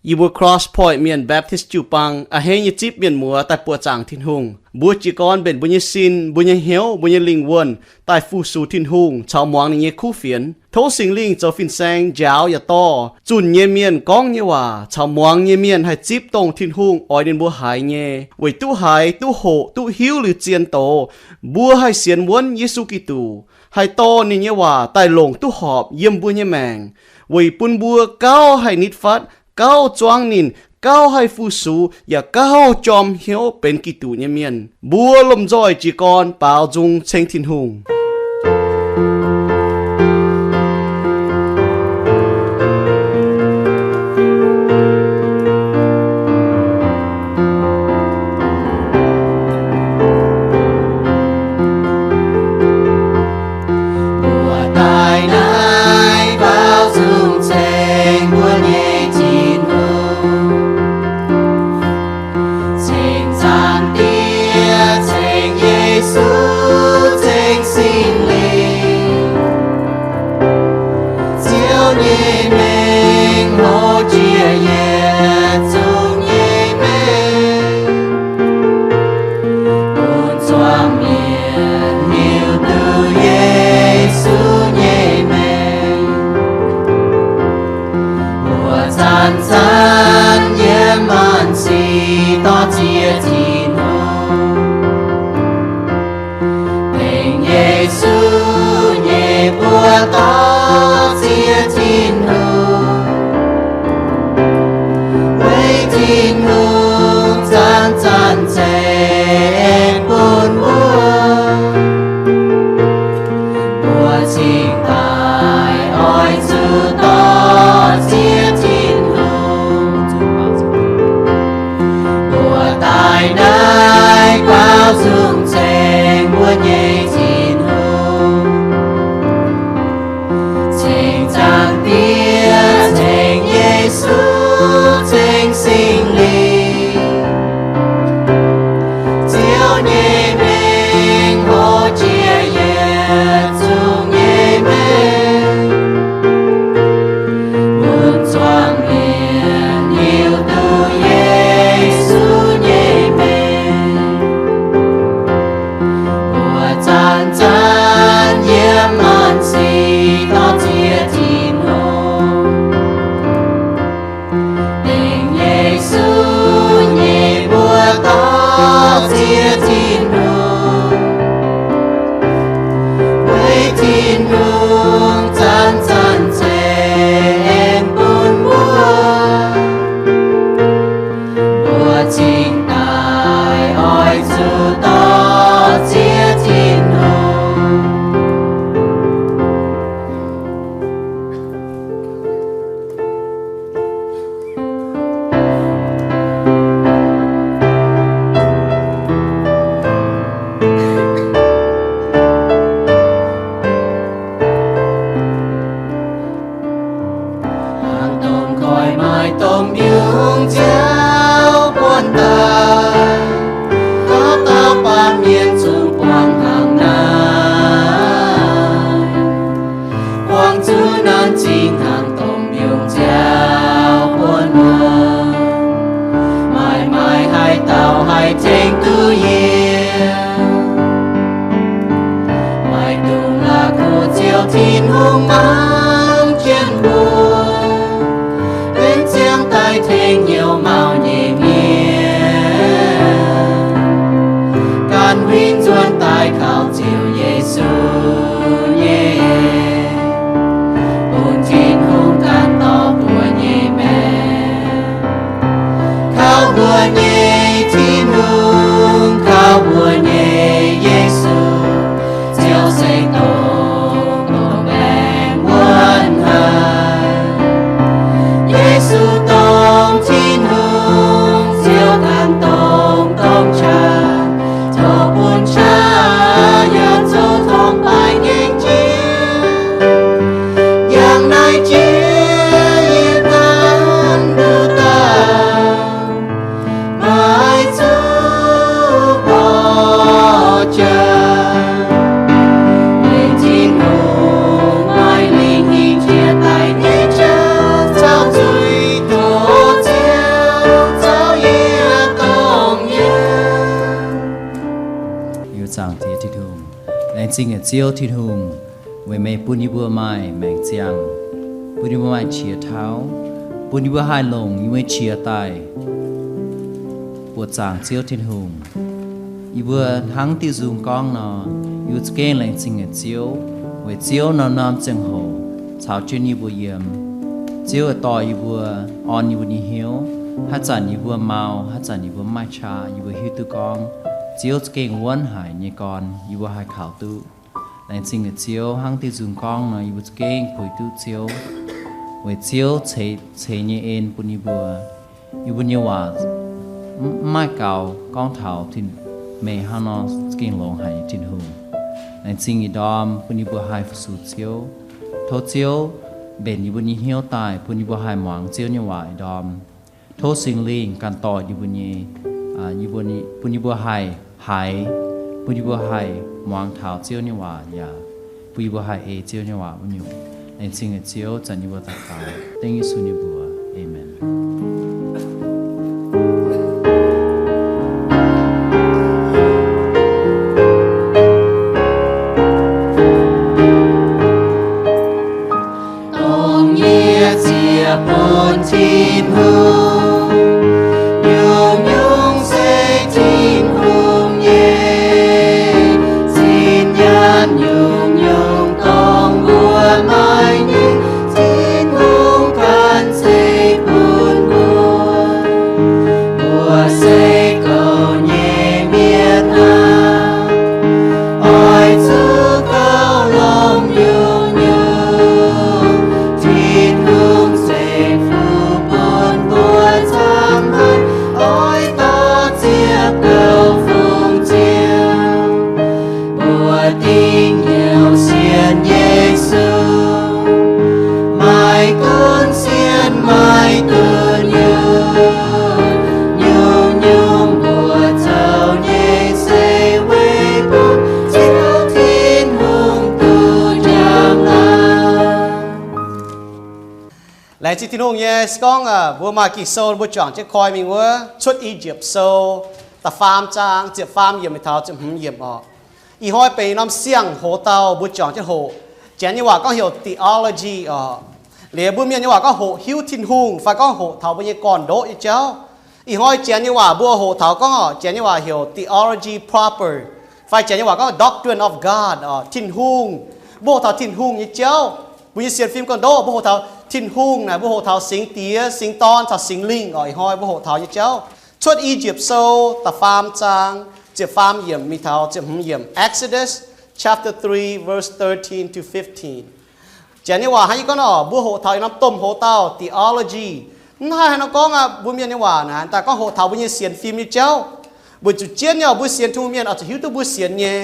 Yie mbuo Cross Point Mienh Baptist jiu-baang a'hneiv nyei zipv mienh muoz daaih buoqc zaangc Tin-Hungh. Mbuo jiez gorn mbenc mbuo nyei sin, mbuo nyei hnyouv, mbuo nyei lingh wuonh daaih fu-sux Tin-Hungh caux muangx ninh nyei kuv fienx. Tov Singx Lingh zoux fin-saeng njaaux yaac dorh zunh nyei mienh gorngv nyei waac caux muangx nyei mienh haih zipv dongh Tin-Hungh oix ninh mbuo haiz nyei, weic duqv haiz, duqv hoqc, duqv hiuv liuz zien doz, mbuo haih sienx wuonv Yesu Giduc, haih dorh ninh nyei waac daaih longc duqv horpc yiem mbuo nyei maengc, weic bun mbuo gauh haih nitv fatv, gauh zuangv ninh, gauh haih fu-sux, yaac gauh jorm hnyouv benx Giduc nyei mienh. Mbuo lomh nzoih jiez gorn baaux nzung ceng Tin-Hungh. Mbuo daaih naaiv baaux nzung ceng mbuo nyei Tin-Hungh, ceng Zaangc Diex, ceng Yesu, ceng Singx Lingh. Ziouv nyei mengh hoz jiex yietc zungv nyei mengh, bun zuangx mienh hiuv duqv Yesu nyei mengh. Mbuo zanc-zanc yiem maanc sic dorh ziex Tin-Hungh, tengx Yesu nyei buoz dorh ziex Tin-Hungh, weic Tin-Hungh zanc-zanc ceix bun mbuo. Mbuo cingx daaih oix zuqc dorh ziex Tin-Hungh. Mbuo daaih naaiv baaux nzung ceng mbuo nyei Tin-Hungh, ceng Zaangc Diex, ceng Yesu, ceng Singx Lingh. Ziouv nyei mengh hoz jiex yietc zungv nyei mengh, bun zuangx mienh hiuv duqv Yesu nyei mengh. Mbuo zanc-zanc yiem maanc sic dorh ziex Tin-Hungh, tengx Yesu nyei buoz dorh ziex Tin-Hungh, weic Tin-Hungh zanc-zanc ceix bun mbuo. Mbuo cingx daaih oix zuqc dorh ziex Tin-Hungh. Hnaangx domh koiv maaih domh mbiungc nziaaux buonv daaih, dauh dauh baamh mienh zungv buangh hnaangx naaiv. Buangh zuqc naaiv zingh hnaangx domh mbiungc nziaaux buonv maah! Maaih, maaih haaix dauh haih tengx duqv yie? Maaih dungz la'kuqv Ziouv Tin-Hungh mangc jienv mbuo, benx ziangh daaih tengx hnyouv maah! Laengz zingh nyei Ziouv Tin-Hungh, weic meih bun yie mbuo maaih maengc ziangh, bun yie mbuo maaih qiex tauv, bun yie mbuo haih longc yie mbuo nyei qiex daaih buoqc zaangc Ziouv Tin-Hungh. Yie mbuo hnangv diuh nzung gorngv nor, yie mbuo za'gengh laengz zingh nyei Ziouv, weic Ziouv norm-norm ziangh hoc caux jienv yie mbuo yiem. Ziouv dorh yie mbuo, orn yie mbuo nyei hnyouv, haaix zanc yie mbuo mau, haaix zanc yie mbuo mv maaih qaqv, yie mbuo hiuv duqv gorngv Ziouv za'gengh wuonv haic nyei gorn, yie mbuo haih kaux duqv. Laengz zingh nyei Ziouv, hnangv diuh nzung gorngv nor, yie mbuo za'gengh puix duqv Ziouv, weic Ziouv ceix, ceix nyei en bun yie mbuo. Yie mbuo nyei waac mv, mv maaih gaux gorngv taux meih hnangv nor za'gengh longx haic nyei Tin-Hungh. Laengz zingh ih ndorm bun yie mbuo haih fu-sux Ziouv. Tov Ziouv mbenc yie mbuo nyei hnyouv daaih, bun yie mbuo haih muangx Ziouv nyei waac ih ndorm. Tov Singx Lingh ganh dorh yie mbuo nyei, bun yie mbuo haih haiz, bun yie mbuo haih muangx taux Ziouv nyei waac yaac bun yie mbuo haih ei Ziouv nyei waac wuov nyungc. Laengz zingh nyei Ziouv, zanc yie mbuo daux gaux dengv Yesu nyei mbuox. Aamen. Dongh yie ziec bun Tin-Hungh, nyungc-nyungc se Tin-Hungh nyei. Zinh nyaanh nyungc-nyungc dongh mbuo maaih nyei, Tin-Hungh ganh ceix bun mbuo. Mbuo se gouv nyei mienh aac, oix zuqc gauh longx nyungc-nyungc. Tin-Hungh ceix fuqv bun mbuo camv haic, oix dorh ziec gouv fungx Ziouv. Mbuo dingc hnyouv sienx Yesu, maiv gunv sienx maiv gunv nyungc, nyungc-nyungc mbuo zoux nyei se weic bun Ziouv Tin-Hungh duqv njang-laangc. Laengz zingh Tin-Hungh nyei, se gorngv mbuo maaih Ging-Sou mbuo juangc jienv koi mingh wuov, Cuotv I^yipv Sou da'faam zaang ziepc faam yiemc mingh taux ziepc hmz yiemc oc. Ih hnoi benx norm siang-hoc dauh mbuo juangc jienv hoqc. Janx nyei waac gorngv heuc theology oc. Liuz mbuo mienh nyei waac gorngv hoqc hiuv Tin-Hungh fai gorngv hoqc taux mbuo nyei gorn-ndoqv nyei jauv. Ih hnoi Janx nyei waac mbuo hoqc taux gorngv, Janx nyei waac heuc theology proper, fai Janx nyei waac gorngv doctrine of God oc, Tin-Hungh. Mbuo hoqc taux Tin-Hungh nyei jauv. Mbuo nyei sienx fim gorn-ndoqv mbuo hoqc taux Tin-Hungh naaic, mbuo hoqc taux Singx Diex, Singx Dorn caux Singx Lingh oc. Ih hnoi mbuo hoqc taux nyei jauv, Cuotv I^yipv Sou da'faam zaang ziepc faam yiemc mingh taux ziepc hmz yiemc. Exodus chapter three, verse thirteen to fifteen. Janx nyei waac hnangv yie gorngv nor, mbuo hoqc taux ih norm domh hoc dauh theology. Mv haih haaix nor gorngv aqv, mbuo mienh nyei waac naaic daaih gorngv hoqc taux mbuo nyei sienx fim nyei jauv. Weic zuqc jienv nyei oc, mbuo sienx Tin-Hungh mienh oix zuqc hiuv duqv mbuo sienx nyei.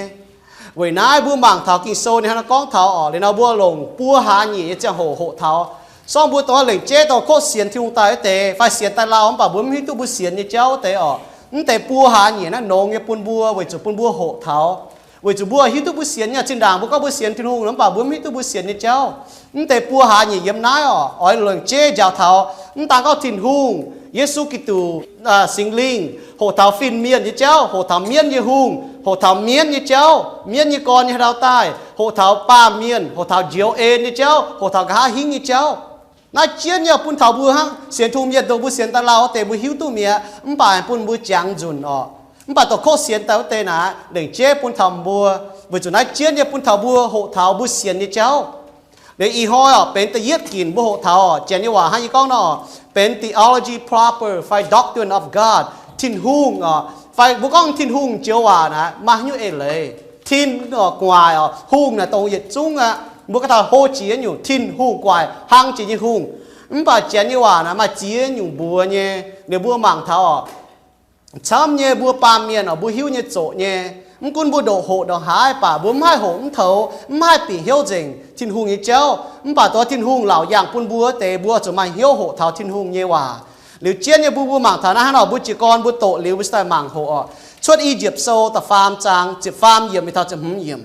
Weic naaiv mbuo mangc taux Ging-Sou ninh hnangv nor gorngv taux, liuz nor mbuo longc buo hlaax nyeic nyei ziangh hoc hoqc taux. Sorng mbuo dongh lengc jeiv dongh kov sienx Tin-Hungh daaih wuov deix fai sienx daaih lauh mv baac mbuo mv hiuv duqv mbuo sienx nyei jauv wuov deix oc. Mv deix buo hlaax nyeic naaiv longx nyei bun mbuo weic zuqc bun mbuo hoqc taux. Weic zuqc mbuo hiuv duqv mbuo sienx nyei, zinh ndaangc mbuo gorngv mbuo sienx Tin-Hungh mv baac mbuo mv hiuv duqv mbuo sienx nyei jauv. Mv deix buo hlaax nyeic yiem naaiv oc, oix longc jeiv njaaux taux mv daan gorngv Tin-Hungh, Yesu Giduc, Singx Lingh, hoqc taux fin-mienh nyei jauv, hoqc taux mienv nyei hungh, hoqc taux mienv nyei jauv, mienv nyei gorn nyei haaix ndau daaih, hoqc taux baamh mienh, hoqc taux njoux en nyei jauv, hoqc taux nqa'haav hingv nyei jauv. Naaiv jienv nyei bun taux mbuo hnangv sienx Tin-Hungh mienh dongh mbuo sienx daaih lauh wuov deix mbuo hiuv duqv mi'aqv, mv baac bun mbuo jangx nzunc oc. Mv baac dongh kov sienx daaih wuov deix naaic lengc jeiv bun taux mbuo, weic zuqc naaiv jienv nyei bun taux mbuo hoqc taux mbuo sienx nyei jauv. Liuz ih hnoi oc, benx da'yietv ginc mbuo hoqc taux oc, Janx nyei waac hnangv yie gorngv nor, benx theology proper fai doctrine of God, Tin-Hungh oc, fai mbuo gorngv Tin-Hungh joux waac naaic maaih haaix nyungc eix leiz? Tin oc, gu'nguaaic oc, hungh naaic dongh yietc zungv aqv. Mbuo gorngv taux hlo jiex nyungc, Tin-Hungh gu'nguaaic, hlang jiex nyei hungh. Mv baac Janx nyei waac naaic maaih ziex nyungc mbuox nyei, liuz mbuo mangc taux oc, camv nyei mbuo baamh mienh oc, mbuo hiuv nyei zoqc nyei. Mv gunv mbuo ndoqc hoqc ndongc haaix baac mbuo mv haih hoqc mv toux, mv haih bieqc hnyouv nzengc Tin-Hungh nyei jauv. Mv baac dongh Tin-Hungh laauc yangh bun mbuo wuov deix, mbuo zuqc maaih hnyouv hoqc taux Tin-Hungh nyei waac. Liuz jienv nyei mbuo, mbuo mangc taux naaiv hnangv nor, mbuo jiez gorn mbuo doqc liuz mbuo cingx daaih mangc hoqc oc. Cuotv I^yipv Sou da'faam zaang ziepc faam yiemc mingh taux ziepc hmz yiemc.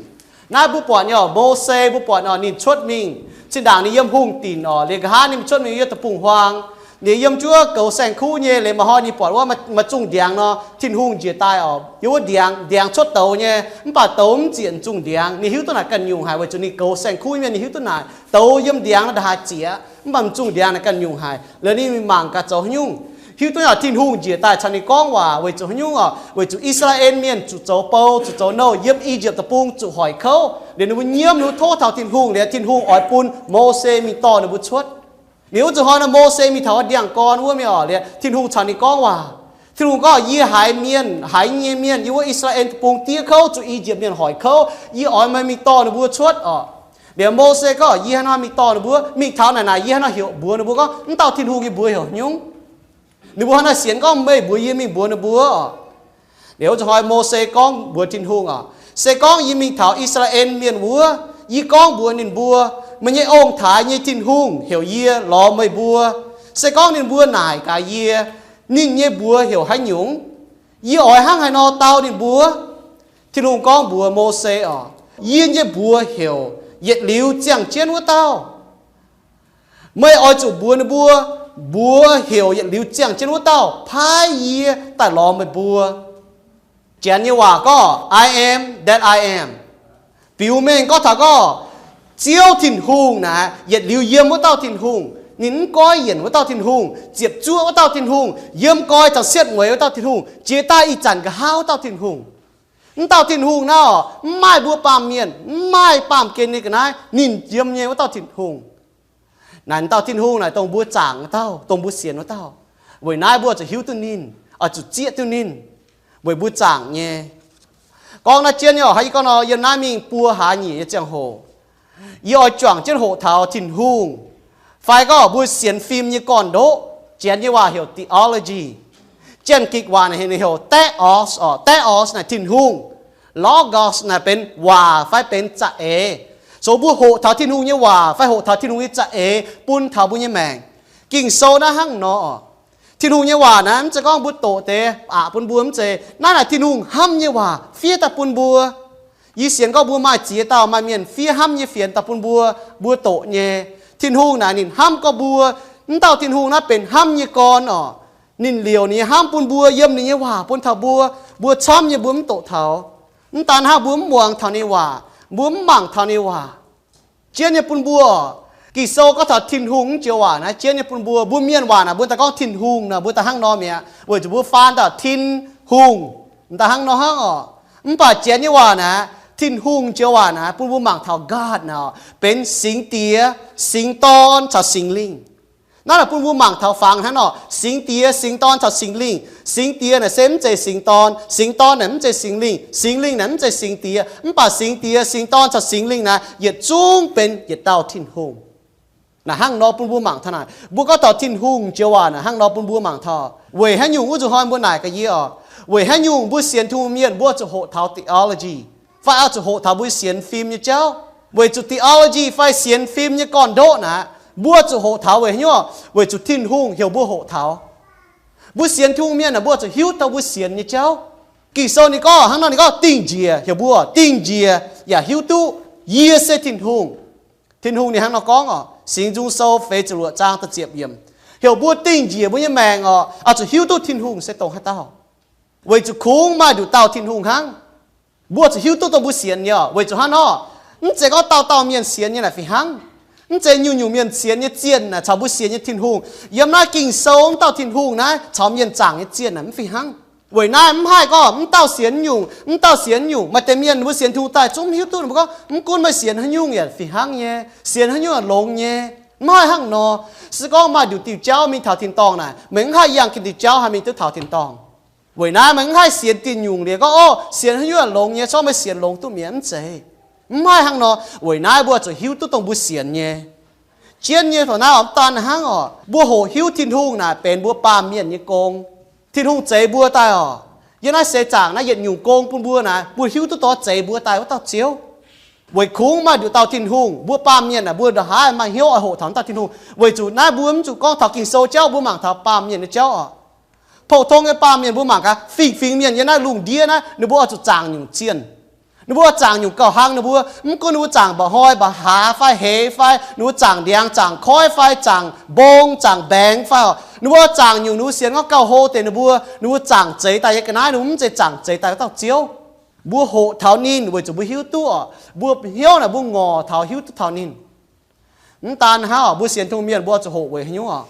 Naaiv mbuo buatc nyei oc, Mose mbuo buatc oc, ninh cuotv mingh, zinh ndaangc ninh yiem hungh dinc oc, liuz nqa'haav ninh cuotv mingh yiem deic-bung-huaang. Ninh yiem jienv wuov goux saeng-kuv nyei liuz, maaih hnoi ninh buatc wuov maaih zungh ndiangx nor, Tin-Hungh njiec daaih oc, yiem wuov ndiangx, ndiangx cuotv douz nyei, mv baac douz mv ziec zungh ndiangx. Ninh hiuv duqv naaic ganh nyungc haic weic zuqc ninh goux saeng-kuv mienh, ninh hiuv duqv naaic douz yiem ndiangx naaic ndaaih haaix zieqc, mv baac zungh ndiangx naaic ganh nyungc haic. Liuz ninh mingh mangc gaax zoux haaix nyungc. Hiuv duqv naaic Tin-Hungh njiec daaih caux ninh gorngv waac weic zuqc haaix nyungc oc? Weic zuqc I^saa^laa^en Mienh zuqc zoux bou, zuqc zoux nouh, yiem I^yipv Deic-Bung zuqc hoic kouv. Liuz ninh mbuo nyiemv, ninh mbuo tov taux Tin-Hungh, liuz Tin-Hungh oix bun Mose mingh dorh ninh mbuo cuotv. Liuz wuov zanc hnoi naaic Mose mingh taux wuov ndiangx-gorn wuov mingh oc, liuz Tin-Hungh caux ninh gorngv waac. Tin-Hungh gorngv, Yie haiz mienh, haiz nyei mienh yiem wuov I^saa^laa^en Deic-Bung diev kouv, zuqc I^yipv Mienh hoic kouv. Yie oix meih mingh dorh ninh mbuo cuotv oc. Liuz Mose gorngv, Yie hnangv haaix mingh dorh ninh mbuo? Mingh taux naaic naaic yie hnangv haaix heuc mbuox ninh mbuo gorngv, Mv dauh Tin-Hungh yie mbuox heuc haaix nyungc? Ninh mbuo hnangv haaix sienx gorngv meih mbuox yie mingh mbuox ninh mbuo oc? Liuz wuov zanc hnoi Mose gorngv mbuox Tin-Hungh oc, Se gorngv yie mingh taux I^saa^laa^en Mienh wuov, yie gorngv mbuox ninh mbuo, Meih nyei ong-taaix nyei Tin-Hungh heuc yie lorz meih mbuo. Se gorngv ninh mbuo naaic gaax yie, Ninh nyei mbuox heuc haaix nyungc? Yie oix hnangv haaix nor dau ninh mbuo? Tin-Hungh gorngv mbuox Mose oc, Yie nyei mbuox heuc Yietc Liuz Ziangh Jienv Wuov Dauh. Meih oix zuqc mbuox ninh mbuo, Mbuox heuc Yietc Liuz Ziangh Jienv Wuov Dauh paaiv yie daaih lorz meih mbuo. Janx nyei waac gorngv, I am that I am. Biux mengh gorngv taux gorngv Ziouv Tin-Hungh naaic yietc liuz yiem wuov dauh Tin-Hungh. Ninh mv goiv yienc wuov dauh Tin-Hungh, ziepc zuoqv wuov dauh Tin-Hungh, yiem nqoi taux sietv mueiz wuov dauh Tin-Hungh, jiex daaih ih zanc nqa'haav wuov dauh Tin-Hungh. Mv dauh Tin-Hungh naaiv oc, mv maaih mbuo baamh mienh, mv maaih baamh gen nyei ga'naaiv, ninh yiem nyei wuov dauh Tin-Hungh. Naaic dauh Tin-Hungh naaic dongh mbuo zaangc wuov dauh, dongh mbuo sienx wuov dauh. Weic naaiv mbuo zuqc hiuv duqv ninh, oix zuqc zieqv duqv ninh, weic mbuo zaangc nyei. Gorngv naaiv jienv nyei oc, haaix yie gorngv nor, yiem naaiv mingh buo hlaax nyeic nyei ziangh hoc, yie oix juangc jienv hoqc taux Tin-Hungh, fai gorngv mbuo sienx fim nyei gorn-ndoqv. Janx nyei waac heuc theology. Janx-Gikc waac naaic heuc theos oc. Theos naaic Tin-Hungh. Logos naaic benx waac fai benx za'eix. So mbuo hoqc taux Tin-Hungh nyei waac fai hoqc taux Tin-Hungh nyei za'eix bun taux mbuo nyei maengc. Ging-Sou naaiv hnangv nor oc. Tin-Hungh nyei waac naaiv mv zeiz gorngv mbuo doqc deix aqc bun mbuo, mv zeiz. Naaiv naaic Tin-Hungh hnamv nyei waac fiev daaih bun mbuo. Yie sienx gorngv mbuo maaih ziex dauh maaih mienh fiev hnamv nyei fienx daaih bun mbuo, mbuo doqc nyei. Tin-Hungh naaic ninh hnamv gorngv mbuo, mv dauh Tin-Hungh naaiv benx hnamv nyei gorn oc. Ninh liouc ninh nyei hnamv bun mbuo, yiem ninh nyei waac bun taux mbuo. Mbuo camv nyei mbuo mv doqc taux. Mv daan hnangv, mbuo mv muangx taux ninh nyei waac, mbuo mv mangc taux ninh nyei waac. Jienv nyei bun mbuo oc. Ging-Sou gorngv taux Tin-Hungh naaiv joux waac naaiv jienv nyei bun mbuo. Mbuo mienh waac naaic mbuo daaih gorngv Tin-Hungh nor, mbuo daaih hnangv nor mi'aqv, weic zuqc mbuo faan daaih Tin-Hungh, m'daaih hnangv nor hnangv oc. Mv baac Janx nyei waac naaiv, Tin-Hungh joux waac naaiv bun mbuo mangc taux God naaic benx Singx Diex, Singx Dorn caux Singx Lingh. Naaiv naaic bun mbuo mangc taux fangx hnangv nor, Singx Diex, Singx Dorn caux Singx Lingh. Singx Diex naaic se mv zeiz Singx Dorn, Singx Dorn naaic mv zeiz Singx Lingh, Singx Lingh naaic mv zeiz Singx Diex. Mv baac Singx Diex, Singx Dorn caux Singx Lingh naaiv yietc zungv benx yietc dauh Tin-Hungh. Naaic hnangv nor bun mbuo mangc taux naaic. Mbuo gorngv taux Tin-Hungh joux waac naaic hnangv nor bun mbuo mangc taux. Weic haaix nyungc? Wuov nzunc hnoi mbuo naaic gaax yie oc, weic haaix nyungc mbuo sienx Tin-Hungh mienh mbuo zuqc hoqc taux theology, fai oix zuqc hoqc taux mbuo sienx fim nyei jauv? Weic zuqc theology fai sienx fim nyei gorn-ndoqv naaic, mbuo zuqc hoqc taux weic haaix nyungc? Weic zuqc Tin-Hungh heuc mbuo hoqc taux. Mbuo sienx Tin-Hungh mienh naaic mbuo zuqc hiuv taux mbuo sienx nyei jauv. Ging-Sou ninh gorngv hnangv nor, ninh gorngv, Dingh njiec, heuc mbuo dingh njiec yaac hiuv duqv yie se Tin-Hungh. Tin-Hungh ninh hnangv nor gorngv oc. Singx Nzung Sou feix ziepc luoqc zaang da'ziepc yiemc, heuc mbuo dingh njiec mbuo nyei maengc oc, oix zuqc hiuv duqv Tin-Hungh se dongh haaix dauh. Weic zuqc kungx maaih nduqc dauh Tin-Hungh hnangv. Mbuo zuqc hiuv duqv dongh mbuo sienx nyei oc. Weic zuqc hnangv nor, mv zeiz gorngv dauh dauh mienh sienx nyei naaic fih hnangv. Mv zeiz nyungc-nyungc mienh sienx nyei zienh naaic caux mbuo sienx nyei Tin-Hungh yiem naaiv Ging-Sou wuov dauh Tin-Hungh naaiv caux mienh zaangc nyei zienh naaic mv fih hnangv. Weic naaiv mv haih gorngv mv dauh sienx nyungc, mv dauh sienx nyungc. Maaih deix mienh mbuo sienx Tin-Hungh daaih zungv mv hiuv duqv, ninh mbuo gorngv, Mv gunv meih sienx haaix nyungc yaac fih hnangv nyei, sienx haaix nyungc yaac longx nyei. Mv haih hnangv nor. Se gorngv maaih nduqc diuh jauv mingh taux tin-dorngh naaic, meih mv haih yangh ginv diuh jauv haih mingh duqv taux tin-dorngh. Weic naaiv meih mv haih sienx dinh nyungc liuz gorngv, Ov, sienx haaix nyungc yaac longx nyei, corc meih sienx longx duqv mi'aqv, mv zeiz. Mv haih hnangv nor. Weic naaiv mbuo zuqc hiuv duqv dongh mbuo sienx nyei. Jienv nyei taux naaiv oix mv daan hnangv oc. Mbuo hoqc hiuv Tin-Hungh naaic benx mbuo baamh mienh nyei gong. Tin-Hungh zeix mbuo daaih oc. Yiem naaiv seix zaangc naaiv yietc nyungc gong bun mbuo naaic, mbuo hiuv duqv dongh zeix mbuo daaih wuov dauh Ziouv. Weic kungx maaih nduqc dauh Tin-Hungh, mbuo baamh mienh naaic mbuo ndongc haaix maaih hnyouv oix hoqc taux wuov dauh Tin-Hungh. Weic zuqc naaiv mbuo mv zuqc gorngv taux Ging-Sou jauv, mbuo mangc taux baamh mienh nyei jauv oc. Pou-tong nyei baamh mienh mbuo mangc gaax, fingx-fingx mienh yiem naaiv lungh ndiev naaiv, ninh mbuo oix zuqc zaangc nyungc zienh. Ninh mbuo zaangc nyungc gauh hnangv ninh mbuo, mv gunv ninh mbuo zaangc mba'hnoi mba'haav fai heix fai, ninh mbuo zaangc ndiangx zaangc koiv fai zaangc mbong zaangc mbaengx fai oc, ninh mbuo zaangc nyungc ninh mbuo sienx gorngv gauh hlo deix ninh mbuo, ninh mbuo zaangc zeiz daaih nyei ga'naaiv, ninh mbuo mv zeiz zaangc zeiz daaih wuov dauh Ziouv. Mbuo hoqc taux ninh weic zuqc mbuo hiuv duqv oc, mbuo hnyouv naaic mbuo ngorc taux hiuv duqv taux ninh. Mv daan hnangv oc, mbuo sienx Tin-Hungh mienh mbuo zuqc hoqc weic haaix nyungc oc?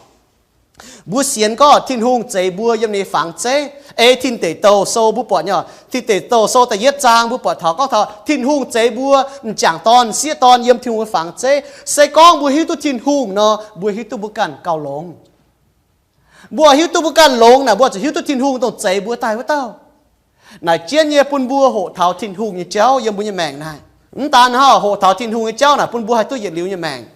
Mbuo sienx gorngv Tin-Hungh zeix mbuo yiem ninh nyei fangx zeiv. Ei Tin Deic Douh Sou mbuo buatc nyei oc, Tin Deic Douh Sou da'yietv zaang mbuo buatc taux gorngv taux Tin-Hungh zeix mbuo m'jangc dorn, m'sieqv dorn yiem Tin-Hungh nyei fangx zeiv. Se gorngv mbuo hiuv duqv Tin-Hungh nor, mbuo hiuv duqv mbuo ganh gauh longx. Mbuo hiuv duqv mbuo ganh longx naaic, mbuo zuqc hiuv duqv Tin-Hungh dongh zeix mbuo daaih wuov dauh. Naaic jienv nyei bun mbuo hoqc taux Tin-Hungh nyei jauv yiem mbuo nyei maengc naaic. Mv daan hnangv, hoqc taux Tin-Hungh nyei jauv naaic bun mbuo haih duqv yietc liuz nyei maengc.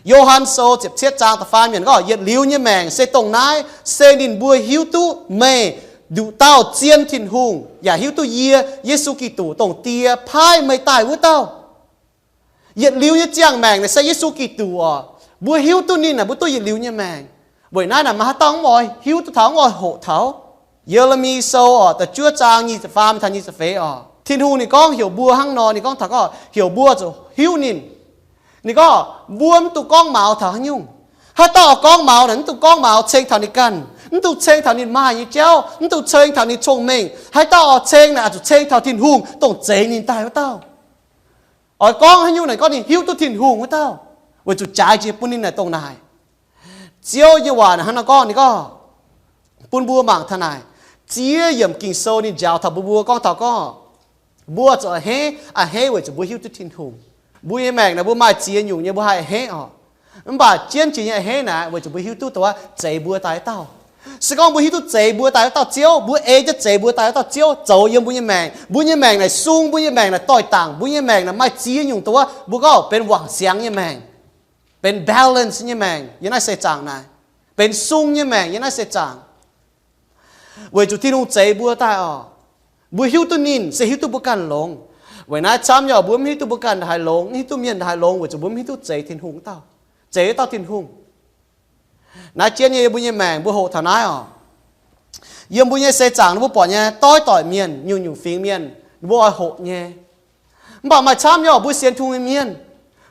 Yo^han Sou ziepc cietv zaang da'faam yiemc gorngv, yietc liuz nyei maengc se dongh naaiv, se ninh mbuo hiuv duqv meih nduqc dauh zien Tin-Hungh, yaac hiuv duqv yie, Yesu Giduc, dongh Die paaiv meih daaih wuov dauh. Yietc liuz nyei ziangh maengc naaic se Yesu Giduc oc. Mbuo hiuv duqv ninh naaic, mbuo duqv yietc liuz nyei maengc. Weic naaiv naaic maaih haaix dauh mv oix hiuv duqv taux, mv oix hoqc taux? Ye^le^mi Sou oc, da'juov zaang nyic ziepc faam taux nyic ziepc feix oc. Tin-Hungh ninh gorngv heuc mbuo hnangv nor, ninh gorngv taux gorngv heuc mbuo zuqc hiuv ninh. Ninh gorngv mbuo mv dungx gorngv maux taux haaix nyungc. Haaix dauh oix gorngv maux naaic, mv dungx gorngv maux ceng taux ninh ganh, mv dungx ceng taux ninh maaih nyei jauv, mv dungx ceng taux ninh cong-mengh. Haaix dauh oix ceng naaic, oix zuqc ceng taux Tin-Hungh dongh zeix ninh daaih wuov dauh. Oix gorngv haaix nyungc naaic, gorngv ninh hiuv duqv Tin-Hungh wuov dauh, weic zuqc jaaix jiex bun ninh naaic dongh naaic. Ziouv nyei waac naaic hnangv nor gorngv, ninh gorngv bun mbuo mangc taux naaic, ziex yiemc Ging-Sou ninh njaaux taux mbuo, mbuo gorngv taux gorngv mbuo zuqc a'hneiv, a'hneiv weic zuqc mbuo hiuv duqv Tin-Hungh. Mbuo nyei maengc naaic mbuo maaih ziex nyungc nyei mbuo haih a'hneiv oc. Mv baac jienv jiex nyei a'hneiv naaic weic zuqc mbuo hiuv duqv dongh wuov zeix mbuo daaih wuov dauh. Se gorngv mbuo hiuv duqv zeix mbuo daaih wuov dauh Ziouv, mbuo ei jienv zeix mbuo daaih wuov dauh Ziouv zoux yiem mbuo nyei maengc, mbuo nyei maengc naaic sung, mbuo nyei maengc naaic doix-dangc, mbuo nyei maengc naaic maaih ziex nyungc dongh wuov mbuo gorngv benx wangc siangx nyei maengc, benx balance nyei maengc yiem naaiv seix zaangc naaic, benx sung nyei maengc yiem naaiv seix zaangc. Weic zuqc Tin-Hungh zeix mbuo daaih oc, mbuo hiuv duqv ninh se hiuv duqv mbuo ganh longx. Weic naaiv camv nyei oc, mbuo mv hiuv duqv mbuo ganh haaix longx, mv hiuv duqv mienh haaix longx, weic zuqc mbuo mv hiuv duqv zeix Tin-Hungh wuov dauh, zeix wuov dauh Tin-Hungh. Naaiv jienv nyei yiem mbuo nyei maengc mbuo hoqc taux naaiv oc. Yiem mbuo nyei seix zaangc ninh mbuo buatc nyei doix-doix mienh, nyungc-nyungc fingx mienh, ninh mbuo oix hoqc nyei. Mv baac maaih camv nyei oc, mbuo sienx Tin-Hungh nyei mienh,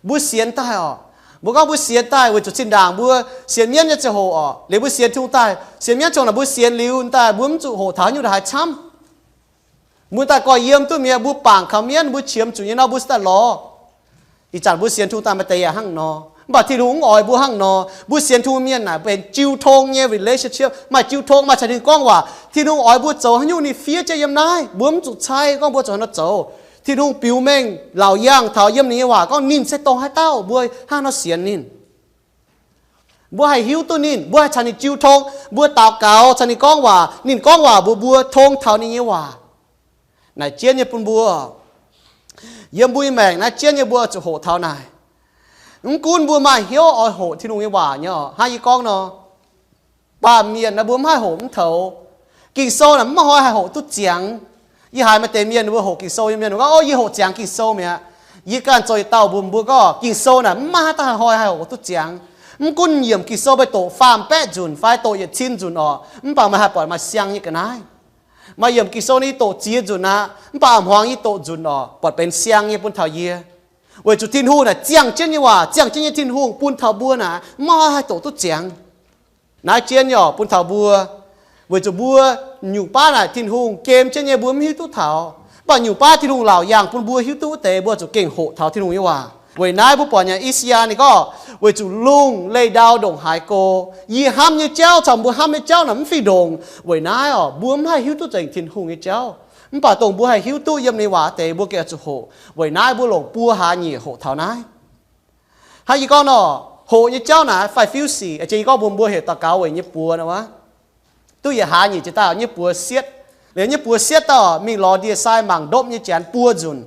mbuo sienx daaih oc, mbuo gorngv mbuo sienx daaih weic zuqc zinh ndaangc mbuo sienx mienv nyei ziangh hoc oc, liuz mbuo sienx Tin-Hungh daaih, sienx mienv zungv naaic mbuo sienx liuz daaih mbuo mv zuqc hoqc taux haaix nyungc ndongc haaix camv. Mbuo daaih gorx-youz duqv mi'aqv, mbuo bangc kaux mienv, mbuo qiemx zuqc nyei nor mbuo se daaih lorz. Ih zanc mbuo sienx Tin-Hungh daaih maaih deix yaac hnangv nor. Mv baac Tin-Hungh mv oix mbuo hnangv nor. Mbuo sienx Tin-Hungh mienh naaic benx jiu tong nyei relationship, maaih jiu tong, maaih caux Tin-Hungh gorngv waac. Tin-Hungh oix mbuo zoux haaix nyungc ninh fiev jienv yiem naaiv, mbuo mv zuqc caaiv gorngv mbuo zuqc haaix nor zoux. Tin-Hungh biux mengh laauc yangh taux yiem ninh nyei waac gorngv ninh se dongh haaix dauh, mbuo hnangv nor sienx ninh. Mbuo haih hiuv duqv ninh, mbuo haih caux ninh jiu tong, mbuo daux gaux caux ninh gorngv waac, ninh gorngv waac mbuox mbuo tong taux ninh nyei waac. Naaic jienv nyei bun mbuo, yiem mbuo nyei maengc naaiv jienv nyei mbuo zuqc hoqc taux naaic. Mv gunv mbuo maaih hnyouv oix hoqc Tin-Hungh nyei waac nyei oc, hnangv yie gorngv nor, baamh mienh naaiv mbuo mv haih hoqc mv toux. Ging-Sou naaic mv hnoi haih hoqc duqv ziangx. Yie haiz maaih deix mienh ninh mbuo hoqc Ging-Sou nyei mienh gorngv, O, yie hoqc ziangx Ging-Sou mi'aqv. Yie ganh zoux yietc dauh mbuox mbuo gorngv Ging-Sou naaic mv maaih haaix dauh hnoi haih hoqc duqv ziangx. Mv gunv yiem Ging-Sou meih doqc faam-baeqv nzunc fai doqc yietc cin nzunc oc, mv baac meih haih buatc maaih siang nyei ga'naaiv. Maaih yiem Ging-Sou naaiv yie doqc ziex nzunc aqv, mv baac a'hmuangx yie doqc nzunc oc, buatc benx siang nyei bun taux yie. Weic zuqc Tin-Hungh naaic ziangh jienv nyei waac, ziangh jienv nyei Tin-Hungh bun taux mbuo naaic mv maaih haaix haih doqc duqv ziangx. Naaiv jienv nyei oc bun taux mbuo, weic zuqc mbuo nyungc baav naaic Tin-Hungh gem jienv nyei mbuo mv hiuv duqv taux. Mv baac nyungc baav Tin-Hungh laauc yangh bun mbuo hiuv duqv wuov deix, mbuo zuqc gengh hoqc taux Tin-Hungh nyei waac. Weic naaiv mbuo buatc nyei I^saa^yaa ninh gorngv, weic zuqc lungh leih ndau ndongc haaix go, yie hnamv nyei jauv caux mbuo hnamv nyei jauv naaic mv fih ndongc. Weic naaiv oc mbuo mv haih hiuv duqv nzengc Tin-Hungh nyei jauv. Mv baac dongh mbuo haih hiuv duqv yiem ninh waac wuov deix mbuo gengh zuqc hoqc. Weic naaiv mbuo longc buo hlaax nyieqc hoqc taux naaiv. Hnangv yie gorngv nor, hoqc nyei jauv naaic faix-fiuv sic, jiex yie gorngv mbuox mbuo heuc daux gaux weic nyei buoz nor wuov, duqv yietc hlaax nyieqc jiex daaih nyei buoz sietv. Liuz nyei buoz sietv daaih mingh lorz ndie-sai mangc ndopv nyei janx buo nzunc.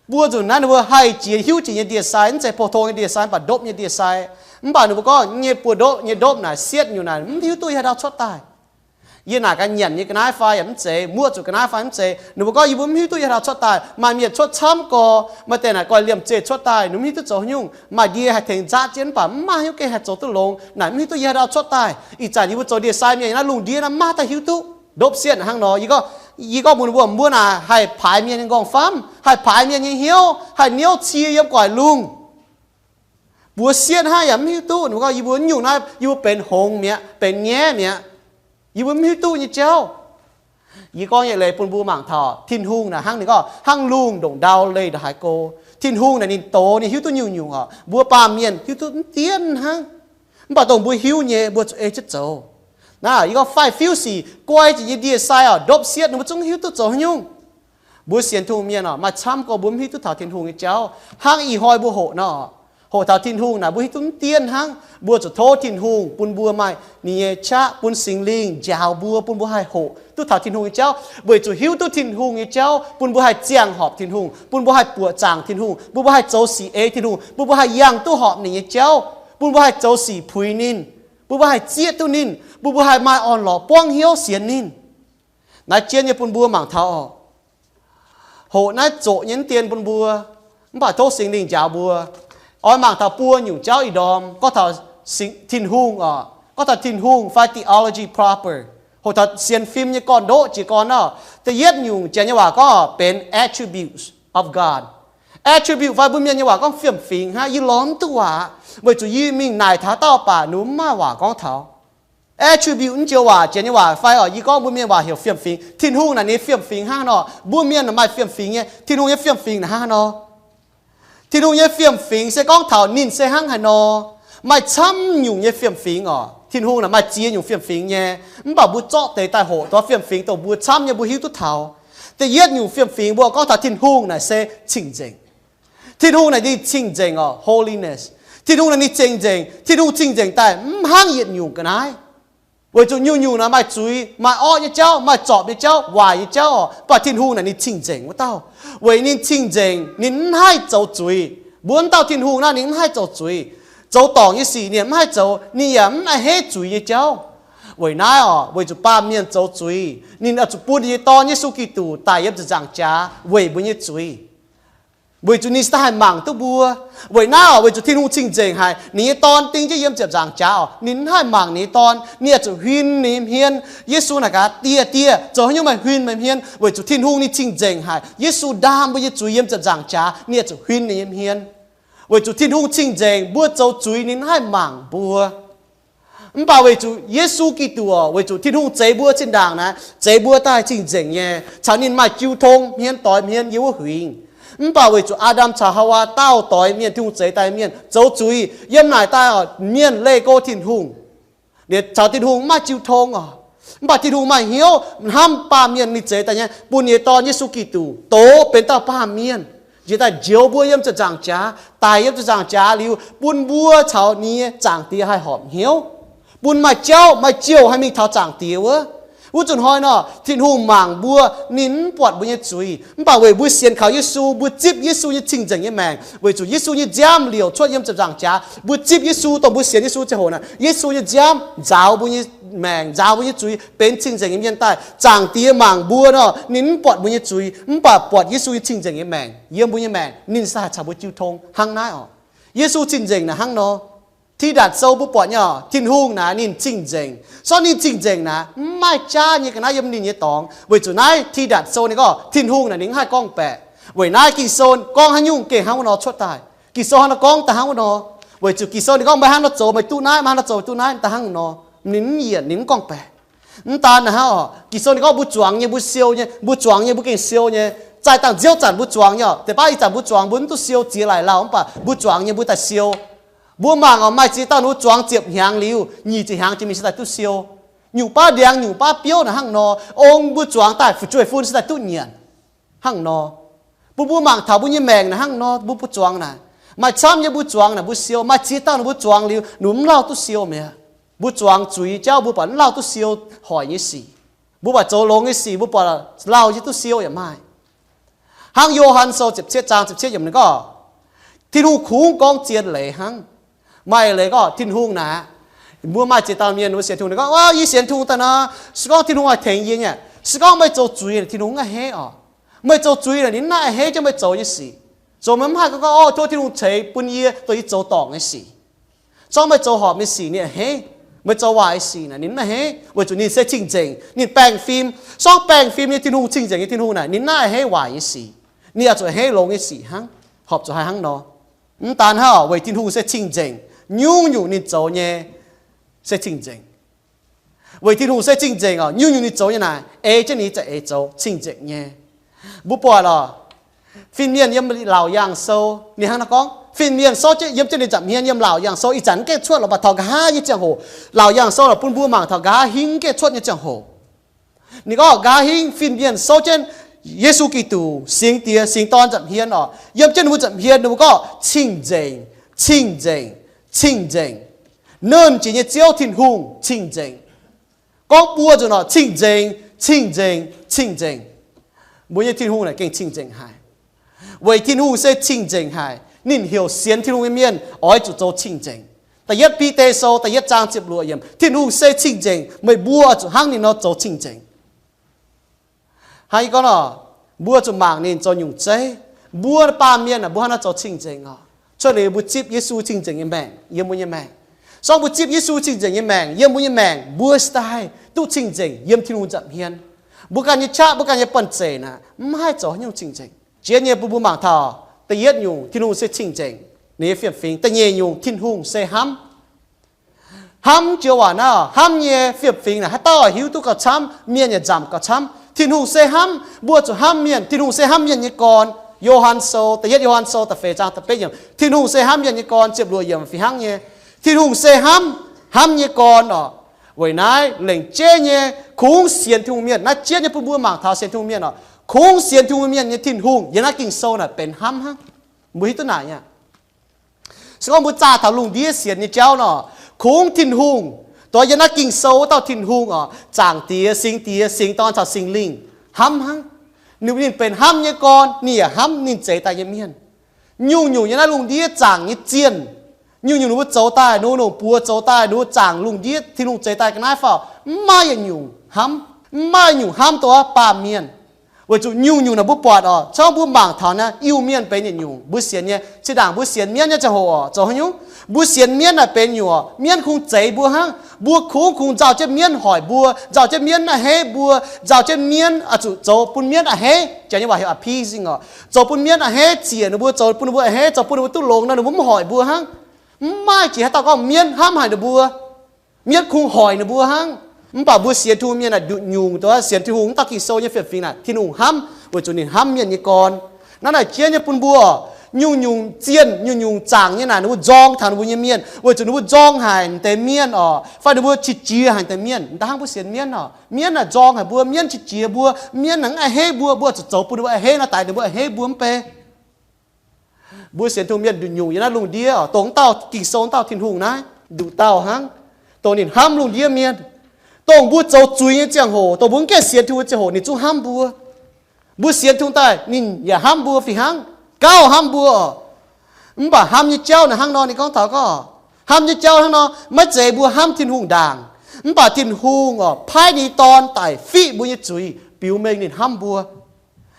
Buo nzunc naaiv ninh mbuo haih jiex hiuv jiex nyei ndie-sai, mv zeiz pou-tong nyei ndie-sai, mv baac ndopv nyei ndie-sai. Mv baac ninh mbuo gorngv nyei buoz ndopv nyei ndopv naaic sietv nyungc naaic mv hiuv duqv yie haaix ndau cuotv daaih. Yie naaic ga'nyanc nyei ga'naaiv fai yaac mv zeiz, muoqv zuqc ga'naaiv fai mv zeiz. Ninh mbuo gorngv yie mbuo mv hiuv duqv yie haaix ndau cuotv daaih. Maaih mienh cuotv camv gorx, maaih deix naaic goiv liemh zeih cuotv daaih, ninh mv hiuv duqv zoux haaix nyungc. Maaih ndie haih tengx nzaatv jienv, mv baac mv maaih haaix nyungc gengh haih zoux duqv longx. Naaic mv hiuv duqv yie haaix ndau cuotv daaih. Ih zanc yie mbuo zoux ndie-sai mienh naaiv lungh ndiev naaiv mv maaih daaih hiuv duqv. Ndopv sietv hnangv nor, yie gorngv Yie gorngv mbuox mbuo, mbuo naaic haih paaix mienh nyei nqorngv-famv, haih paaix mienh nyei hnyouv, haih niouv cie yiem gu'nguaaic lungh. Mbuox sieqv hnangv yaac mv hiuv duqv. Ninh mbuo gorngv, yie mbuo nyungc naaiv, yie mbuo benx hngongx mi'aqv, benx nyaiv mi'aqv. Yie mbuo mv hiuv duqv nyei jauv. Yie gorngv nyei leiz bun mbuo mangc taux Tin-Hungh naaic hnangv, ninh gorngv hnangv lungh ndongc ndau leih ndongc haaix go. Tin-Hungh naaic ninh doz, ninh hiuv duqv nyungc-nyungc oc. Mbuo baamh mienh hiuv duqv mv dienv hnangv. Mv baac dongh mbuo hiuv nyei, mbuo zuqc ei jienv zoux. Naaiv yie gorngv faix-fiuv sic guai jiex nyei ndie-sai oc, ndopv sietv, ninh mbuo zungv hiuv duqv zoux haaix nyungc. Mbuo sienx Tin-Hungh mienh oc, maaih camv gorx mbuo mv hiuv duqv taux Tin-Hungh nyei jauv. Hnangv ih hnoi mbuo hoqc nor, hoqc taux Tin-Hungh naaic mbuo hiuv duqv mv dienv hnangv. Mbuo zuqc tov Tin-Hungh bun mbuo maaih ninh nyei qaqv, bun Singx Lingh njaaux mbuo, bun mbuo haih hoqc duqv taux Tin-Hungh nyei jauv, weic zuqc hiuv duqv Tin-Hungh nyei jauv bun mbuo haih ziangh horpc Tin-Hungh, bun mbuo haih buoqc zaangc Tin-Hungh, bun mbuo haih zoux sic ei Tin-Hungh, bun mbuo haih yangh duqv horpc ninh nyei jauv, bun mbuo haih zoux sic puix ninh, bun mbuo haih zieqv duqv ninh, bun mbuo haih maaih orn-lorqc buangv hnyouv sienx ninh. Naaiv jienv nyei bun mbuo mangc taux oc. Hoqc naaiv zoqc nyei mv dien bun mbuo, mv baac tov Singx Lingh njaaux mbuo. Oix mangc taux buo nyungc jauv ih ndorm, gorngv taux Tin-Hungh oc, gorngv taux Tin-Hungh fai theology proper. Hoqc taux sienx fim nyei gorn-ndoqv jiez gorn nor, da'yietv nyungc Janx nyei waac gorngv benx attributes of God. Attribute fai mbuo mienh nyei waac gorngv fiem-fingx hnangv, yie lorz mv duqv waac, weic zuqc yie mingh naaic taux dauh baac ninh mv maaih waac gorngv taux. Attribute naaiv joux waac, Janx nyei waac fai oc, yie gorngv mbuo mienh waac heuc fiem-fingx. Tin-Hungh naaic ninh fiem-fingx hnangv haaix nor? Mbuo mienh maaih fiem-fingx nyei. Tin-Hungh nyei fiem-fingx naaic hnangv haaix nor? Tin-Hungh nyei fiem-fingx se gorngv taux ninh se hnangv haaix nor. Maaih camv nyungc nyei fiem-fingx oc. Tin-Hungh naaic maaih ziex nyungc fiem-fingx nyei. Mv baac mbuo zorqv deix daaih hoqc taux fiem-fingx dongh mbuo camv nyei mbuo hiuv duqv taux. Da'yietv nyungc fiem-fingx mbuo gorngv taux Tin-Hungh naaic se cing-nzengc. Tin-Hungh naaic ninh cing-nzengc oc, holiness. Tin-Hungh naaic ninh cing-nzengc. Tin-Hungh cing-nzengc daaih mv hnangv yietc nyungc ga'naaiv. Weic zuqc nyungc-nyungc naaic maaih zuiz, maaih orqv nyei jauv, maaih zorpc nyei jauv, waaic nyei jauv oc. Mv baac Tin-Hungh naaic ninh cing-nzengc wuov dauh. Weic ninh cing-nzengc, ninh mv haih zoux zuiz. Mbuo wuov dauh Tin-Hungh naaic ninh mv haih zoux zuiz. Zoux dorngc nyei sic ninh mv haih zoux, ninh yaac mv a'hneiv zuiz nyei jauv. Weic naaiv oc, weic zuqc baamh mienh zoux zuiz, ninh oix zuqc bun ninh nyei Dorn, Yesu Giduc, daic yiem ziepc nzaangc jaax weic mbuo nyei zuiz. Weic zuqc ninh se daaih haih mangc duqv mbuo. Weic naaiv oc, weic zuqc Tin-Hungh cing-nzengc haic, ninh nyei Dorn ding jienv yiem ziepc nzaangc jaax oc, ninh mv haih mangc ninh nyei Dorn, ninh oix zuqc huin ninh nyei hmien. Yesu naaic gaax, Die, Die, zoux haaix nyungc meih huin meih hmien? Weic zuqc Tin-Hungh ninh cing-nzengc haic. Yesu ndaam mbuo nyei zuiz yiem ziepc nzaangc jaax, ninh oix zuqc huin ninh nyei hmien. Weic zuqc Tin-Hungh cing-nzengc, mbuo zoux zuiz ninh mv haih mangc mbuo. Mv baac weic zuqc Yesu Giduc oc, weic zuqc Tin-Hungh zeix mbuo zinh ndaangc naaic, zeix mbuo daaih cing-nzengc nyei, caux ninh maaih jiu tong hmien doix hmien yiem wuov huingx. Mv baac weic zuqc Aa^ndam caux Haawaa dauh doix mienh, Tin-Hungh zeix daaih mienh zoux zuiz, yiem naaic daaih oc, mienh leih go Tin-Hungh, ninh caux Tin-Hungh mv maaih jiu tong oc. Mv baac Tin-Hungh maaih hnyouv hnamv baamh mienh, ninh zeix daaih nyei bun ninh nyei Dorn, Yesu Giduc, doz benx dauh baamh mienh, njiec daaih njoux mbuo yiem ziepc nzaangc jaax, daic yiem ziepc nzaangc jaax liuz, bun mbuo caux ninh nyei Zaangc Diex haih horpc hnyouv, bun maaih jauv maaih jouh haih mingh taux Zaangc Diex wuov. Wuov zuqc hnoi nor, Tin-Hungh mangc mbuo, ninh mv buatc mbuo nyei zuiz. Mv baac weic mbuo sienx kaux Yesu, mbuo zipv Yesu nyei cing-nzengc nyei maengc, weic zuqc Yesu nyei nziaamv liouc cuotv yiem ziepc nzaangc jaax. Mbuo zipv Yesu, dongh mbuo sienx Yesu ziangh hoc naaic, Yesu nyei nziaamv nzaaux mbuo nyei maengc, nzaaux mbuo nyei zuiz, benx cing-nzengc nyei mienh daaih. Zaangc Diex mangc mbuo nor, ninh mv buatc mbuo nyei zuiz, mv baac buatc Yesu nyei cing-nzengc nyei maengc yiem mbuo nyei maengc, ninh se haih caux mbuo jiu tong hnangv naaiv oc. Yesu cing-nzengc naaic hnangv nor. Ti^datc Sou mbuo buatc nyei oc, Tin-Hungh naaic ninh cing-nzengc. Sortv ninh cing-nzengc naaic, mv maaih jaav nyei ga'naaiv yiem ninh nyei dorngx. Weic zuqc naaiv Ti^datc Sou ninh gorngv Tin-Hungh naaic ninh mv haih gorngv-baeqc. Weic naaiv Ging-Sou gorngv haaix nyungc gengh hnangv wuov nor cuotv daaih. Ging-Sou hnangv nor gorngv daaih hnangv wuov nor. Weic zuqc Ging-Sou ninh gorngv meih hnangv nor zoux meih duqv naaiv, meih hnangv nor zoux meih duqv naaiv, daaih hnangv wuov nor. Ninh mv yienc, ninh mv gorngv-baeqc. Mv daan naaic hnangv oc, Ging-Sou ninh gorngv mbuo zuangx nyei, mbuo siou nyei, mbuo zuangx nyei, mbuo gengh siou nyei. Zaih dangh nziouv zanc mbuo zuangx nyei oc. Deix baav ih zanc mbuo zuangx mbuo mv duqv siou ziex laic lauh, mv baac mbuo zuangx nyei mbuo daaih siou. Mbuo mangc oc, maaih ziex dauh ninh mbuo zuangx ziepc hnyangx liuz, nyic ziepc hnyangx jiex mingh se daaih duqv siou. Nyungc baav ndiangx nyungc baav biouv naaic hnangv nor. Ong mbuo zuangx daaih fu'jueiv-fun se daaih duqv nyanc hnangv nor. Bun mbuo mangc taux mbuo nyei maengc naaic hnangv nor, mbuo mbuo zuangx naaic, maaih camv nyei mbuo zuangx naaic mbuo siou, maaih ziex dauh ninh mbuo zuangx liuz ninh mv lauh duqv siou mi'aqv. Mbuo zuangx zuiz nyei jauv mbuo buatc mv lauh duqv siou hoic nyei sic. Mbuo buatc zoux longx nyei sic mbuo buatc lauh nyei duqv siou yaac maaih. Hnangv Yo^han Sou ziepc cietv zaang ziepc cietv yiemc ninh gorngv, Tin-Hungh kungx gorngv zien leiz hnangv. Maaih leiz gorngv Tin-Hungh naaic, mbuo maaih ziex dauh mienh mbuo sienx Tin-Hungh, ninh gorngv, Ov, yie sienx Tin-Hungh daaih nor, se gorngv Tin-Hungh haih tengx yie nyei, se gorngv meih zoux zuiz naaic Tin-Hungh mv a'hneiv oc. Meih zoux zuiz naaic ninh mv a'hneiv jienv meih zoux nyei sic. Zoux meih mv haih gorngv, Ov, tov Tin-Hungh ceix bun yie dongh yie zoux dorngc nyei sic. Se gorngv meih zoux horpc nyei sic ninh a'hneiv. Meih zoux waaic nyei sic naaic ninh maiv a'hneiv, weic zuqc ninh se cing-nzengc, ninh baengh fim. Sorng baengh fim nyei Tin-Hungh, cing-nzengc nyei Tin-Hungh naaic ninh maiv a'hneiv waaic nyei sic. Ninh oix zuqc a'hneiv longx nyei sic hnangv, horpc zuqc haih hnangv nor. Mv daan hnangv, weic Tin-Hungh se cing-nzengc, nyungc-nyungc ninh zoux nyei se cing-nzengc. Weic Tin-Hungh se cing-nzengc oc, nyungc-nyungc ninh zoux nyei naaic ei jienv ninh za'eix zoux cing-nzengc nyei. Mbuo buatc oc, fin-mienh yiem Laauc Yaangh Sou ninh hnangv naaiv gorngv, fin-mienh sortv jienv yiem jienv ninh nza'hmien yiem Laauc Yaangh Sou ih zanc mv gaengh cuotv lorqc, mv baac taux nqa'haav nyei ziangh hoc, Laauc Yaangh Sou lorqc bun mbuo mangc taux nqa'haav hingv mv gaengh cuotv nyei ziangh hoc. Ninh gorngv nqa'haav hingv fin-mienh sortv jienv Yesu Giduc, Singx Diex, Singx Dorn nza'hmien oc, yiem jienv ninh mbuo nza'hmien ninh mbuo gorngv, cing-nzengc, cing-nzengc, cing-nzengc. Nernh Jiex nyei Ziouv Tin-Hungh cing-nzengc. Gorngv buo nzunc oc, cing-nzengc, cing-nzengc, cing-nzengc. Mbuo nyei Tin-Hungh naaic gengh cing-nzengc haic. Weic Tin-Hungh se cing-nzengc haic, ninh heuc sienx Tin-Hungh nyei mienh oix zuqc zoux cing-nzengc. Da'yietv Bide Sou da'yietv zaang ziepc luoqc yiemc, Tin-Hungh se cing-nzengc, meih mbuo oix zuqc hnangv ninh nor zoux cing-nzengc. Hnangv yie gorngv oc, mbuo zuqc mangc ninh zoux nyungc zeiv. Mbuo baamh mienh aah, mbuo hnangv naaiv zoux cing-nzengc oc. Cuotv liuz mbuo zipv Yesu cing-nzengc nyei maengc yiem mbuo nyei maengc. Sorng mbuo zipv Yesu cing-nzengc nyei maengc yiem mbuo nyei maengc, mbuo se daaih duqv cing-nzengc yiem Tin-Hungh nza'hmien. Mbuo ganh nyei qaqv, mbuo ganh nyei banh zeic naaic mv haih zoux haaix nyungc cing-nzengc. Jiex nyei bun mbuo mangc taux da'yietv nyungc, Tin-Hungh se cing-nzengc, ninh nyei fiem-fingx. Da'nyeic nyungc, Tin-Hungh se hnamv. Hnamv joux waac naaiv, hnamv nyei fiem-fingx naaic haaix dauh hiuv duqv gauh camv, mienh yaac nzamc gauh camv. Tin-Hungh se hnamv, mbuo zuqc hnamv mienh. Tin-Hungh se hnamv mienh nyei gorn. Yo^han Sou, da'yietv Yo^han Sou da'feix zaang da'betv yiemc, Tin-Hungh se hnamv mienh nyei gorn, ziepc luoqc yiemc fih hnangv nyei. Tin-Hungh se hnamv, hnamv nyei gorn oc. Weic naaiv lengc jeiv nyei, kungx sienx Tin-Hungh mienh, naaiv jiex nyei bun mbuo mangc taux sienx Tin-Hungh mienh oc. Kungx sienx Tin-Hungh mienh nyei Tin-Hungh yiem naaiv Ging-Sou naaic benx hnamv hnangv. Mbuo hiuv duqv naaic aqv. Se gorngv mbuo zaah taux lungh ndiev sienx nyei jauv nor, kungx Tin-Hungh, dongh yiem naaiv Ging-Sou wuov dauh Tin-Hungh oc, Zaangc Diex, Singx Diex, Singx Dorn caux Singx Lingh, hnamv hnangv. Ninh, ninh benx hnamv nyei gorn, ninh yaac hnamv ninh zeix daaih nyei mienh. Nyungc-nyungc yiem naaiv lungh ndiev zaangc nyei zienh, nyungc-nyungc ninh mbuo zoux daaih, ninh mbuo longc buoz zoux daaih, ninh mbuo zaangc lungh ndiev, Tin-Hungh zeix daaih ga'naaiv faaux, mv maaih yietc nyungc hnamv, mv maaih nyungc hnamv dongh wuov baamh mienh. Weic zuqc nyungc-nyungc naaic mbuo buatc oc, se gorngv mbuo mangc taux naaiv Iu-Mienh benx yietc nyungc, mbuo sienx nyei. Zinh ndaangc mbuo sienx mienv nyei ziangh hoc oc, zoux haaix nyungc? Mbuo sienx mienv naaic benx nyungc oc, mienv kungx zeix mbuo hnangv. Mbuo kungx, kungx nzauh jienv mienv hoic mbuo, nzauh jienv mienv a'hneiv mbuo, nzauh jienv mienv oix zuqc zoux bun mienv a'hneiv. Janx nyei waac heuc appeasing oc. Zoux bun mienv a'hneiv, ziec ninh mbuo, zoux bun ninh mbuo a'hneiv, zoux bun ninh mbuo duqv longx nor ninh mbuo mv hoic mbuo hnangv. Mv maaih jiex haaix dauh gorngv mienv hnamv haic ninh mbuo. Mienv kungx hoic ninh mbuo hnangv. Mv baac mbuo sienx Tin-Hungh mienh naaic nduqc nyungc, dongh sienx Tin-Hungh wuov dauh Ging-Sou nyei fiem-fingx naaic, Tin-Hungh hnamv weic zuqc ninh hnamv mienh nyei gorn. Naaiv naaic jiex nyei bun mbuo oc, nyungc-nyungc zienh, nyungc-nyungc zaangc nyei naaic ninh mbuo nzorng taux ninh mbuo nyei mienh weic zuqc ninh mbuo nzorng haic deix mienh oc, fai ninh mbuo qiex jiez haic deix mienh. Da'hnangv mbuo sienx mienv oc, mienv naaic nzorng haic mbuo, mienv qiex jiez mbuo, mienv naaic mv a'hneiv mbuo, mbuo zuqc zoux bun ninh mbuo a'hneiv nor, daix ninh mbuo a'hneiv mbuo mv bei. Mbuo sienx Tin-Hungh mienh nduqc nyungc yiem naaiv lungh ndiev oc, dongh wuov dauh Ging-Sou wuov dauh Tin-Hungh naaiv nduqc dauh hnangv, dongh ninh hnamv lungh ndiev mienh. Dongh mbuo zoux zuiz nyei ziangh hoc, dongh mbuo mv gaengh sienx Tin-Hungh nyei ziangh hoc ninh zungv hnamv mbuo. Mbuo sienx Tin-Hungh daaih ninh yaac hnamv mbuo fih hnangv, gauh hnamv mbuo oc. Mv baac hnamv nyei jauv naaic hnangv nor, ninh gorngv taux gorngv, hnamv nyei jauv hnangv nor maiv zeiz mbuo hnamv Tin-Hungh ndaangc, mv baac Tin-Hungh oc paaiv ninh nyei Dorn daaih fiqv mbuo nyei zuiz, biux mengh ninh hnamv mbuo.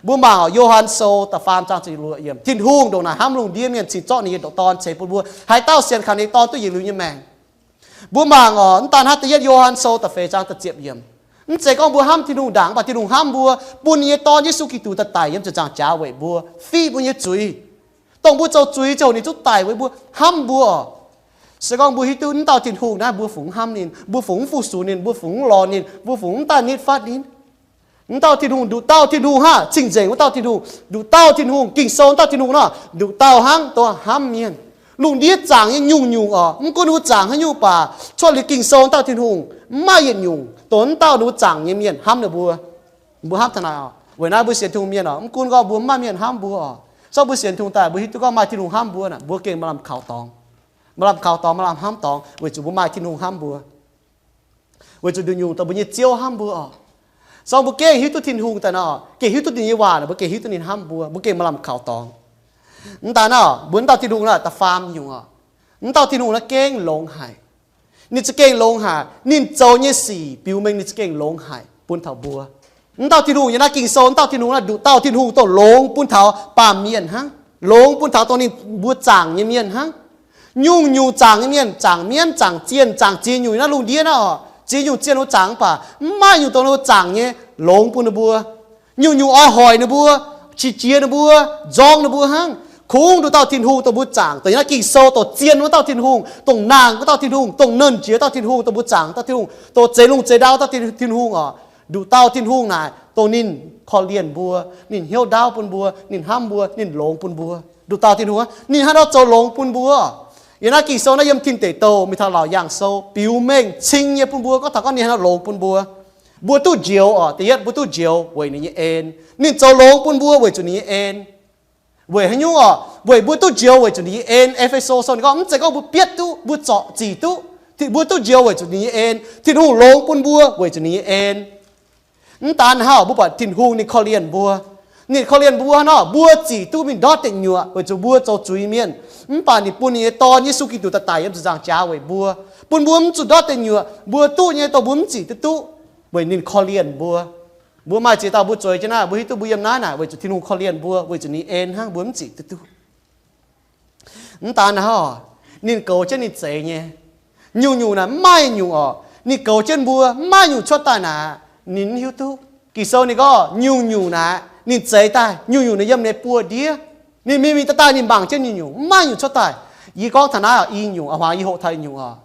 Mbuo mangc oc, Yo^han Sou da'faam zaang ziepc luoqc yiemc, Tin-Hungh ndongc naaic hnamv lungh ndiev mienh cingx zorqv ninh nyei ndoqc Dorn ceix bun mbuo, haaix dauh sienx kaux ninh nyei Dorn duqv yietc liuz nyei maengc. Mbuo mangc oc, mv daan hnangv da'yietv Yo^han Sou da'feix zaang da'ziepc yiemc, mv zeiz gorngv mbuo hnamv Tin-Hungh ndaangc, mv baac Tin-Hungh hnamv mbuo, bun ninh nyei Dorn Yesu Giduc daaih daic yiem ziepc nzaangc jaax weic mbuo, fiqv mbuo nyei zuiz. Dongh mbuo zoux zuiz ziangh hoc ninh zungv daic weic mbuo, hnamv mbuo oc. Se gorngv mbuo hiuv duqv wuov dauh Tin-Hungh naaiv, mbuo fungx hnamv ninh, mbuo fungx mv fu-sux ninh, mbuo fungx mv lorz ninh, mbuo fungx mv daaih nitv fatv ninh. Wuov dauh Tin-Hungh, nduqc dauh Tin-Hungh hnangv, cing-nzengc wuov dauh Tin-Hungh, nduqc dauh Tin-Hungh, Ging-Sou wuov dauh Tin-Hungh nor, nduqc dauh hnangv dongh hnamv mienh. Lungh ndiev zaangc nyei nyungc-nyungc oc, mv gunv ninh mbuo zaangc haaix nyungc baac, cuotv liuz Ging-Sou wuov dauh Tin-Hungh, mv maaih yietc nyungc dongh wuov dauh ninh mbuo zaangc nyei mienh hnamv ninh mbuo. Mbuo hnamv taux naaic oc, weic naaiv mbuo sienx Tin-Hungh mienh oc, mv gunv gorngv mbuo mv maaih mienh hnamv mbuo oc, se gorngv mbuo sienx Tin-Hungh daaih, mbuo hiuv duqv gorngv maaih Tin-Hungh hnamv mbuo naaic, mbuo gengh maaih lamh kaux dorngx. Maaih lamh kaux dorngx, maaih lamh hnamv dorngx, weic zuqc mbuo maaih Tin-Hungh hnamv mbuo. Weic zuqc nduqc nyungc dongh mbuo nyei Ziouv hnamv mbuo oc. Se gorngv mbuo gengh hiuv duqv Tin-Hungh daaih nor, gengh hiuv duqv ninh nyei waac nor, mbuo gengh hiuv duqv ninh hnamv mbuo, mbuo gengh maaih lamh kaux dorngx. Mv daan nor, mbuo wuov dauh Tin-Hungh naaic da'faam nyungc oc. Wuov dauh Tin-Hungh naaiv gengh longx haic. Ninh za'gengh longx haic. Ninh zoux nyei sic biux mengh ninh za'gengh longx haic bun taux mbuo. Wuov dauh Tin-Hungh yiem naaiv Ging-Sou, wuov dauh Tin-Hungh naaiv nduqc dauh Tin-Hungh dongh longx bun taux baamh mienh hnangv, longx bun taux dongh ninh mbuo zaangc nyei mienh hnangv. Nyungc-nyungc zaangc nyei mienh, zaangc mienv, zaangc zienh, zaangc ziex nyungc naaiv lungh ndiev naaiv oc, ziex nyungc zienh wuov zaangc mv baac mv maaih nyungc dongh ninh mbuo zaangc nyei longx bun ninh mbuo. Nyungc-nyungc oix hoic ninh mbuo, qiex jiez ninh mbuo, nzorng ninh mbuo hnangv. Kungx nduqc dauh Tin-Hungh dongh mbuo zaangc, dongh yiem naaiv Ging-Sou dongh zien wuov dauh Tin-Hungh, dongh naang wuov dauh Tin-Hungh, dongh nernh jiex dauh Tin-Hungh, dongh mbuo zaangc dauh Tin-Hungh, dongh zeix lungh zeix ndau dauh Tin-Hungh oc. Nduqc dauh Tin-Hungh naaic dongh ninh korv-lienh mbuo, ninh hnyouv ndaauv bun mbuo, ninh hnamv mbuo, ninh longx bun mbuo. Nduqc dauh Tin-Hungh, ninh hnangv nor zoux longx bun mbuo. Yiem naaiv Ging-Sou naaiv yiem Tin Deic Douh mingh taux Laauc Yaangh Sou biux mengh cing nyei bun mbuo gorngv taux gorngv ninh hnangv nor longx bun mbuo. Mbuo duqv njoux oc, da'yietv mbuo duqv njoux weic ninh nyei en. Ninh zoux longx bun mbuo weic zuqc ninh nyei en. Weic haaix nyungc oc? Weic mbuo duqv njoux weic zuqc ninh nyei en. E^fe^so Sou ninh gorngv mv zeiz gorngv mbuo bietv duqv, mbuo zorc zic duqv. Mbuo duqv njoux weic zuqc ninh nyei en. Tin-Hungh longx bun mbuo weic zuqc ninh nyei en. Mv daan hnangv, mbuo buatc Tin-Hungh ninh korv-lienh mbuo. Ninh korv-lienh mbuo hnangv nor, mbuo zic duqv mingh ndortv deic nyuoqc weic zuqc mbuo zoux zuiz mienh. Mv baac ninh bun ninh nyei Dorn, Yesu Giduc, daaih daic yiem ziepc nzaangc jaax weic mbuo, bun mbuo mv zuqc ndortv deic nyuoqc, mbuo duqv nyei dongh mbuo mv zic duqv duqv, weic ninh korv-lienh mbuo. Mbuo maaih ziex dauh mbuo zueiz jienv naaiv, mbuo hiuv duqv mbuo yiem naaiv naaic weic zuqc Tin-Hungh korv-lienh mbuo, weic zuqc ninh en hnangv, mbuo mv zic duqv duqv. Mv daan hnangv, ninh goux jienv ninh zeix nyei. Nyungc-nyungc naaic mv maaih nyungc oc, ninh goux jienv mbuo, mv maaih nyungc cuotv daaih naaic ninh mv hiuv duqv. Ging-Sou ninh gorngv nyungc-nyungc naaic ninh zeix daaih, nyungc-nyungc naaic yiem ninh buoz-ndiev. Ninh mingh mingh daaih daaih ninh mangc jienv nyungc-nyungc, mv maaih nyungc cuotv daaih. Yie gorngv taux naaiv oc, i nyungc, a'hmuangx yie hoqc taux i nyungc oc,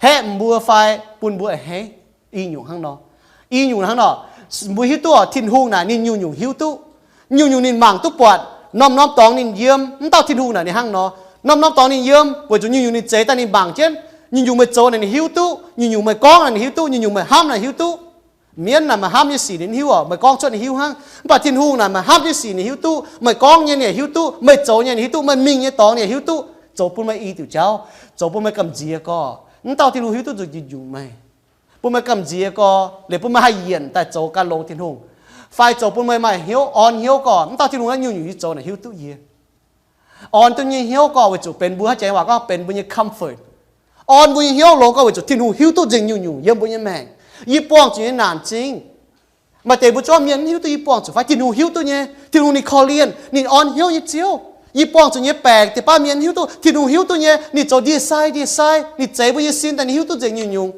haeqv mbuo fai bun mbuo a'hneiv. I nyungc hnangv nor. I nyungc hnangv nor. Mbuo hiuv duqv oc, Tin-Hungh naaic ninh nyungc-nyungc hiuv duqv. Nyungc-nyungc ninh mangc duqv buatc, norm-norm dorngx ninh yiem. Mv dauh Tin-Hungh naaic ninh hnangv nor. Norm-norm dorngx ninh yiem weic zuqc nyungc-nyungc ninh zeix daaih ninh mangc jienv. Nyungc-nyungc meih zoux naaic ninh hiuv duqv, nyungc-nyungc meih gorngv naaic ninh hiuv duqv, nyungc-nyungc meih hnamv naaic hiuv duqv. Mienv naaic meih hnamv nyei sic ninh hiuv oc, meih gorngv cuotv ninh hiuv hnangv. Mv baac Tin-Hungh naaic meih hnamv nyei sic ninh hiuv duqv, meih gorngv nyei ninh hiuv duqv, meih zoux nyei ninh hiuv duqv, meih mingh nyei dorngx ninh hiuv duqv, zoux bun meih i diuc jauv, zoux bun meih gamh nziex gorx. Mv dauh Tin-Hungh hiuv duqv nzunc nyungc meih, bun meih gamh nziex gorx, liuz bun meih haih yienc daaih zoux gan longx Tin-Hungh, fai zoux bun meih maaih hnyouv orn hnyouv gorx. Mv dauh Tin-Hungh naaiv nyungc-nyungc yie zoux naaic hiuv duqv yie. Orn duqv nyei hnyouv gorx weic zuqc benx mbuo haaix jangx waac gorngv benx mbuo nyei comfort. Orn mbuo nyei hnyouv longx gorx weic zuqc Tin-Hungh hiuv duqv nzengc nyungc-nyungc yiem mbuo nyei maengc. Yie buangh zuqc nyei naanc zingh, maaih deix mbuo zorqv mienh mv hiuv duqv yie buangh zuqc fai Tin-Hungh hiuv duqv nyei. Tin-Hungh ninh korv-lienh, ninh orn hnyouv nyei Ziouv. Yie buangh zuqc nyei baengc, diex baav mienh mv hiuv duqv, Tin-Hungh hiuv duqv nyei. Ninh zoux ndie-sai ndie-sai, ninh zeix mbuo nyei sin daaih ninh hiuv duqv nzengc nyungc-nyungc.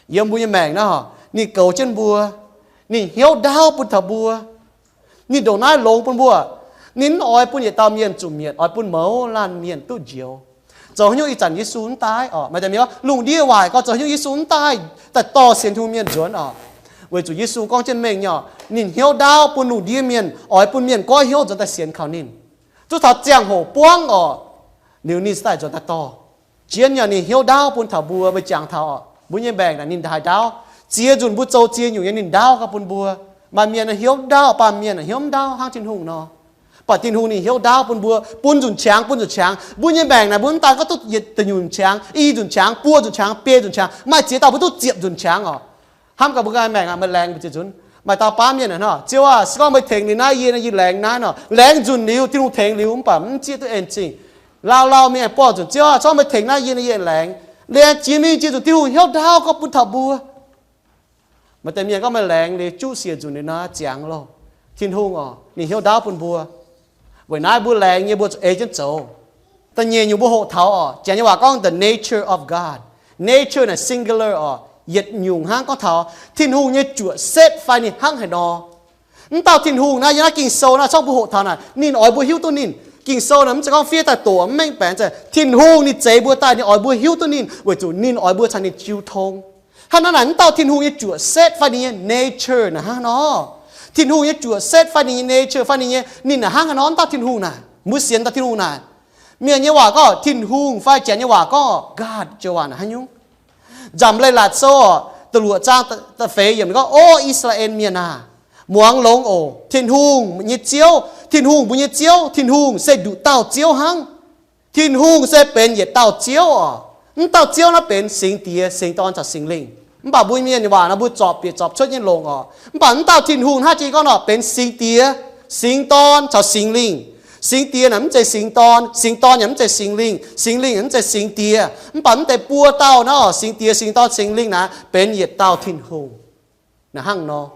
Yiem mbuo nyei maengc naaiv, ninh goux jienv mbuo, ninh hnyouv ndaauv bun taux mbuo. Ninh ndongc naaiv longx bun mbuo. Ninh mv oix bun yietc dauh mienh zuqc mietc, oix bun mouz laanh mienh duqv njoux. Zoux haaix nyungc ih zanc Yesu mv daaih oc, maaih deix mienh gorngv lungh ndiev waaic gorx, zoux haaix nyungc Yesu mv daaih daaih dorh sienx Tin-Hungh mienh nzuonx oc? Weic zuqc Yesu gorngv jienv mengh nyei oc, ninh hnyouv ndaauv bun lungh ndiev mienh, oix bun mienh goiv hnyouv nzuonx daaih sienx kaux ninh. Zuov taux ziangh hoc buangv oc, liuz ninh se daaih nzuonx daaih dorh. Jienv nyei ninh hnyouv ndaauv bun taux mbuo, meih jangx taux oc, mbuo nyei maengc naaic ninh haaix ndaauv. Ziex nzunc mbuo zoux ziex nyungc nyei ninh ndaauv gauh bun mbuo. Maaih mienh hnyouv ndaauv, baamh mienh hnyouv ndaauv hnangv Tin-Hungh nor. Mv baac Tin-Hungh ninh hnyouv ndaauv bun mbuo, bun nzunc qangx, bun nzunc qangx. Mbuo nyei maengc naaic mbuo mv daan gorngv duqv yietc nzunc qangx, i nzunc qangx, buo nzunc qangx, biei nzunc qangx, maaih ziex dauh mbuo duqv ziepc nzunc qangx oc. Hnamv gaax mbuo nyei maengc aqv, meih laengz mbu'ziex nzunc. Maaih dauh baamh mienh hnangv nor, Ziouv aah, se gorngv meih tengx liuz naaiv yie, yie laengz naaiv nor, laengz nzunc liuz Tin-Hungh tengx liuz mv baac mv zieqv duqv en-zingh. Lauh lauh mingh aengx buangh nzunc, Ziouv aah, se gorngv meih tengx naaiv yie, yie aengx laengz. Laengz jiex mingh jiex nzunc Tin-Hungh hnyouv ndaauv gorngv bun taux mbuo. Maaih deix mienh gorngv meih laengz liuz juqv siec nzunc liuz nor ziangx loh. Tin-Hungh oc, ninh hnyouv ndaauv bun mbuo. Weic naaiv mbuo laengz nyei mbuo zuqc ei jienv zoux. Da'nyeic nyungc mbuo hoqc taux oc, Janx nyei waac gorngv the nature of God. Nature naaic singular oc, yietc nyungc hnangv gorngv taux Tin-Hungh nyei juoqc setv fai ninh hnangv haaix nor. Mv dauh Tin-Hungh naaiv yiem naaiv Ging-Sou naaiv, zorqv mbuo hoqc taux naaic, ninh oix mbuo hiuv duqv ninh. Ging-Sou naaic mv zeiz gorngv fiev daaih doqc mv mengh baeqc, Tin-Hungh ninh zeix mbuo daaih ninh oix mbuo hiuv duqv ninh weic zuqc ninh oix mbuo caux ninh jiu tong. Hnangv naaiv naaic, mv dauh Tin-Hungh nyei juoqc setv fai ninh nyei nature naaic hnangv nor. Tin-Hungh nyei juoqc setv fai ninh nyei nature fai ninh nyei, ninh naaic hnangv haaix nor, mv dauh Tin-Hungh naaic, mbuo sienx dauh Tin-Hungh naaic. Mienh nyei waac gorngv Tin-Hungh fai Janx nyei waac gorngv God joux waac naaic haaix nyungc? Nzamc Leiz-Latc Sou oc, da'luoqc zaang da'feix yiemc gorngv, O I^saa^laa^en Mienh aah! Muangx longx oc. Tin-Hungh nyei Ziouv, Tin-Hungh mbuo nyei Ziouv, Tin-Hungh se nduqc dauh Ziouv hnangv. Tin-Hungh se benx yietc dauh Ziouv oc. Mv dauh Ziouv naaiv benx Singx Diex, Singx Dorn caux Singx Lingh. Mv baac mbuo mienh waac nor mbuo zorpc bieqc zorpc cuotv nyei longc oc. Mv baac mv dauh Tin-Hungh hnangv jiex gorngv nor benx Singx Diex, Singx Dorn caux Singx Lingh. Singx Diex naaic mv zeiz Singx Dorn, Singx Dorn yaac mv zeiz Singx Lingh, Singx Lingh yaac mv zeiz Singx Diex. Mv baac mv deix buo dauh naaiv oc, Singx Diex, Singx Dorn, Singx Lingh naaic benx yietc dauh Tin-Hungh. Naaic hnangv nor,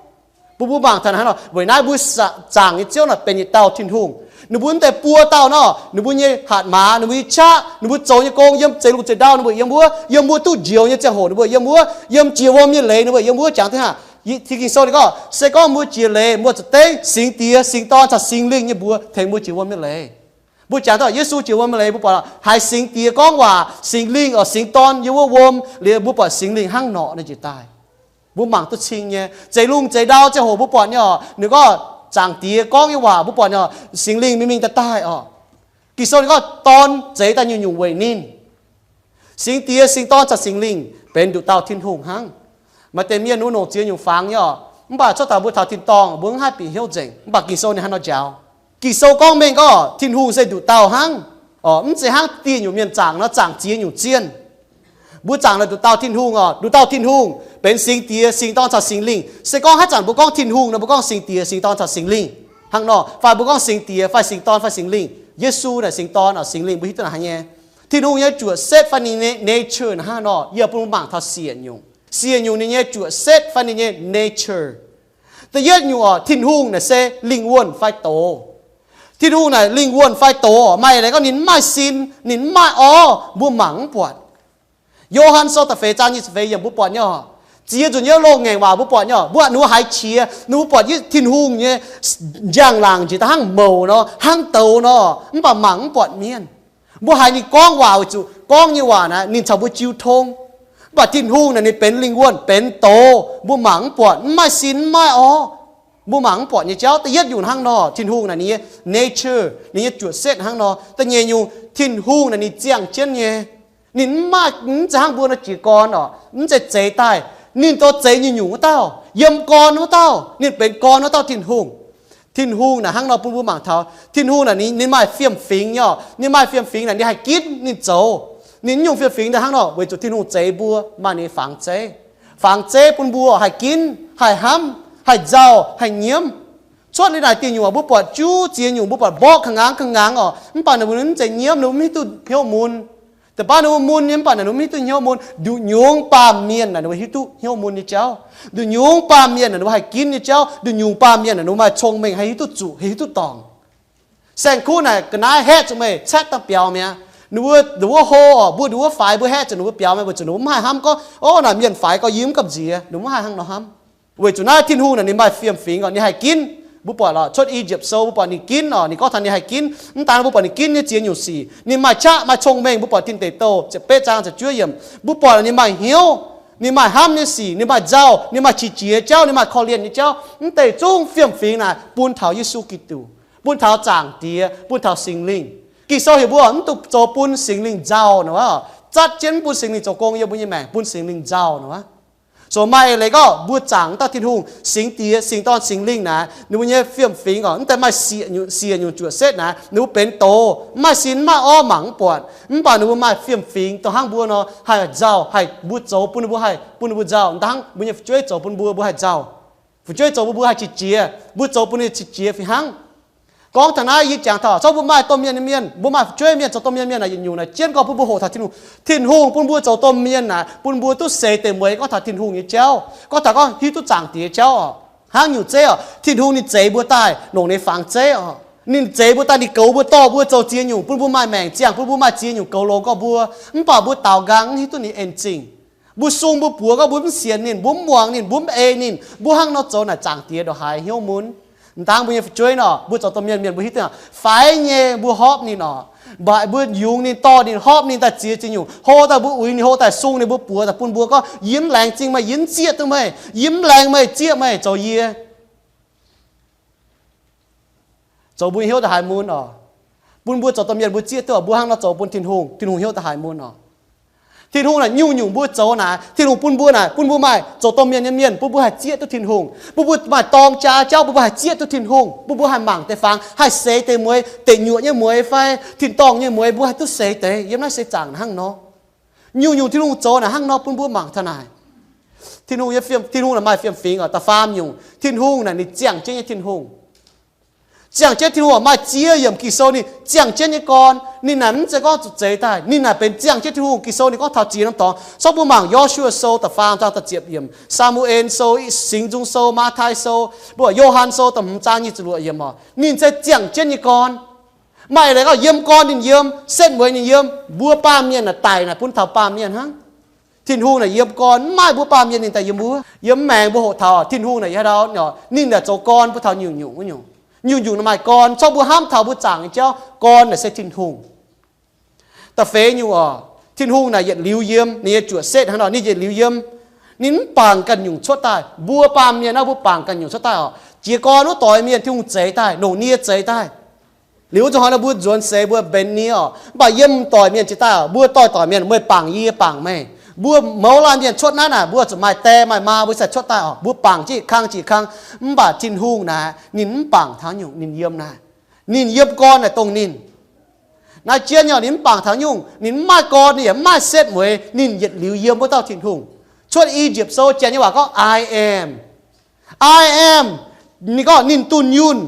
bun mbuo mangc taux naaic hnangv nor, weic naaiv mbuo zaangc nyei Ziouv naaic benx yietc dauh Tin-Hungh. Ninh mbuo mv deix buo dauh nor, ninh mbuo nyei hatc maaz, ninh mbuo nyei qaqv, ninh mbuo zoux nyei gong yiem zeix lungh zeix ndau ninh mbuo yiem wuov, yiem mbuo duqv njoux nyei ziangh hoc ninh mbuo yiem wuov, yiem jiex wuom nyei leiz ninh mbuo yiem wuov, jangx duqv hnangv. Tin Ging-Sou ninh gorngv, se gorngv mbuo jiex leiz, mbuo za'dengv Singx Diex, Singx Dorn caux Singx Lingh nyei mbuox tengx mbuo jiex wuom nyei leiz. Mbuo jangx duqv Yesu jiex wuom nyei leiz, mbuo buatc haiz Singx Diex gorngv waac, Singx Lingh oc, Singx Dorn yiem wuov wuom liuz, mbuo buatc Singx Lingh hnangv norqc ninh njiec daaih. Mbuo mangc duqv cing nyei. Zeix lungh zeix ndau ziangh hoc mbuo buatc nyei oc, ninh gorngv Zaangc Diex gorngv nyei waac mbuo buatc nyei oc, Singx Lingh mingh mingh daaih daaih oc. Ging-Sou ninh gorngv Dorn zeix daaih nyungc-nyungc weic ninh. Singx Diex, Singx Dorn caux Singx Lingh benx nduqc dauh Tin-Hungh hnangv. Maaih deix mienh wuov nongc ziex nyungc fangx nyei oc, mv baac cuotv taux mbuo taux tin-dorngh mbuo mv haih bieqc hnyouv nzengc. Mv baac Ging-Sou ninh hnangv nor njaaux. Ging-Sou gorngv mengh gorngv Tin-Hungh se nduqc dauh hnangv oc, mv zeiz hnangv dieh nyungc mienh zaangc nor zaangc ziex nyungc zienh. Mbuo zaangc naaic nduqc dauh Tin-Hungh oc, nduqc dauh Tin-Hungh benx Singx Diex, Singx Dorn caux Singx Lingh. Se gorngv haaix zanc mbuo gorngv Tin-Hungh nor, mbuo gorngv Singx Diex, Singx Dorn caux Singx Lingh hnangv nor, fai mbuo gorngv Singx Diex fai Singx Dorn fai Singx Lingh, Yesu naaic Singx Dorn oc, Singx Lingh mbuo hiuv duqv naaic haaix nyei. Tin-Hungh nyei juoqc setv fai ninh nyei nature naaic hnangv nor, yie bun mbuo mangc taux siec nyungc. Siec nyungc ninh nyei juoqc setv fai ninh nyei nature. Da'yietv nyungc oc, Tin-Hungh naaic se lingh wuonh fai doz. Tin-Hungh naaic lingh wuonh fai doz oc, maaih leiz gorngv ninh mv maaih sin, ninh mv maaih orv, mbuo mangc mv buatc. Yo^han Sou da'feix zaang nyic ziepc feix yiemc mbuo buatc nyei oc. Ziex nzunc nyei loz-ngaengc waac mbuo buatc nyei oc, mbuo ninh mbuo haiz qiex, ninh mbuo buatc Tin-Hungh nyei njang-laangc njiec daaih hnangv mouc nor, hnangv douz nor, mv baac mangc mv buatc mienh. Mbuo haiz ninh gorngv waac weic zuqc gorngv nyei waac naaic ninh caux mbuo jiu tong. Mv baac Tin-Hungh naaic ninh benx lingh wuonh, benx doz, mbuo mangc mv buatc, mv maaih sin mv maaih orv. Mbuo mangc mv buatc nyei jauv. Da'yietv nyungc hnangv nor, Tin-Hungh naaic ninh nyei nature, ninh nyei juoqc setv hnangv nor. Da'nyeic nyungc, Tin-Hungh naaic ninh ziangh jienv nyei. Ninh mv maaih, mv zeiz hnangv mbuo nor jiez gorn oc, mv zeiz zeix daaih. Ninh zoux zeix nyungc-nyungc wuov dauh, yiem gorn wuov dauh, ninh benx gorn wuov dauh Tin-Hungh. Tin-Hungh naaic hnangv nor bun mbuo mangc taux, Tin-Hungh naaic ninh, ninh maaih fiem-fingx nyei oc. Ninh maaih fiem-fingx naaic ninh haih ginv ninh zoux. Ninh nyungc fiem-fingx naaic hnangv nor weic zuqc Tin-Hungh zeix mbuo maaih ninh nyei fangx zeiv. Fangx zeiv bun mbuo haih ginv, haih hnamv, haih nzauh, haih nyiemv. Cuotv liuz naaic diuh nyungc mbuo buatc juv ziex nyungc, mbuo buatc mborqv ka'ngaangv ka'ngaangv oc, mv baac ninh mbuo mv zeiz nyiemv, ninh mbuo mv hiuv duqv hnyouv mun. Da'faanh ninh mbuo mun nyei, mv baac ninh mbuo mv hiuv duqv hnyouv mun. Nduqc nyungc baamh mienh naaic ninh mbuo hiuv duqv hnyouv mun nyei jauv. Nduqc nyungc baamh mienh naaic ninh mbuo haih ginv nyei jauv. Nduqc nyungc baamh mienh naaic ninh mbuo maaih cong-mengh, haih hiuv duqv zuqc, haih hiuv duqv dorngc. Saeng-kuv naaic ga'naaiv haeqv zuqc meih caeqv dangh biaux mi'aqv. Ninh mbuo, ninh mbuo hlo oc, mbuo ninh mbuo faix mbuo haeqv zuqc ninh mbuo biaux meih, weic zuqc ninh mbuo mv haih hnamv gorngv, o, naaic mienh faix gorx yie mv gamh nziex, ninh mbuo mv haih hnangv nor hnamv. Weic zuqc naaiv Tin-Hungh naaic ninh maaih fiem-fingx oc, ninh haih ginv. Mbuo buatc lorqc, cuotv I^yipv Sou mbuo buatc ninh ginv oc, ninh gorngv taux ninh haih ginv. Mv daan mbuo buatc ninh ginv nyei ziex nyungc sic, ninh maaih qaqv maaih cong-mengh. Mbuo buatc Tin Deic Douh ziepc betv zaang ziepc juov yiemc, mbuo buatc ninh maaih hnyouv, ninh maaih hnamv nyei sic, ninh maaih nzauh, ninh maaih qiex jiez jauv, ninh maaih korv-lienh nyei jauv. Mv deix zungv fiem-fingx naaic bun taux Yesu Giduc, bun taux Zaangc Diex, bun taux Singx Lingh. Ging-Sou heuc mbuo mv dungx zoux bun Singx Lingh nzauh nor, zatv jienv mv bun Singx Lingh zoux gong yiem mbuo nyei maengc, bun Singx Lingh nzauh nor. So maaih leiz gorngv mbuo zaangc wuov dauh Tin-Hungh, Singx Diex, Singx Dorn, Singx Lingh naaic, ninh mbuo nyei fiem-fingx oc, mv deix maaih siec nyungc, siec nyungc juoqc setv naaic, ninh mbuo benx doz, mv maaih sin, mv maaih orv, mangc mv buatc. Mv baac ninh mbuo maaih fiem-fingx dongh hnangv mbuo nor haih nzauh, haih mbuo zoux bun ninh mbuo haih, bun ninh mbuo nzauh. Dangh mbuo nyei fu'jueiv zoux bun mbuo, mbuo haih nzauh. Fu'jueiv zoux bun mbuo haih qiex jiez, mbuo zoux bun ninh qiex jiez fih hnangv. Gorngv taux naaiv yie jangx taux, zorqv mbuo maaih domh mienh nyei mienh, mbuo maaih fu'jueiv mienh zoux domh mienh mienh naaic, yietc nyungc naaic jienv gorngv bun mbuo hoqc taux Tin-Hungh. Tin-Hungh bun mbuo zoux domh mienh naaic, bun mbuo duqv seix deix mueiz gorngv taux Tin-Hungh nyei jauv, gorngv taux gorngv hiuv duqv Zaangc Diex jauv oc. Hnangv nyungc zeiv oc, Tin-Hungh ninh zeix mbuo daaih longc ninh nyei fangx zeiv oc. Ninh zeix mbuo daaih, ninh goux mbuo, dorh mbuo zoux ziex nyungc, bun mbuo maaih maengc ziangh, bun mbuo maaih ziex nyungc goux longx gorngv mbuo. Mv baac mbuo daaux nqaang mv hiuv duqv ninh en zingh. Mbuo sung mbuo buoz gorngv mbuo mv sienx ninh, mbuo mv muangx ninh, mbuo mv ei ninh, mbuo hnangv nor zoux naaic Zaangc Diex ndongc haaix hnyouv mun. Dangh mbuo nyei fu'jueiv nor, mbuo zoux domh mienh mienh mbuo hiuv duqv faix nyei mbuo horpc ninh oc. Mv baac mbuo yungz ninh, dorh ninh, horpc ninh daaih ziex ziex nyungc, hlo daaih mbuo uix ninh, hlo daaih sung ninh mbuo buoz daaih bun mbuo gorngv, yie mv laengz zingh meih, yie mv zieqv duqv meih, yie mv laengz meih zieqv meih zoux yie. Zoux mbuo hnyouv da'haaix mun oc. Bun mbuo zoux domh mienh mbuo zieqv duqv oc, mbuo hnangv nor zoux bun Tin-Hungh, Tin-Hungh hnyouv da'haaix mun oc. Tin-Hungh naaic nyungc-nyungc mbuo zoux naaic, Tin-Hungh bun mbuo naaic, bun mbuo maaih zoux domh mienh nyei mienh, bun mbuo haih zieqv duqv Tin-Hungh. Bun mbuo maaih dorng jaa jauv, bun mbuo haih zieqv duqv Tin-Hungh. Bun mbuo haih mangc deix fangx, haih seix deix mueiz, deic nyuoqc nyei mueiz fai tin-dorngh nyei mueiz, mbuo haih duqv seix deix. Yiem naaiv seix zaangc hnangv nor. Nyungc-nyungc Tin-Hungh zoux naaic hnangv nor bun mbuo mangc taux naaic. Tin-Hungh nyei fiem, Tin-Hungh naaic maaih fiem-fingx oc. Da'faam nyungc, Tin-Hungh naaic ninh ziangh jienv nyei Tin-Hungh. Ziangh jienv Tin-Hungh maaih ziex yiemc Ging-Sou ninh ziangh jienv nyei gorn. Ninh naaic mv zeiz gorngv zuqc zeix daaih, ninh naaic benx ziangh jienv Tin-Hungh. Ging-Sou ninh gorngv taux ziex norm dorngx. Zorqv mbuo mangc Yo^su^waa Sou da'faam zaang da'ziepc yiemc, Saa^mu^en Sou, Singx Nzung Sou, Matv^tai Sou, mbuo Yo^han Sou da'hmz zaang nyic ziepc luoqc yiemc oc. Ninh se ziangh jienv nyei gorn. Maaih eix leiz gorngv yiem gorn ninh yiem, setv mueiz ninh yiem, mbuo baamh mienh naaic daic naaic bun taux baamh mienh hnangv. Tin-Hungh naaic yiem gorn, mv maaih mbuo baamh mienh ninh daaih yiem wuov. Yiem maengx mbuo hoqc taux Tin-Hungh naaic, ninh naaic zoux gorn bun taux nyungc-nyungc wuov nyungc. Nyungc-nyungc naaic maaih gorn, corc mbuo hnamv taux mbuo zaangc nyei jauv, gorn naaic se Tin-Hungh. Da'feix nyungc oc, Tin-Hungh naaic yietc liuz yiem, ninh nyei juoqc setv hnangv nor, ninh yietc liuz yiem. Ninh mv bangc ganh nyungc cuotv daaih. Mbuo baamh mienh naaiv mbuo bangc ganh nyungc cuotv daaih oc. Jiez gorn wuov doix mienh Tin-Hungh zeix daaih, longc nie zeix daaih. Liuz zuqc hnoi nor mbuo nzuonx seix mbuo benx nie oc, mv baac yiem doic mienh jiex daaih oc, mbuo doic-doic mienh meih bangc yie, yie bangc meih. Mbuo mouz laanh mienh cuotv naaiv naaic, mbuo zuqc maaih die maaih maa mbuo sai cuotv daaih oc, mbuo bangc jienv yietc kang jienv yietc kang. Mv baac Tin-Hungh naaic ninh mv bangc taux nyungc, ninh yiem naaic. Ninh yiem gorn naaic dongh ninh. Naaiv jienv nyei, ninh mv bangc taux nyungc, ninh mv maaih gorn, ninh yaac mv maaih setv mueiz, ninh yietc liuz yiem wuov dauh Tin-Hungh. Cuotv I^yipv Sou janx nyei waac gorngv, I am. I am. Ninh gorngv ninh dunh yunh,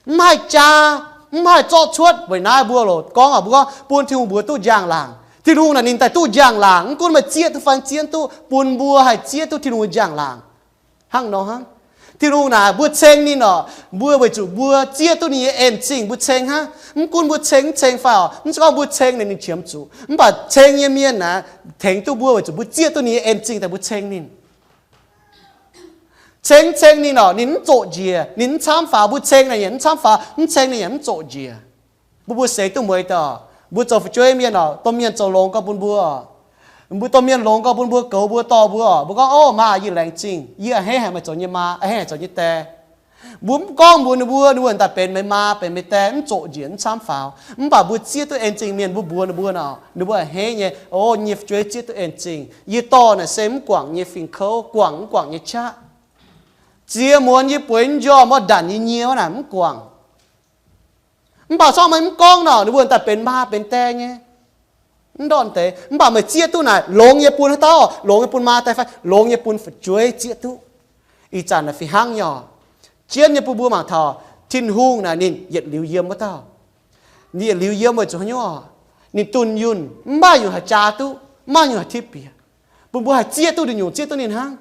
mv haih jaa, mv haih zorqv cuotv. Weic naaiv mbuo loc gorngv, mbuo gorngv bun Tin-Hungh mbuox duqv njang-laangc. Tin-Hungh naaic ninh daaih duqv njang-laangc, mv gunv meih zieqv duqv fai zieqv duqv, bun mbuo haih zieqv duqv Tin-Hungh njang-laangc. Hnangv nor hnangv. Tin-Hungh naaic mbuo ceng ninh oc, mbuo weic zuqc mbuo zieqv duqv ninh nyei en zingh mbuo ceng hnangv. Mv gunv mbuo ceng mv ceng fai oc, mv zeiz gorngv mbuo ceng naaic ninh qiemx zuqc, mv baac ceng nyei mienh naaic tengx duqv mbuo weic zuqc mbuo zieqv duqv ninh nyei en zingh daaih mbuo ceng ninh. Ceng mv ceng ninh oc, ninh mv zoqc njiec, ninh mv camv faaux. Mbuo ceng naaic yaac mv camv faaux, mv ceng ninh yaac mv zoqc njiec. Mbuo mbuo seix duqv mueiz daaih, mbuo zoux fu'jueiv mienh oc, domh mienh zoux longx gorx bun mbuo oc. Mbuo domh mienh longx gorx bun mbuo, goux mbuo, dorh mbuo oc. Mbuo gorngv, Ov, maa, yie laengz zingh, yie a'hneiv haiz meih zoux nyei maa, a'hneiv haiz zoux nyei die. Mbuo mv gorngv mbuox ninh mbuo, ninh mbuo daaih benx meih maa, benx meih die, mv zoqc njiec, mv camv faaux. Mv baac mbuo zieqv duqv en zingh mienh, mbuo mbuox ninh mbuo nor, ninh mbuo a'hneiv nyei, Ov, yie nyei fu'jueiv zieqv duqv en zingh. Yie dorh naaic se mv guangc nyei fingx kouv, guangc mv guangc nyei qaqv. Ziex muonz yie bueix njormh, mv ndanc yie nyie wuov naaic mv guangc. Mv baac corc meih mv gorngv nor, ninh mbuo daaih benx maa benx die nyei. Mv ndortv deix, mv baac meih zieqv duqv naaic, longx nyei bun haaix dauh, longx nyei bun maa die fai longx nyei bun fu'jueiv zieqv duqv. Ih zanc naaic fih hnangv nyei oc. Jienv nyei bun mbuo mangc taux Tin-Hungh naaic ninh yietc liuz yiem wuov dauh. Ninh yietc liuz yiem weic zuqc haaix nyungc oc? Ninh dunh yunh, mv maaih nyungc haih jaa duqv, mv maaih nyungc haih tipv bieqc. Bun mbuo haih zieqv duqv nduqc nyungc, zieqv duqv ninh hnangv.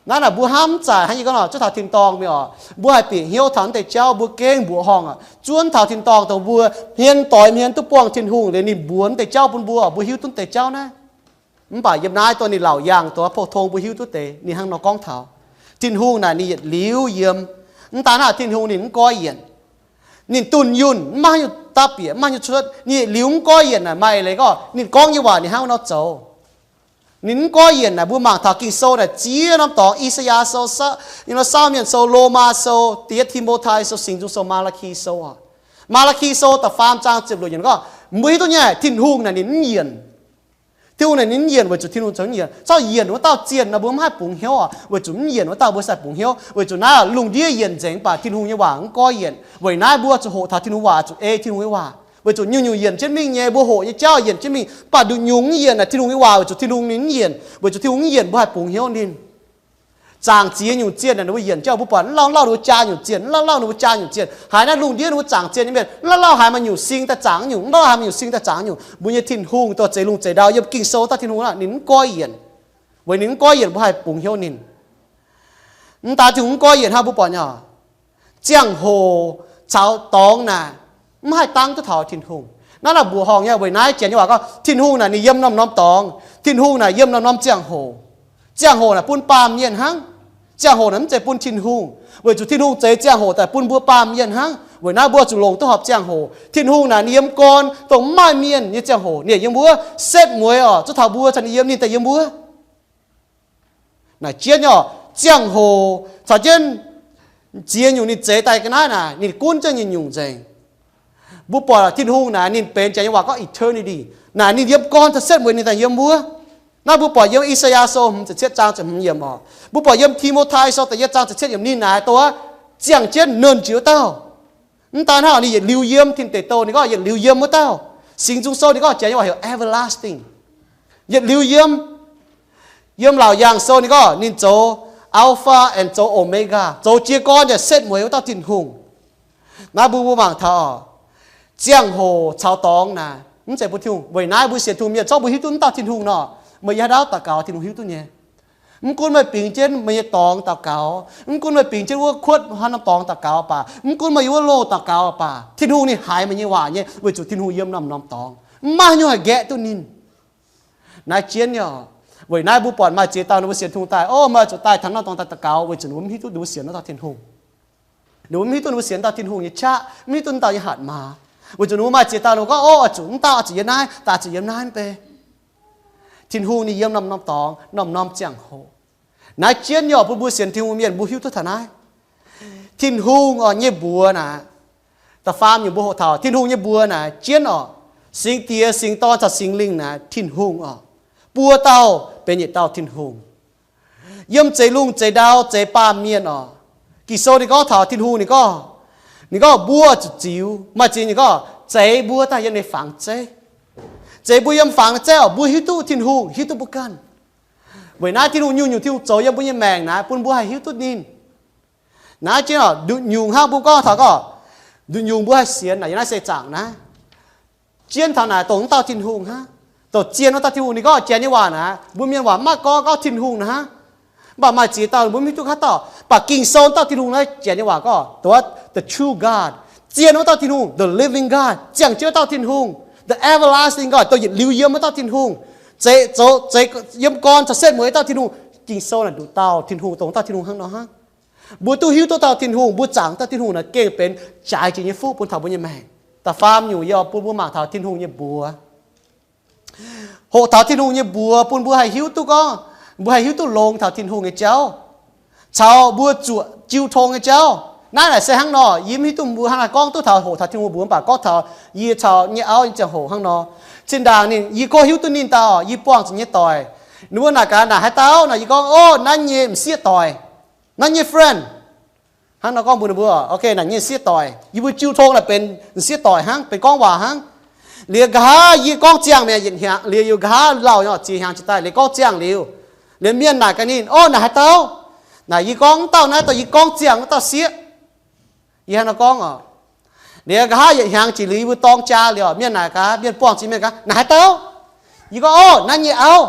Naaiv naaic mbuo hnamv mv zaic hnangv yie gorngv nor, zuov taux tin-dorngh mingh oc, mbuo haih bieqc hnyouv taux naaiv deix jauv, mbuo gengh mbuoqc horngh oc, zuov taux tin-dorngh dongh mbuo hmien doix hmien duqv buangh Tin-Hungh liuz ninh mbuox naaiv deix jauv bun mbuo oc, mbuo hiuv duqv deix jauv naaiv. Mv baac yiem naaiv dongh ninh laauc yaangh dongh pou-tong mbuo hiuv duqv deix, ninh hnangv nor gorngv taux Tin-Hungh naaic ninh yietc liuz yiem. Mv daan naaiv, Tin-Hungh ninh mv goiv yienc. Ninh dunh yunh, mv maaih haaix nyungc dapv bieqc, mv maaih haaix nyungc cuotv. Ninh yietc liuz mv goiv yienc naaic maaih eix leiz gorngv ninh gorngv nyei waac ninh hnangv nor zoux. Ninh mv goiv yienc naaic, mbuo mangc taux Ging-Sou naaic ziex norm dorngx, I^saa^yaa Sou, Saauv Mienh Sou, Lomaa Sou, Da'yietv Ti^mo^tai Sou, Singx Nzung Sou, Maa^laa^ki Sou oc. Maa^laa^ki Sou da'faam zaang ziepc luoqc yiemc gorngv, mbuo hiuv duqv nyei, Tin-Hungh naaic ninh mv yienc. Tin-Hungh naaic ninh mv yienc weic zuqc Tin-Hungh zoux mv yienc. Corc yienc wuov dauh zienh nor mbuo mv haih bungx hnyouv oc, weic zuqc mv yienc wuov dauh mbuo sai bungx hnyouv. Weic zuqc naaiv lungh ndiev yienc nzengc, mv baac Tin-Hungh nyei waac mv goiv yienc. Weic naaiv mbuo zuqc hoqc taux Tin-Hungh waac, zuqc ei Tin-Hungh nyei waac. Weic zuqc nyungc-nyungc yienc jienv mingh nyei, mbuo hoqc nyei jauv yienc jienv mingh, mv baac nduqc nyungc mv yienc naaic Tin-Hungh nyei waac, weic zuqc Tin-Hungh ninh mv yienc. Weic zuqc Tin-Hungh mv yienc mbuo haih bungx hnyouv ninh. Zaangc ziex nyungc zienh naaic ninh mbuo yienc jauv, mbuo buatc mv lauh lauh ninh mbuo jaa nyungc zienh, mv lauh lauh ninh mbuo jaa nyungc zienh. Haiz naaiv lungh ndiev ninh mbuo zaangc zienh nyei mienh, mv lauh lauh haiz maaih nyungc sing daaih zaangc nyungc, mv lauh lauh haiz maaih nyungc sing daaih zaangc nyungc. Mbuo nyei Tin-Hungh dongh zeix lungh zeix ndau yiem Ging-Sou daaih Tin-Hungh naaic ninh mv goiv yienc. Weic ninh mv goiv yienc mbuo haih bungx hnyouv ninh. Mv daan Tin-Hungh mv goiv yienc hnangv mbuo buatc nyei oc, ziangh hoc caux dorngx naaic mv haih dangv duqv taux Tin-Hungh. Naaiv naaic mbuoqc horngh nyei. Weic naaiv janx nyei waac gorngv Tin-Hungh naaic ninh yiem norm-norm dorngx. Tin-Hungh naaic yiem norm-norm ziangh hoc. Ziangh hoc naaic bun baamh mienh hnangv. Ziangh hoc naaic mv zeiz bun Tin-Hungh. Weic zuqc Tin-Hungh zeix ziangh hoc daaih bun mbuo baamh mienh hnangv. Weic naaiv mbuo zuqc longc duqv horpc ziangh hoc. Tin-Hungh naaic ninh yiem gorn dongh mv maaih mienh nyei ziangh hoc, ninh yiem wuov. Setv mueiz oc, zuov taux mbuo caux ninh yiem, ninh daaih yiem wuov. Naaic jienv nyei oc, ziangh hoc caux jienv ziex nyungc ninh zeix daaih ga'naaiv naaic, ninh gunv jienv nyungc-nyungc nzengc. Mbuo buatc Tin-Hungh naaic ninh benx janx nyei waac gorngv eternity. Naaic ninh yiem gorn taux setv mueiz ninh daaih yiem wuov. Naaiv mbuo buatc yiem I^saa^yaa Sou hmz ziepc cietv zaang ziepc hmz yiemc oc. Mbuo buatc yiem Ti^mo^tai Sou da'yietv zaang ziepc cietv yiemc ninh naaic dongh ziangh jienv nernh jiex wuov dauh. Mv daan hnangv, ninh yietc liuz yiem, tin deic douh ninh gorngv yietc liuz yiem wuov dauh. Singx Nzung Sou ninh gorngv janx nyei waac heuc everlasting, yietc liuz yiem. Yiem Laauc Yaangh Sou ninh gorngv ninh zoux Alpha and zoux Omega, zoux jiez gorn yaac setv mueiz wuov dauh Tin-Hungh. Naaiv mbuo mbuo mangc taux ziangh hoc caux dorngx naaic mv zeiz bun Tin-Hungh. Weic naaiv mbuo sienx Tin-Hungh mienh corc mbuo hiuv duqv wuov dauh Tin-Hungh nor, meih yiem haaix dauh daux gaux Tin-Hungh hiuv duqv nyei. Mv gunv meih bingx jienv meih nyei dorngx daux gaux, mv gunv meih bingx jienv wuov kuotv haaix norm dorngx daux gaux baac, mv gunv meih yiem wuov loh daux gaux baac, Tin-Hungh ninh haiz meih nyei waac nyei, weic zuqc Tin-Hungh yiem norm-norm dorngx. Mv maaih haaix nyungc haih nqaeqv duqv ninh. Naaiv jienv nyei oc. Weic naaiv mbuo buatc maaih ziex dauh ninh mbuo sienx Tin-Hungh daaih, o, maaih zuqc daaih taux norm dorngx daaih daux gaux, weic zuqc ninh mbuo mv hiuv duqv ninh mbuo sienx wuov dauh Tin-Hungh. Ninh mbuo mv hiuv duqv ninh mbuo sienx dauh Tin-Hungh nyei qaqv, mv hiuv duqv dauh nyei hatc maaz. Weic zuqc ninh mbuo maaih ziex dauh ninh mbuo gorngv, o, oix zuqc mv dauh oix zuqc yiem naaiv, daaih zuqc yiem naaiv mv bei. Tin-Hungh ninh yiem norm-norm dorngx, norm-norm ziangh hoc. Naaiv jienv nyei oc, bun mbuo sienx Tin-Hungh mienh mbuo hiuv duqv taux naaiv. Tin-Hungh oc nyei mbuox naaic, da'faam nyungc mbuo hoqc taux Tin-Hungh nyei mbuox naaic jienv oc. Singx Diex, Singx Dorn caux Singx Lingh naaic Tin-Hungh oc. Buo dauh benx yietc dauh Tin-Hungh. Yiem zeix lungh zeix ndau zeix baamh mienh oc. Ging-Sou ninh gorngv taux Tin-Hungh ninh gorngv, ninh gorngv mbuo zuqc ziux, maaih ziex ninh gorngv zeix mbuo daaih yiem ninh fangx zeiv. Zeix mbuo yiem fangx zeiv oc, mbuo hiuv duqv Tin-Hungh hiuv duqv mbuo ganh. Weic naaiv Tin-Hungh nyungc-nyungc Tin-Hungh zoux yiem mbuo nyei maengc naaiv bun mbuo haih hiuv duqv ninh. Naaiv jienv oc, nduqc nyungc hnangv mbuo gorngv taux gorngv, nduqc nyungc mbuo haih sienx naaic yiem naaiv seix zaangc naaiv. Jienv taux naaic dongh wuov dauh Tin-Hungh hnangv. Dongh zien wuov dauh Tin-Hungh ninh gorngv Janx nyei waac naaiv, mbuo mienh waac mv maaih gorngv, gorngv Tin-Hungh naaiv hnangv. Mv baac maaih ziex dauh mbuo mv hiuv duqv haaix dauh, mv baac Ging-Sou wuov dauh Tin-Hungh naaiv Janx nyei waac gorngv, dongh wuov the true God, zien wuov dauh Tin-Hungh, the living God, ziangh jienv wuov dauh Tin-Hungh, the everlasting God, dongh yietc liuz yiem wuov dauh Tin-Hungh, zeix zoux, zeix yiem gorn caux setv mueiz dauh Tin-Hungh. Ging-Sou naaic nduqc dauh Tin-Hungh, dongh wuov dauh Tin-Hungh hnangv nor hnangv. Mbuo duqv hiuv duqv dauh Tin-Hungh, mbuo zaangc dauh Tin-Hungh naaic gengh benx jaaix jiex nyei fuqv bun taux mbuo nyei maengc. Da'faam nyungc yie oix bun mbuo mangc taux Tin-Hungh nyei mbuox. Hoqc taux Tin-Hungh nyei mbuox bun mbuo haih hiuv duqv gorngv, mbuo haih hiuv duqv longx taux Tin-Hungh nyei jauv, caux mbuo zuoqc jiu tong nyei jauv. Naaiv naaic se hnangv nor, yie mv hiuv duqv mbuo hnangv haaix gorngv duqv taux hoqc taux Tin-Hungh mbuox, mv baac gorngv taux yie caux nyei auv nyei ziangh hoc hnangv nor. Zinh ndaangc ninh, yie gorngv hiuv duqv ninh daaih oc, yie buangh zuqc nyei doic. Ninh mbuo naaic gaax naaic haaix dauh nor, yie gorngv, o, naaiv nyei m'sieqv doic, naaiv nyei friend. Hnangv nor gorngv mbuox ninh mbuo, ok, naaic nyei m'sieqv doic. Yie mbuo jiu tong naaic benx m'sieqv doic hnangv, benx gorngv waac hnangv. Liuz nqa'haav yie gorngv ziangh mi'aqv, yietc hnyangx liuz, nqa'haav lauh nyei oc, ziex hnyangx jiex daaih liuz gorngv ziangh liuz, liuz mienh naaic gaax ninh, o, naaic haaix dauh? Naaic yie gorngv, mv dauh naaiv dongh yie gorngv ziangh wuov dauh sieqv. Yie hnangv nor gorngv oc. Liuz nqa'haav yietc hnyangx jiex liuz yie mbuo dorng jaa liuz, mienh naaic gaax, mienh buangh zuqc mienh gaax, naaic haaix dauh? Yie gorngv, o, naaiv nyei auv.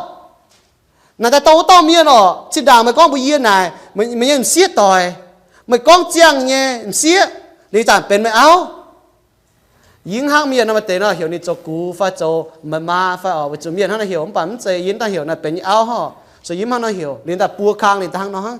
Naaic daaih dongh wuov dauh mienh oc. Zinh ndaangc meih gorngv mbuox yie naaic, meih nyei m'sieqv doic, meih gorngv ziangh nyei m'sieqv, liuz zanc benx meih auv. Yie mv hnangv mienh nor, maaih deix nor heuc ninh zoux gux fai zoux meih maa fai oc, weic zuqc mienh hnangv nor heuc, mv baac mv zeiz, yie mv daaih heuc naaic benx nyei auv hoc. Zoux yie mv hnangv nor heuc, liuz daaih buo kang ninh daaih hnangv nor hnangv.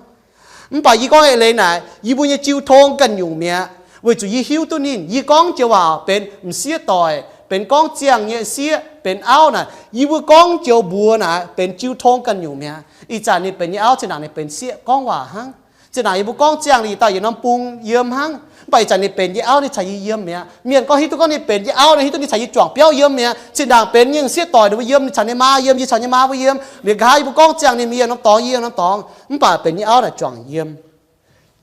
Mv baac yie gorngv eix leiz naaic, yie mbuo nyei jiu tong ganh nyungc mi'aqv, weic zuqc yie hiuv duqv ninh. Yie gorngv joux waac benx m'sieqv doic, benx gorngv ziangh nyei sieqv, benx auv naaic, yie mbuo gorngv joux mbuox naaic benx jiu tong ganh nyungc mi'aqv. Ih zanc ninh benx nyei auv, zinh ndaangc ninh benx sieqv gorngv waac hnangv. Zinh ndaangc yie mbuo gorngv ziangh liuz dauh yietc norm bung yiem hnangv, mv baac ih zanc ninh benx yie auv, ninh caux yie yiem mi'aqv. Mienh gorngv hiuv duqv gorngv ninh benx yie auv nor, hiuv duqv ninh caux yie juangc biauv yiem mi'aqv. Zinh ndaangc benx nyei m'sieqv doic ninh mbuo yiem, ninh caux ninh maa yiem, yie caux nyei maa mbuo yiem. Liuz nqa'haav yie mbuo gorngv ziangh ninh, yie yiem norm dorngx, yie yiem norm dorngx, mv baac benx nyei auv naaic juangc yiem.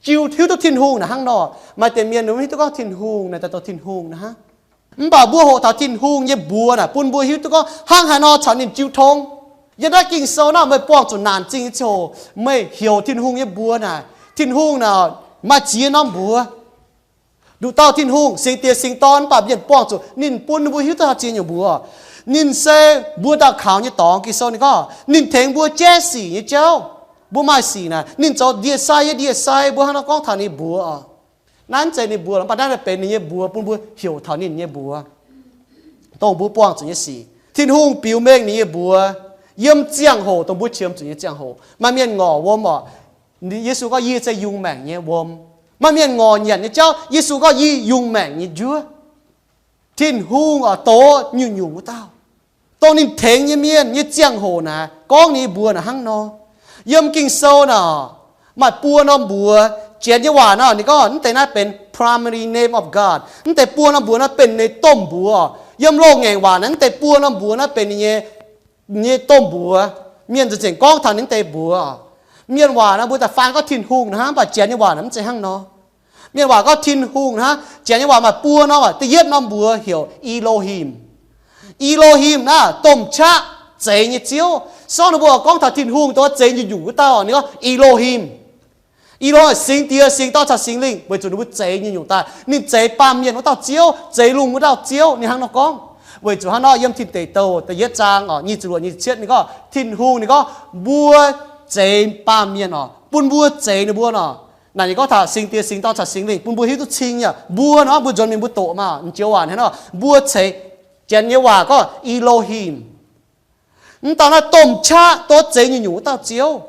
Jiu, hiuv duqv Tin-Hungh naaic hnangv nor. Maaih deix mienh ninh mv hiuv duqv gorngv Tin-Hungh naaic daaih dongh Tin-Hungh naaic hnangv. Mv baac mbuo hoqc taux Tin-Hungh nyei mbuox naaic bun mbuo hiuv duqv gorngv hnangv haaix nor caux ninh jiu tong. Yiem naaiv Ging-Sou nor meih buangh zuqc naanc zingh nyei ziangh hoc, meih heuc Tin-Hungh nyei mbuox naaic, Tin-Hungh naaic maaih ziex norm mbuox. Nduqc dauh Tin-Hungh, Singx Diex Singx Dorn, mv baac mienh buangh zuqc ninh bun ninh mbuo hiuv duqv taux ziex nyungc mbuox. Ninh se mbuo ndau-kaux nyei dorngx. Ging-Sou ninh gorngv ninh tengx mbuo jaiv sic nyei jauv. Mbuo maaih sic naaic, ninh zoux ndie-sai nyei ndie-sai, mbuo hnangv nor gorngv taux ninh mbuox oc. Naaiv mv zeiz ninh mbuox, mv baac naaiv benx ninh nyei mbuox bun mbuo heuc taux ninh nyei mbuox, dongh mbuo buangh zuqc nyei sic. Tin-Hungh biux mengh ninh nyei mbuox yiem ziangh hoc dongh mbuo qiemx zuqc nyei ziangh hoc. Maaih mienh ngorc wuom oc, Yesu gorngv, yie se yungh maengc nyei wuom. Maaih mienh ngorc nyanc nyei jauv, Yesu gorngv, yie yungh maengc nyei njuov. Tin-Hungh oix doz nyungc-nyungc wuov dauh, dongh ninh tengx nyei mienh nyei ziangh hoc naaic gorngv ninh nyei mbuox naaic hnangv nor. Yiem Ging-Sou naaic maaih buo norm mbuox. Janx nyei waac nor ninh gorngv mv deix naaiv benx primary name of God. Mv deix buo norm mbuox naaiv benx ninh domh mbuox. Yiem loz-ngaengc waac naaiv mv deix buo norm mbuox naaiv benx ninh nyei, nyei domh mbuox. Mienh nzengc-nzengc gorngv taux ninh mv deix mbuox. Mienh waac naaiv mbuo daaih faan gorngv Tin-Hungh naaiv hnangv, mv baac Janx nyei waac naaiv mv zeiz hnangv nor. Mienh waac gorngv Tin-Hungh hnangv. Janx nyei waac maaih buo norm waac. Da'yietv norm mbuox heuc Elohim. Elohim naaiv domh qaqv, zeix nyei Ziouv. Sorng ninh mbuo gorngv taux Tin-Hungh dongh zeix nyungc-nyungc wuov dauh, ninh gorngv Elohim. Elohim Singx Diex, Singx Dorn caux Singx Lingh, weic zuqc ninh mbuo zeix nyungc-nyungc daaih. Ninh zeix baamh mienh wuov dauh Ziouv, zeix lungh wuov dauh Ziouv, ninh hnangv nor gorngv. Weic zuqc hnangv nor yiem Tin Deic Douh da'yietv zaang oc, nyic ziepc luoqc, nyic ziepc cietv ninh gorngv, Tin-Hungh ninh gorngv, mbuo zeix baamh mienh oc, bun mbuo zeix ninh mbuo nor. Naaic ninh gorngv taux Singx Diex, Singx Dorn caux Singx Lingh bun mbuo hiuv duqv cing yaac mbuo nor, mbuo nzuonx mingh mbuo doqc maah, joux waac hnangv nor, mbuo ceix. Janx nyei waac gorngv Elohim. Mv dauh naaiv domh qaqv, duqv zeix nyungc-nyungc wuov dauh Ziouv.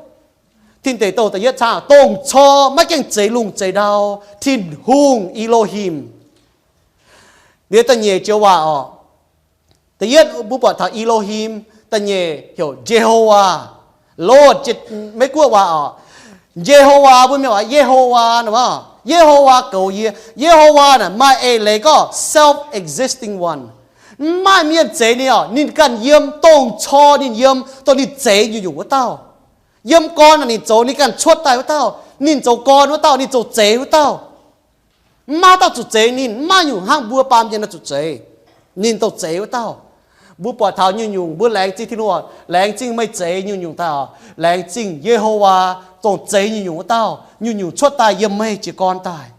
Tin Deic Douh da'yietv caangv, dongh cor maiv gaengh zeix lungh zeix ndau, Tin-Hungh Elohim. Liuz da'nyeic joux waac oc, da'yietv mbuo buatc taux Elohim, da'nyeic heuc Yehovah, Lord, Meiv Guoqv waac oc. Yehovah, mbuo mienh waac Yehovah nor, Yehovah goux yie. Yehovah naaic maaih eix leiz gorngv self-existing one. Mv maaih mienh zeix ninh oc, ninh ganh yiem, dongh cor ninh yiem, dongh ninh zeix nyungc-nyungc wuov dauh. Yiem gorn naaic ninh zoux, ninh ganh cuotv daaih wuov dauh, ninh zoux gorn wuov dauh, ninh zoux zeix wuov dauh. Mv maaih dauh zuqc zeix ninh, mv maaih nyungc hnangv mbuo baamh mienh nor zuqc zeix. Ninh dongh zeix wuov dauh. Mbuo buatc taux nyungc-nyungc mbuo laengz zingh Tin-Hungh, laengz zingh meih zeix nyungc-nyungc daaih oc. Laengz zingh Yehovah, dongh zeix nyungc-nyungc wuov dauh, nyungc-nyungc cuotv daaih yiem meih jiez gorn daaih.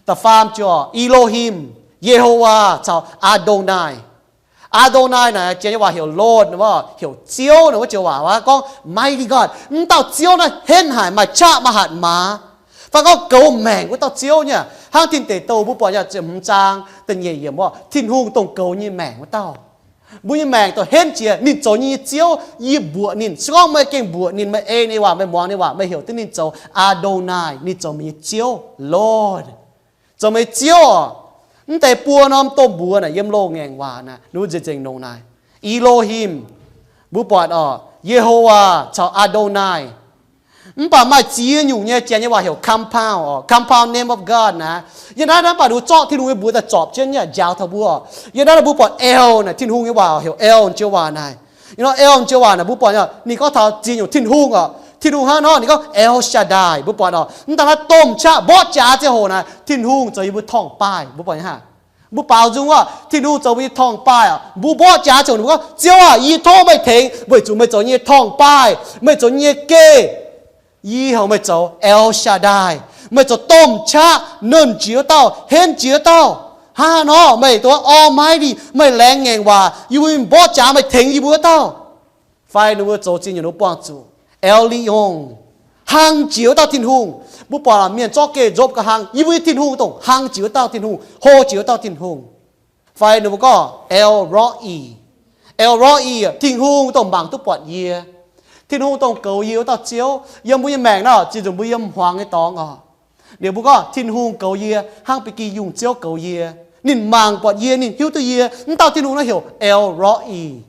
Da'faam joux, Elohim, Yehovah caux Adonai. Adonai naaic janx nyei waac heuc Lord, heuc Ziouv nor, wuov joux waac gorngv mighty God. Mv dauh Ziouv naaiv henv haic, maaih qaqv maaih hatc maaz, fai gorngv goux maengc wuov dauh Ziouv nyei. Hnangv Tin Deic Douh mbuo buatc nyei ziepc hmz zaang da'nyeic yiemc, Tin-Hungh dongh goux nyei maengc wuov dauh. Mbuo nyei maengc dongh henv jiex, ninh zoux nyei Ziouv, yie mbuoqc ninh. Se gorngv meih gengh mbuoqc ninh, meih ei ninh waac, meih muangx ninh waac, meih heuc duqv ninh zoux Adonai, ninh zoux meih nyei Ziouv, Lord. Zoux meih nyei Ziouv oc. Mv deix buo norm domh mbuox naaic yiem loz-ngaengc waac naaic, ninh mbuo nzengc nzengc nongc naaic. Elohim, mbuo buatc oc, Yehovah caux Adonai. Mv baac maaih ziex nyungc nyei janx nyei waac heuc compound oc, compound name of God naaic. Yiem naaiv, naaiv baac ninh mbuo zorqv Tin-Hungh nyei mbuox daaih zorpc jienv nyei njaaux taux mbuo oc. Yiem naaiv mbuo buatc El naaic, Tin-Hungh nyei waac heuc El joux waac naaic. Yiem naaiv El joux waac naaic mbuo buatc, ninh gorngv taux ziex nyungc Tin-Hungh oc. Tin-Hungh hnangv nor ninh gorngv El Shaddai, mbuo buatc oc. Mv daaih naaiv domh qaqv mborqv jaax ziangh hoc naaic, Tin-Hungh zoux yie mbuo torngv-baaih, mbuo buatc nyei hnangv. Mbuo baaux nzung oc, Tin-Hungh zoux mbuo nyei torngv-baaih oc. Mbuo mborqv jaax ziangh hoc ninh mbuo gorngv, Ziouv aah, yie tov meih tengx weic zuqc meih zoux yie nyei torngv-baaih, meih zoux yie nyei geh. Yie heuc meih zoux El Shaddai, meih zoux domh qaqv, nernh jiex wuov dauh, henv jiex wuov dauh. Hnangv haaix nor meih dongh Almighty, meih laengz ngaengc waac, yie mbuo mborqv jaax meih tengx yie mbuo wuov dauh. Fai ninh mbuo zoux ziex nyungc ninh mbuo buangh zuqc El Elyon, hlang jiex wuov dauh Tin-Hungh. Mbuo buatc mienh zorqv geh nzopv ga'hlang, yie mbuo nyei Tin-Hungh dongh hlang jiex wuov dauh Tin-Hungh, hlo jiex wuov dauh Tin-Hungh. Fai ninh mbuo gorngv El Roi, El Roi, Tin-Hungh dongh mangc duqv buatc yie, Tin-Hungh dongh goux yie wuov dauh Ziouv. Yiem mbuo nyei maengc naaiv, ziex nzunc mbuo yiem hmuangx nyei dorngx oc, ninh mbuo gorngv Tin-Hungh goux yie hnangv ba'gi yungh ziouv goux yie. Ninh mangc buatc yie, ninh hiuv duqv yie. Mv dauh Tin-Hungh naaiv heuc El Roi.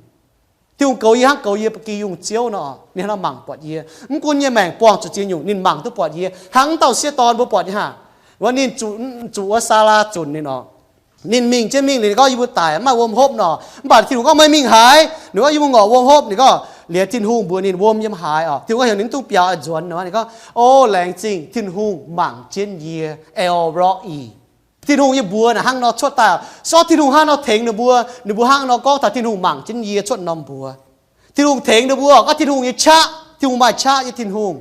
Tin-Hungh goux yie hnangv goux yie ba'gi yungh ziouv nor, ninh hnangv nor mangc buatc yie. Mv gunv yie nyei maengc buangh zuqc ziex nyungc, ninh mangc duqv buatc yie. Hnangv mv dauh sieqv dorn mbuo buatc nyei hnangv, wuov ninh zuqc, zuqc wuov Saalaa zunc ninh oc. Ninh mingh jienv mingh, ninh gorngv, Yie mbuo daic mv maaih wuom hopv nor. Mv baac Tin-Hungh gorngv, Meih mingh haaix? Ninh gorngv, Yie mbuo ngorc wuom hopv. Ninh gorngv, Liuz Tin-Hungh mbuox ninh, Wuom yiem haaix oc? Tin-Hungh gorngv, Heuc ninh mv dungx biaux, oix nzuonx nor. Ninh gorngv, O, laengz zingh Tin-Hungh mangc jienv yie, El Roi. Tin-Hungh nyei mbuox naaic hnangv nor cuotv daaih. Se gorngv Tin-Hungh hnangv nor tengx ninh mbuo, ninh mbuo hnangv nor gorngv taux Tin-Hungh mangc jienv yie cuotv norm mbuox. Tin-Hungh tengx ninh mbuo, gorngv Tin-Hungh nyei qaqv, Tin-Hungh maaih qaqv nyei Tin-Hungh.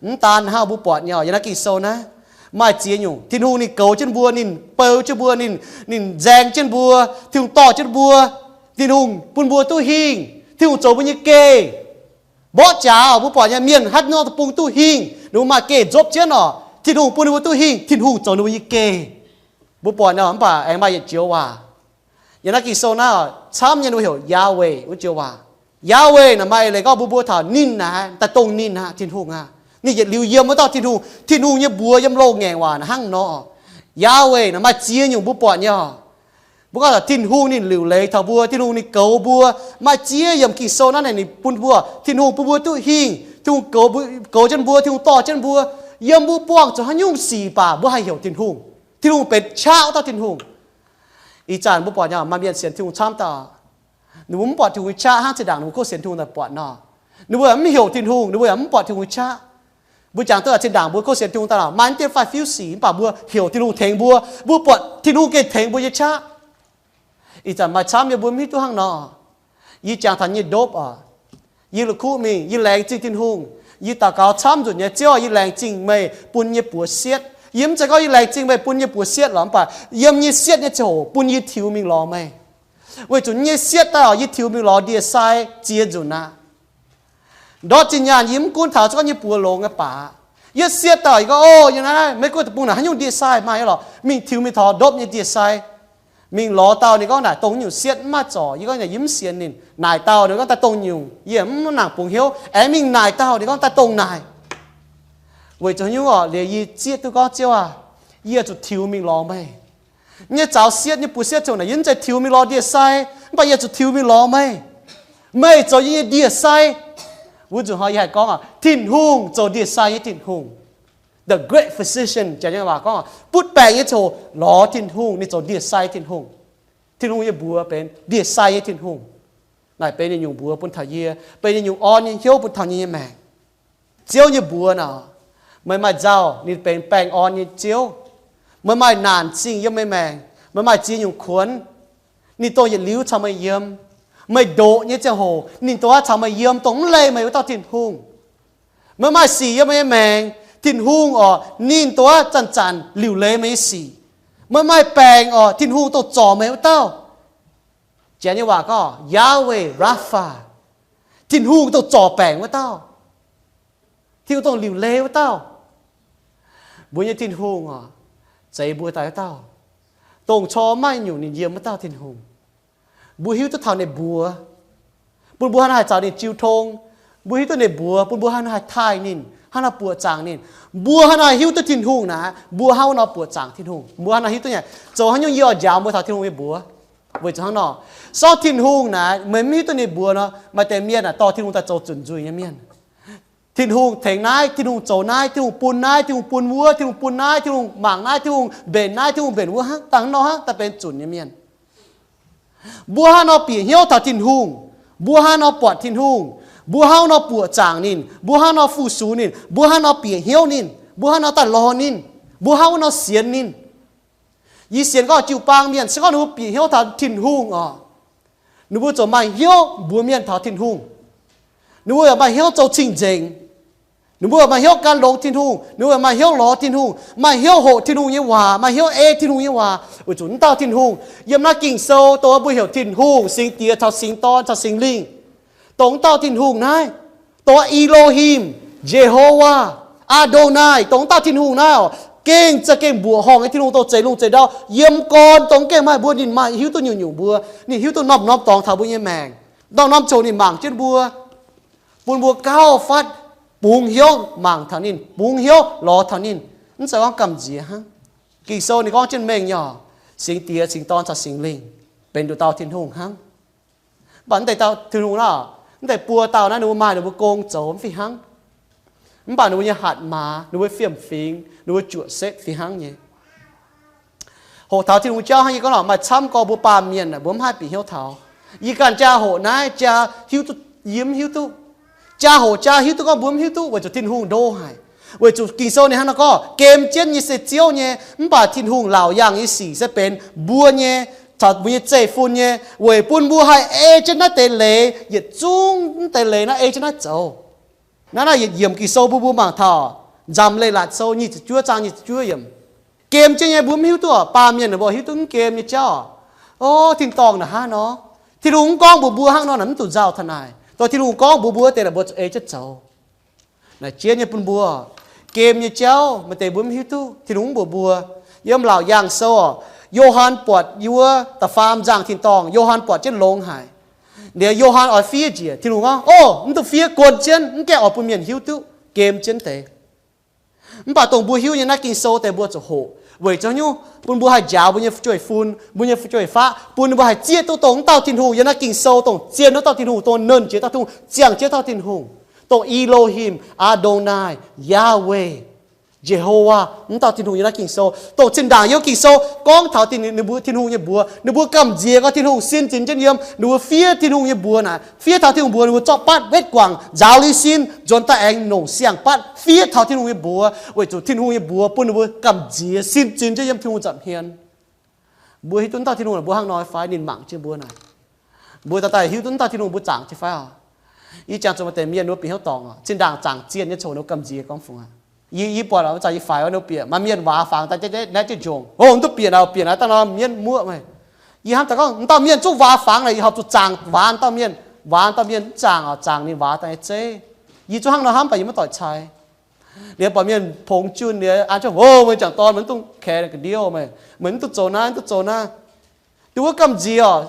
Mv daan hnangv, mbuo buatc nyei oc, yiem naaiv Ging-Sou naaiv, maaih ziex nyungc Tin-Hungh ninh goux jienv mbuo, ninh beu jienv mbuo, ninh, ninh nzaeng jienv mbuo, Tin-Hungh dorh jienv mbuo, Tin-Hungh bun mbuo duqv hingh, Tin-Hungh zoux mbuo nyei geh. Mborqv jaax, mbuo buatc nyei mienh haaix nor deic-bung duqv hingh, ninh mbuo maaih geh nzopv jienv oc, Tin-Hungh bun ninh mbuo duqv hingh, Tin-Hungh zoux ninh mbuo nyei geh. Mbuo buatc nyei, mv baac aengx maaih yietc joux waac yiem naaiv Ging-Sou naaiv, camv nyei ninh mbuo heuc Yahweh wuov joux waac. Yahweh naaic maaih eix leiz gorngv mbuo mbuo taux ninh naaic, daaih dongh ninh aqv, Tin-Hungh aqv. Ninh yietc liuz yiem wuov dauh Tin-Hungh. Tin-Hungh nyei mbuox yiem loz-ngaengc waac naaic hnangv nor. Yahweh naaic maaih ziex nyungc mbuo buatc nyei oc. Mbuo gorngv taux Tin-Hungh ninh liuc leiz taux mbuo, Tin-Hungh ninh goux mbuo. Maaih ziex yiemc Ging-Sou naaiv naaic ninh bun mbuo, Tin-Hungh bun mbuo duqv hingh, Tin-Hungh goux, goux jienv mbuo, Tin-Hungh dorh jienv mbuo. Yiem mbuo buangh zuqc haaix nyungc sic baac mbuo haih heuc Tin-Hungh. Tin-Hungh benx qaqv wuov dauh Tin-Hungh. Ih zanc mbuo buatc nyei maaih mienh sienx Tin-Hungh camv dauh, ninh mbuo mv buatc Tin-Hungh nyei qaqv, hnangv zinh ndaangc ninh mbuo kouv sienx Tin-Hungh daaih buatc nor. Ninh mbuo mv heuc Tin-Hungh, ninh mbuo yaac mv buatc Tin-Hungh nyei qaqv. Mbuo jangx duqv zinh ndaangc mbuo kouv sienx Tin-Hungh daaih, maaih mv dieh fai fiuv sic, mv baac mbuo heuc Tin-Hungh tengx mbuo, mbuo buatc Tin-Hungh gengh tengx mbuo nyei qaqv. Ih zanc maaih camv nyei mbuo mv hiuv duqv hnangv nor. Yie jangx taux nyei ndopv oc, yie la'kuqv mingh, yie laengz zingh Tin-Hungh. Yie daux gaux camv nzunc nyei, Ziouv, yie laengz zingh meih bun nyei buoz sietv. Yie mv zeiz gorngv yie laengz zingh meih bun nyei buoz sietv lorqc, mv baac yiem nyei sietv nyei ziangh hoc bun yie tiux mingh lorz meih. Weic zuqc nyei sietv daaih oc, yie tiux mingh lorz ndie-sai ziex nzunc aqv. Ndortv zinh nyaanh yie mv gunv taux se gorngv nyei buoz longx nyei baac, yie sietv dauh yie gorngv, O, yie naaiv Meiv Guoqv deic-bung naaic haaix nyungc ndie-sai maaih lorqc, mingh tiux mingh taux ndopv nyei ndie-sai. Mingh lorz dauh ninh gorngv naaic dongh nyungc sietv mv maaih zorc. Yie gorngv naaic yie mv sienx ninh. Naaic dauh ninh gorngv daaih dongh nyungc, yie mv nangc bungx hnyouv. Aengx mingh naaic dauh ninh gorngv daaih dongh naaic. Weic zuqc haaix nyungc orqc? Liuz yie zieqv duqv gorngv, Ziouv aah, yie zuqc tiux mingh lorz meih. Nyei zaux sietv nyei buoz sietv ziouc naaic, Yie mv zeiz tiux mingh lorz ndie-sai, mv baac yie zuqc tiux mingh lorz meih. Meih zoux yie nyei ndie-sai. Wuov nzunc hnoi yie haih gorngv, Tin-Hungh zoux ndie-sai nyei Tin-Hungh. The great physician, janx nyei waac gorngv, butv baengc nyei ziouc lorz Tin-Hungh, ninh zoux ndie-sai Tin-Hungh. Tin-Hungh nyei mbuox benx ndie-sai nyei Tin-Hungh. Naaic benx ninh nyungc mbuox bun taux yie, benx ninh nyungc orn nyei hnyouv bun taux yie nyei maengc. Ziouv nyei mbuox naaic, meih maaih nzauh, ninh benx baengh orn nyei Ziouv. Meih maaih naanc zingh yiem meih maengc, meih maaih ziex nyungc kuonx, ninh dongh yietc liuz caux meih yiem. Meih ndoqc nyei ziangh hoc ninh dongh aqv caux meih yiem, dongh mv leih meih wuov dauh Tin-Hungh. Meih maaih sic yiem meih nyei maengc, Tin-Hungh orqc, ninh dongh aqv zanc-zanc liuc leiz meih nyei sic. Meih maaih baengc orqc, Tin-Hungh dongh zorc meih wuov dauh. Janx nyei waac gorngv Yahweh Rapha, Tin-Hungh dongh zorc baengc wuov dauh. Tin-Hungh dongh liuc leiz wuov dauh. Mbuo nyei Tin-Hungh orqc, zeiz mbuo daaih wuov dauh, dongh corc maaih nyungc ninh yiem wuov dauh Tin-Hungh. Mbuo hiuv duqv taux ninh mbuox, bun mbuo hnangv haaix nor haih caux ninh jiu tong. Mbuo hiuv duqv ninh mbuox, bun mbuo hnangv haaix nor haih taaih ninh, hnangv haaix nor buoqc zaangc ninh. Mbuo hnangv haaix nor hiuv duqv Tin-Hungh naaic, mbuo hnangv haaix nor buoqc zaangc Tin-Hungh. Mbuo hnangv haaix nor hiuv duqv nyei, zoux haaix nyungc yie oix njaaux mbuo taux Tin-Hungh nyei mbuox. Weic zuqc hnangv nor, sortv Tin-Hungh naaic meih mv hiuv duqv ninh mbuox nor, maaih deix mienh naaic dorh Tin-Hungh daaih zoux zuqc nzuih nyei mienh. Tin-Hungh tengx naaiv, Tin-Hungh zoux naaiv, Tin-Hungh bun naaiv, Tin-Hungh bun wuov, Tin-Hungh bun naaiv, Tin-Hungh mangc naaiv, Tin-Hungh mbenc naaiv, Tin-Hungh mbenc wuov hnangv, dangh nor hnangv daaih benx zunc nyei mienh. Mbuo hnangv nor bieqc hnyouv taux Tin-Hungh, mbuo hnangv nor buatc Tin-Hungh, mbuo hnangv nor buoqc zaangc ninh, mbuo hnangv nor fu-sux ninh, mbuo hnangv nor bieqc hnyouv ninh, mbuo hnangv nor daaih lorz ninh, mbuo hnangv wuov nor sienx ninh. Yie sienx gorngv jiu-baang mienh se gorngv ninh mbuo bieqc hnyouv taux Tin-Hungh orqc, ninh mbuo ziouc maaih hnyouv mbuox mienh taux Tin-Hungh. Ninh mbuo yaac maaih hnyouv zoux cing-nzengc. Ninh mbuo yaac maaih hnyouv gan longx Tin-Hungh. Ninh mbuo yaac maaih hnyouv lorz Tin-Hungh, maaih hnyouv hoqc Tin-Hungh nyei waac, maaih hnyouv ei Tin-Hungh nyei waac. Weic zuqc wuov dauh Tin-Hungh yiem naaiv Ging-Sou dongh mbuo heuc Tin-Hungh, Singx Diex caux Singx Dorn caux Singx Lingh, dongh wuov dauh Tin-Hungh naaiv, dongh Elohim, Jehovah, Adonai, dongh wuov dauh Tin-Hungh naaiv oc, gengh za'gengh mbuoqc horngh nyei Tin-Hungh, dongh zeix lungh zeix ndau, yiem gorn dongh gengh maaih mbuo ninh maaih hiuv duqv nyungc-nyungc mbuo. Ninh hiuv duqv norm-norm dorngx taux mbuo nyei maengc. Norm-norm ziouc ninh mangc jienv mbuo, bun mbuo gauh fatv bungx hnyouv mangc taux ninh, bungx hnyouv lorz taux ninh, mv zeiz gorngv gamh nziex hnangv. Ging-Sou ninh gorngv jienv mengh nyei oc, Singx Diex, Singx Dorn caux Singx Lingh benx nduqc dauh Tin-Hungh hnangv. Mv baac mv deix dauh Tin-Hungh naaiv, mv deix buo dauh naaiv ninh mbuo maaih ninh mbuo gong zoux mv fih hnangv. Mv baac ninh mbuo nyei hatc maaz, ninh mbuo fiem-fingx, ninh mbuo juoqc setv fih hnangv nyei. Hoqc taux Tin-Hungh jauv hnangv yie gorngv lorqc, maaih camv gorx mbuo baamh mienh aah, mbuo mv haih bieqc hnyouv taux. Yie ganh jaa hoqc naaiv jaa hiuv duqv yie mv hiuv duqv. Jaa hoqc jaa hiuv duqv gorngv mbuo mv hiuv duqv weic zuqc Tin-Hungh ndo haic. Weic zuqc Ging-Sou ninh hnangv nor gorngv, gem jienv nyei se Ziouv nyei, mv baac Tin-Hungh laauc yaangh nyei sic se benx mbuo nyei, caux mbuo nyei zeiv-fun nyei, weic bun mbuo haih ei jienv naaiv deix leiz, yietc zungv deix leiz naaiv ei jienv naaiv zoux. Naaiv naaiv yietc yiemc Ging-Sou bun mbuo mangc taux, Nzamc Leiz-Latc Sou nyic ziepc juov zaang nyic ziepc juov yiemc. Gem jienv nyei mbuo mv hiuv duqv oc, baamh mienh mbuo hiuv duqv mv gem nyei jauv. O, tin-dorngh naaic hnangv nor. Tin-Hungh mv gorngv mbuox mbuo hnangv nor naaic mv zuqc nzauh taux naaic. Dongh Tin-Hungh gorngv mbuox mbuo deix naaic mbuo zuqc ei jienv zoux. Naaic jiex nyei bun mbuo. Gem nyei jauv maaih deix mbuo mv hiuv duqv, Tin-Hungh mv mbuox mbuo. Yiem Laauc Yaangh Sou oc, Yo^han buatc yiem wuov da'faam nzangh tin-dorngh, Yo^han buatc jienv longx haic. Liuz Yo^han oix fiev njiec, Tin-Hungh gorngv, O, mv duqv fiev, guon jienv, mv gaengh oix bun mienh hiuv duqv, gem jienv deix. Mv baac dongh mbuo hiuv nyei naaiv Ging-Sou deix mbuo zuqc hoqc, weic zuqc nyungc bun mbuo haih njaaux mbuo nyei fu'jueiv-fun, mbuo nyei fu'jueiv-faqv, bun mbuo haih zieqv duqv dongh wuov dauh Tin-Hungh yiem naaiv Ging-Sou, dongh zien wuov dauh Tin-Hungh, dongh nernh jiex dauh Tin-Hungh, ziangh jiex dauh Tin-Hungh, dongh Elohim, Adonai, Yahweh, Jehovah, wuov dauh Tin-Hungh yiem naaiv Ging-Sou, dongh zinh ndaangc yiem Ging-Sou gorngv taux Tin-Hungh nyei mbuox, Tin-Hungh nyei mbuox, ninh mbuo gamh nziex gorngv Tin-Hungh sin zinh jienv yiem, ninh mbuo fiev Tin-Hungh nyei mbuox naaic, fiev taux Tin-Hungh mbuox, ninh mbuo zorqv batv wetv guangc, nzaaux liuz sin, nzuonx daaih aengx nongc siang-batv fiev taux Tin-Hungh nyei mbuox, weic zuqc Tin-Hungh nyei mbuox bun ninh mbuo gamh nziex sin zinh jienv yiem Tin-Hungh nza'hmien. Mbuo hiuv duqv dauh Tin-Hungh naaic mbuo hnangv nor fai, ninh mangc jienv mbuo naaic. Mbuo daaih daaih hiuv duqv dauh Tin-Hungh mbuo zaangc jienv fai oc? Yie jangx zuqc maaih deix mienh ninh mbuo bieqc hnyouv dorngc oc, zinh ndaangc zaangc zienh nyei coc ninh mbuo gamh nziex gorngv fungx aqv. Yie, yie buatc oc, wuov zanc yie faix wuov ninh mbuo bieqc, maaih mienh waax fangx daaih naaiv jienv njongc, o, mv duqv bieqc naaic, bieqc naaiv dangh nor mienv muoqv meih. Yie hnamv daaih gorngv, wuov dauh mienh zungv waax fangx naaic, yie horpc zuqc zaangc waax wuov dauh mienh. Waax wuov dauh mienh mv zaangc oc, zaangc ninh waax daaih nyei zeiv. Yie zungv hnangv nor hnamv, mv baac yie maiv doic cai. Liuz buatc mienh pongx junh liuz an jienv, O, meih jangc dorn, meih mv dungx kaaix ga'ndiev, meih, meih mv dungx zoux naaiv, mv dungx zoux naaiv. Duqv wuov gamh nziex oc.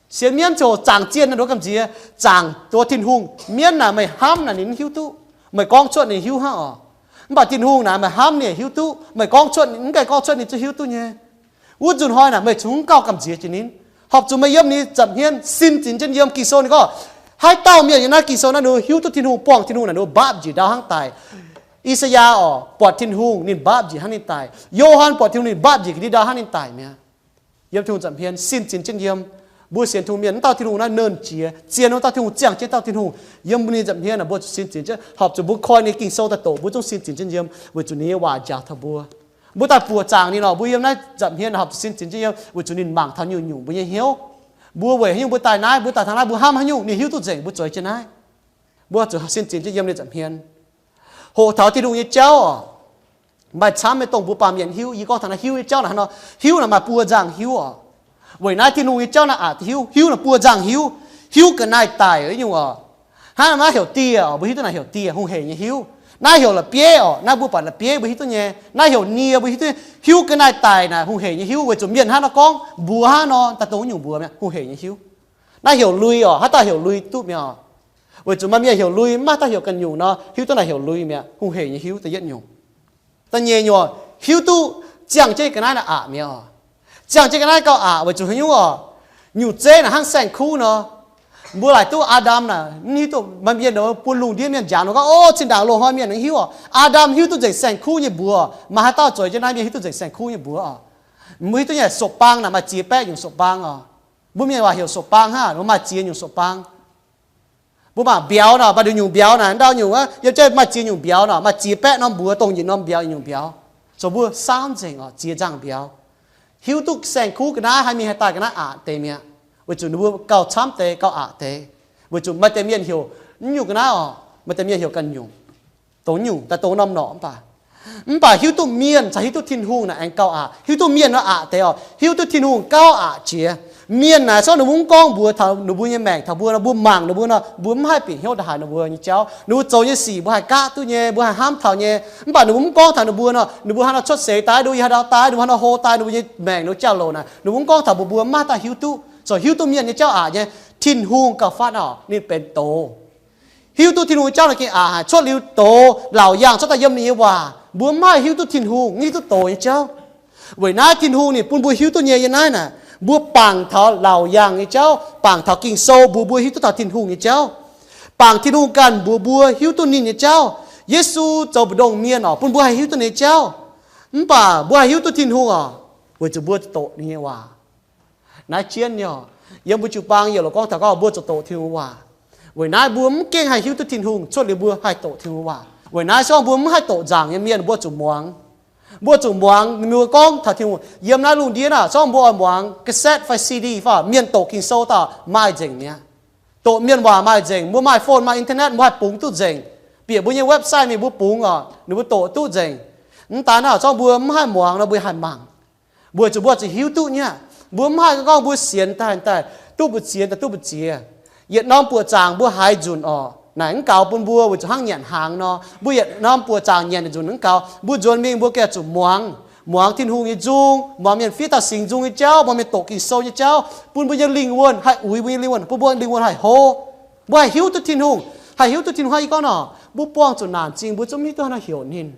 Sienx mienv ziouc zaangc zienh naaiv nduov gamh nziex, zaangc nduov Tin-Hungh. Mienv naaic meih hnamv naaic ninh mv hiuv duqv. Meih gorngv cuotv ninh hiuv hnangv oc. Mv baac Tin-Hungh naaic meih hnamv ninh hiuv duqv. Meih gorngv cuotv, mv gaengh gorngv cuotv ninh zungv hiuv duqv nyei. Wuov nzunc hnoi naaic meih zungv gauh gamh nziex jiex ninh. Horpc zuqc meih yiem ninh nza'hmien sin zinx jienv yiem. Ging-Sou ninh gorngv, haaix dauh mienh yiem naaiv Ging-Sou naaiv ninh hiuv duqv Tin-Hungh, buangh Tin-Hungh naaic ninh mbaapv njiec ndau hnangv daic. I^saa^yaa oc, buatc Tin-Hungh ninh mbaapv njiec hnangv ninh daic. Yo^han buatc Tin-Hungh ninh mbaapv njiec ga'ndiev ndau hnangv ninh daic mi'aqv. Yiem Tin-Hungh nza'hmien sin zinx jienv yiem. Mbuo sienx Tin-Hungh mienh, wuov dauh Tin-Hungh naaiv nernh jiex, zien wuov dauh Tin-Hungh, ziangh jienv dauh Tin-Hungh. Yiem mbuo ninh nza'hmien aeqv, mbuo zuqc sin zinx jienv, horpc zuqc mbuo koi ninh Ging-Sou daaih doqc, mbuo zungv sin zinx jienv yiem, weic zuqc ninh nyei waac njaaux taux mbuo. Mbuo daaih buoqc zaangc ninh oc, mbuo yiem naaiv nza'hmien horpc zuqc sin zinx jienv yiem, weic zuqc ninh mangc taux nyungc-nyungc mbuo nyei hnyouv. Mbuo weic haaix nyungc mbuo daaih naaiv, mbuo daaih taux naaiv, mbuo hnamv haaix nyungc, ninh hiuv duqv nzengc, mbuo zueiz jienv naaiv. Mbuo zuqc sin zinx jienv yiem ninh nza'hmien. Hoqc taux Tin-Hungh nyei jauv oc, maaih camv nyei dongh mbuo baamh mienh hiuv. Yie gorngv taux naaiv hiuv nyei jauv naaic hnangv nor, hiuv naaic maaih buo nzangc hiuv oc. Weic naaiv Tin-Hungh nyei jauv naaiv aqc hiuv, hiuv naaic buo nzangc hiuv. Hiuv ga'naaiv daic nyungc oc. Hnangv naaiv heuc dieh oc, mbuo hiuv duqv naaic heuc dieh, hungh heic nyei hiuv. Naaiv heuc la'bieiv oc, naaiv mbuo buatc la'bieiv mbuo hiuv duqv nyei. Naaiv heuc nie, mbuo hiuv duqv. Hiuv ga'naaiv daic naaic hungh heic nyei hiuv, weic zuqc mienh hnangv nor gorngv mbuox hnangv nor, daaih dongh nyungc mbuox mi'aqv, hungh heic nyei hiuv. Naaiv heuc lui oc, haaix dauh heuc lui duqv mi'aqv oc. Weic zuqc maaih mienh heuc lui, mv maaih dauh heuc ganh nyungc nor, hiuv duqv naaic heuc lui mi'aqv, hungh heic nyei hiuv da'yietv nyungc. Da'nyeic nyungc, hiuv duqv ziangh jienv ga'naaiv naaic aqc mi'aqv oc. Ziangh jienv ga'naaiv gauh aqc weic zuqc haaix nyungc oc? Nyungc zeiv naaic hnangv saeng-kuv nor. Mbuo laaic duqv Aa^ndam naaic, mv hiuv duqv maaih mienh bun lungh ndiev mienh njaaux nor gorngv, O, zinh ndaangc loz-hnoi mienh aengx hiuv oc. Aa^ndam hiuv duqv nzengc saeng-kuv nyei mbuox. Maaih haaix dauh zueiz jienv naaiv mienh hiuv duqv nzengc saeng-kuv nyei mbuox oc? Mbuo hiuv duqv nyei sopv-baang naaic maaih ziex baeqv nyungc sopv-baang oc. Mbuo mienh waac heuc sopv-baang hnangv, maaih ziex nyungc sopv-baang. Mbuo mangc mbiauz nor, mv baac ninh nyungc mbiauz naaic, ndau nyungc aqv, yiem jaav maaih ziex nyungc mbiauz nor, maaih ziex baeqv norm mbuox dongh yietc norm mbiauz nyungc mbiauz. Zoux mbuo saauv nzengc oc, ziex nzangc mbiauz. Hiuv duqv saeng-kuv ga'naaiv, haaix mingh haih daaih ga'naaiv aqc deix mi'aqv. Weic zuqc ninh mbuo gauh camv deix, gauh aqc deix. Weic zuqc maaih deix mienh heuc mv nyungc ga'naaiv oc, maaih deix mienh heuc ganh nyungc. Dongh nyungc daaih dongh norm norqc mv baac, mv baac hiuv duqv mienh caux hiuv duqv Tin-Hungh naaic aengx gauh aqc. Hiuv duqv mienh nor aqc deix oc, hiuv duqv Tin-Hungh gauh aqc jiex. Mienh naaic se ninh mbuo mv gorngv mbuox taux ninh mbuo nyei maengc taux mbuo nor, mbuo mangc ninh mbuo nor, mbuo mv haih bieqc hnyouv ndongc haaix ninh mbuo nyei jauv. Ninh mbuo zoux nyei sic mbuo haih gaqv duqv nyei, mbuo haih hnamv taux nyei. Mv baac ninh mbuo mv gorngv taux ninh mbuo nor, ninh mbuo haaix nor cuotv seix daaih, ninh mbuo haaix nor daaih, ninh mbuo haaix nor hlo daaih, ninh mbuo nyei maengc, ninh mbuo jauv-louc naaic, ninh mbuo mv gorngv taux mbuox mbuo, mv maaih dauh hiuv duqv. Zoux hiuv duqv mienh nyei jauv aqc nyei. Tin-Hungh gauh fatv oc, ninh benx doz. Hiuv duqv Tin-Hungh nyei jauv naaic gengh aqc haic. Cuotv liuz doz, laauc yaangh cuotv daaih yiem ninh nyei waac, mbuo mv haih hiuv duqv Tin-Hungh, hiuv duqv doz nyei jauv. Weic naaiv Tin-Hungh ninh bun mbuo hiuv duqv nyei yiem naaiv naaic, mbuo bangc taux laauc yaangh nyei jauv, bangc taux Ging-Sou mbuox mbuo hiuv duqv taux Tin-Hungh nyei jauv, bangc Tin-Hungh ganh mbuox mbuo hiuv duqv ninh nyei jauv. Yesu zoux mbu'ndongx mienh oc, bun mbuo haih hiuv duqv ninh nyei jauv. Mv baac mbuo haih hiuv duqv Tin-Hungh oc, weic zuqc mbuo zuqc doqc ninh nyei waac. Naaiv jienv nyei oc, yiem mbuo jiu-baang yietc loc gorngv taux gorngv mbuo zuqc doqc Tin-Hungh waac. Weic naaiv mbuo mv gengh haih hiuv duqv Tin-Hungh cuotv liuz mbuo haih doqc Tin-Hungh waac. Weic naaiv se gorngv mbuo mv haih doqc nzaangc nyei mienh mbuo zuqc muangx. Mbuo zuqc muangx mbuo gorngv taux Tin-Hungh yiem naaiv lungh ndiev naaic, se gorngv mbuo oix muangx cassette fai C D fai mienh doqc Ging-Sou daaih maaih nzengc mi'aqv. Doqc mienh waac maaih nzengc, mbuo maaih phone maaih internet mbuo haih bungx duqv nzengc. Bieqc mbuo nyei website mingh mbuo bungx oc, ninh mbuo doqc duqv nzengc. Mv daan naaic, se gorngv mbuo mv haih muangx nor mbuo haih mangc. Weic zuqc mbuo zuqc hiuv duqv nyei. Mbuo mv haih gorngv mbuo sienx daaih daaih duqv mbu'ziex daaih duqv mbu'ziex. Yietc norm buoqc zaangc mbuo haiz nzunc oc, naaic mv gaux bun mbuo weic zuqc hnangv nyanc hnaangx nor. Mbuo yietc norm buoqc zaangc nyanc nzunc mv gaux, mbuo nzuonx mingh mbuo gengh zuqc muangx, muangx Tin-Hungh nyei nzung, muangx mienh fiev taux Singx Nzung nyei jauv, muangx mienh doqc Ging-Sou nyei jauv, bun mbuo nyei lingh wuonh haih uix, mbuo nyei lingh wuonh, bun mbuo lingh wuonh haih hlo. Mbuo haih hiuv duqv Tin-Hungh, haih hiuv duqv Tin-Hungh. Hnangv yie gorngv nor, mbuo buangh zuqc naanc zingh mbuo zungv mv hiuv duqv haaix nor heuc ninh.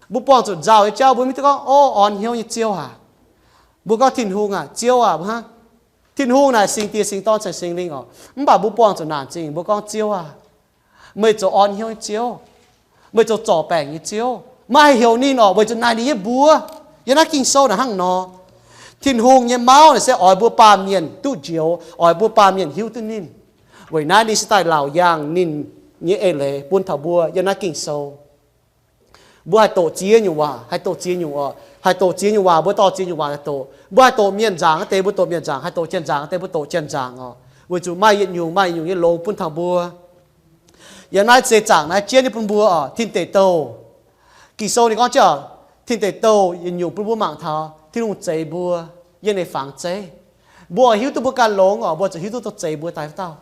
Mbuo buangh zuqc nzauh nyei jauv mbuo mv hiuv duv gorngv, O, orn hnyouv nyei Ziouv aac. Mbuo gorngv, Tin-Hungh aac, Ziouv aac, mbuo hnangv. Tin-Hungh naaic Singx Diex, Singx Dorn caux Singx Lingh oc. Mv baac mbuo buangh zuqc naanc zingh mbuo gorngv, Ziouv aac, meih zoux orn hnyouv nyei Ziouv. Meih zoux zorc baengc nyei Ziouv. Maaih heuc ninh oc, weic zuqc naaic ninh nyei mbuox. Yiem naaiv Ging-Sou naaic hnangv nor. Tin-Hungh nyei mauv naaic se oix mbuo baamh mienh duqv njoux, oix mbuo baamh mienh hiuv duqv ninh. Weic naaiv ninh se daaih laauc yaangh ninh nyei eix leiz bun taux mbuo yiem naaiv Ging-Sou. Mbuo haih doqc ziex nyungc waac, haih doqc ziex nyungc oc. Haih doqc ziex nyungc waac, mbuo dorh ziex nyungc waac daaih doqc. Mbuo haih doqc mienh nzaangc wuov deix, mbuo doqc mienh nzaangc. Haih doqc janx nzaangc wuov deix, mbuo doqc janx nzaangc oc. Weic zuqc maaih yietc nyungc maaih yietc nyungc nyei longx bun taux mbuo. Yiem naaiv seix zaangc naaiv jienv nyei bun mbuo oc, tin deic douh. Ging-Sou ninh gorngv jienv, tin deic douh yietc nyungc bun mbuo mangc taux Tin-Hungh zeix mbuo yiem ninh nyei fangx zeiv. Mbuo oix hiuv duqv mbuo ganh longx oc, mbuo zuqc hiuv duqv dongh zeix mbuo daaih wuov dauh.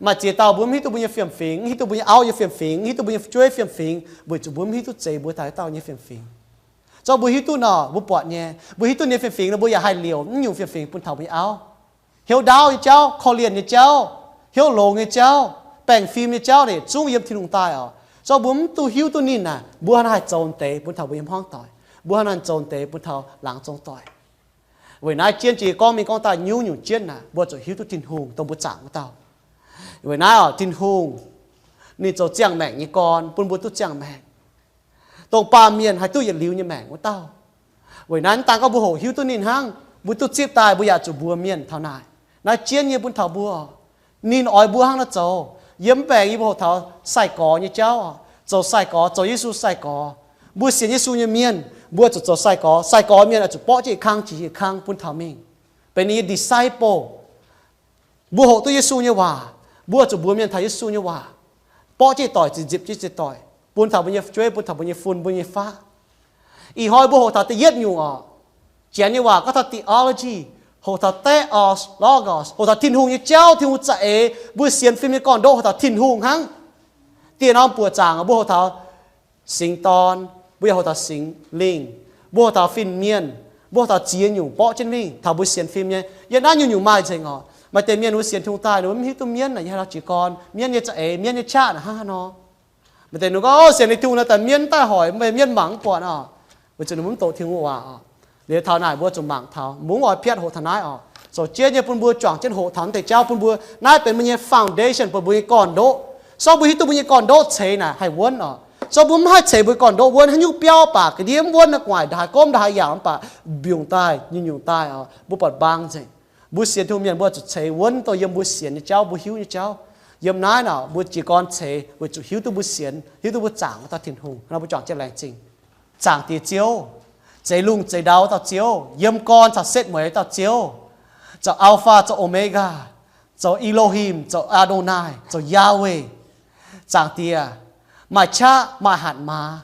Maaih ziex dauh mbuo mv hiuv duqv mbuo nyei fiem-fingx, mv hiuv duqv mbuo nyei auv nyei fiem-fingx, mv hiuv duqv mbuo nyei fu'jueiv fiem-fingx, weic zuqc mbuo mv hiuv duqv zeix mbuo taux dauh nyei fiem-fingx. Zorqv mbuo hiuv duqv nor, mbuo buatc nyei, mbuo hiuv duqv ninh nyei fiem-fingx nor, mbuo yaac haih liouc mv nyungc fiem-fingx bun taux mbuo nyei auv. Hnyouv ndaauv nyei jauv, korv-lienh nyei jauv, hnyouv longx nyei jauv, baengh fim nyei jauv naaic zungv yiem Tin-Hungh daaih oc. Zorqv mbuo mv duqv hiuv duqv ninh naaic, mbuo hnangv haih zoux deix bun taux mbuo nyei hmuangv doic, mbuo hnangv haih zoux deix bun taux laangz zong doic. Weic naaiv jienv jiex gorngv mingh gorngv daaih nyungc-nyungc jienv naaic, mbuo zuqc hiuv duqv Tin-Hungh dongh mbuo zaangc wuov dauh. Weic naaiv oc, Tin-Hungh ninh zoux ziangh maengc nyei gorn bun mbuo duqv ziangh maengc, dongh baamh mienh haih duqv yietc liuz nyei maengc wuov dauh. Weic naaiv mv daan gorngv mbuo hoqc hiuv duqv ninh hnangv, mbuo duqv zipv daaih mbuo yaac zuqc mbuox mienh taux naaic. Naaiv jienv nyei bun taux mbuo, ninh oix mbuo hnangv naaiv zoux. Yiem mv baengc yie mbuo hoqc taux sai-gorx nyei jauv, zoux sai-gorx, zoux Yesu sai-gorx. Mbuo sienx Yesu nyei mienh, mbuo zuqc zoux sai-gorx. Sai-gorx mienh oix zuqc borqv jienv yietc kang jiex yietc kang bun taux mingh, benx ninh nyei disciple. Mbuo hoqc duqv Yesu nyei waac, mbuo zuqc mbuox mienh taux Yesu nyei waac, borqv jienv doic, zipv jienv doic, bun taux mbuo nyei fu'jueiv, bun taux mbuo nyei fun, mbuo nyei faqv. Ih hnoi mbuo hoqc taux da'yietv nyungc oc. Janx nyei waac gorngv taux theology, hoqc taux theos, logos, hoqc taux Tin-Hungh nyei jauv, Tin-Hungh za'eix. Mbuo sienx fim nyei gorn-ndoqv hoqc taux Tin-Hungh hnangv. Dieh norm buoqc zaangc mbuo hoqc taux Singx Dorn, mbuo yaac hoqc taux Singx Lingh, mbuo hoqc taux fin-mienh, mbuo hoqc taux ziex nyungc borqv jienv mingh taux mbuo sienx fim nyei. Yiem naaiv nyungc-nyungc maaih nzengc oc. Maaih deix mienh mbuo sienx Tin-Hungh daaih ninh mbuo mv hiuv duqv mienv naaic yie haaix lauh jiez gorn, mienv nyei za'eix, mienv nyei qaqv naaic hnangv haaix nor. Maaih deix ninh gorngv, Ov, sienx Tin-Hungh naaic daaih mienv mv daaih hoic, meih mienv mangc mv buatc oc. Weic zuqc ninh mbuo mv doqc Tin-Hungh waac oc. Liuz taux naaic mbuo zuqc mangc taux, mbuo mv oix piatv hoqc taux naaiv oc. Zoux jienv nyei bun mbuo juangc jienv hoqc taux naaiv deix jauv bun mbuo. Naaiv benx mbuo nyei foundation bun mbuo nyei gorn-ndoqv. Zorqv mbuo hiuv duqv mbuo nyei gorn-ndoqv ceix naaic haih wuonv oc. Zorqv mbuo mv haih ceix mbuo nyei gorn-ndoqv wuonv, haaix nyungc biauv baac ga'ndiev mv wuonv, naaiv gu'nguaaic ndaaih gormv ndaaih haih yaac mv baac mbiungc daaih nyungc-nyungc daaih oc. Mbuo buatc mbaang nzengc. Mbuo sienx Tin-Hungh mienh mbuo zuqc ceix wuonv dongh yiem mbuo sienx nyei jauv, mbuo hiuv nyei jauv. Yiem naaiv naaic mbuo jiez gorn ceix weic zuqc hiuv duqv mbuo sienx, hiuv duqv mbuo zaangc wuov dauh Tin-Hungh. Nor mbuo juangc jienv laengz zingh. Zaangc Diex Ziouv, zeix lungh zeix ndau dauh Ziouv, yiem gorn caux setv mueiz dauh Ziouv, zoux Alpha, zoux Omega, zoux Elohim, zoux Adonai, zoux Yahweh. Zaangc Diex, maaih qaqv maaih hatc maaz,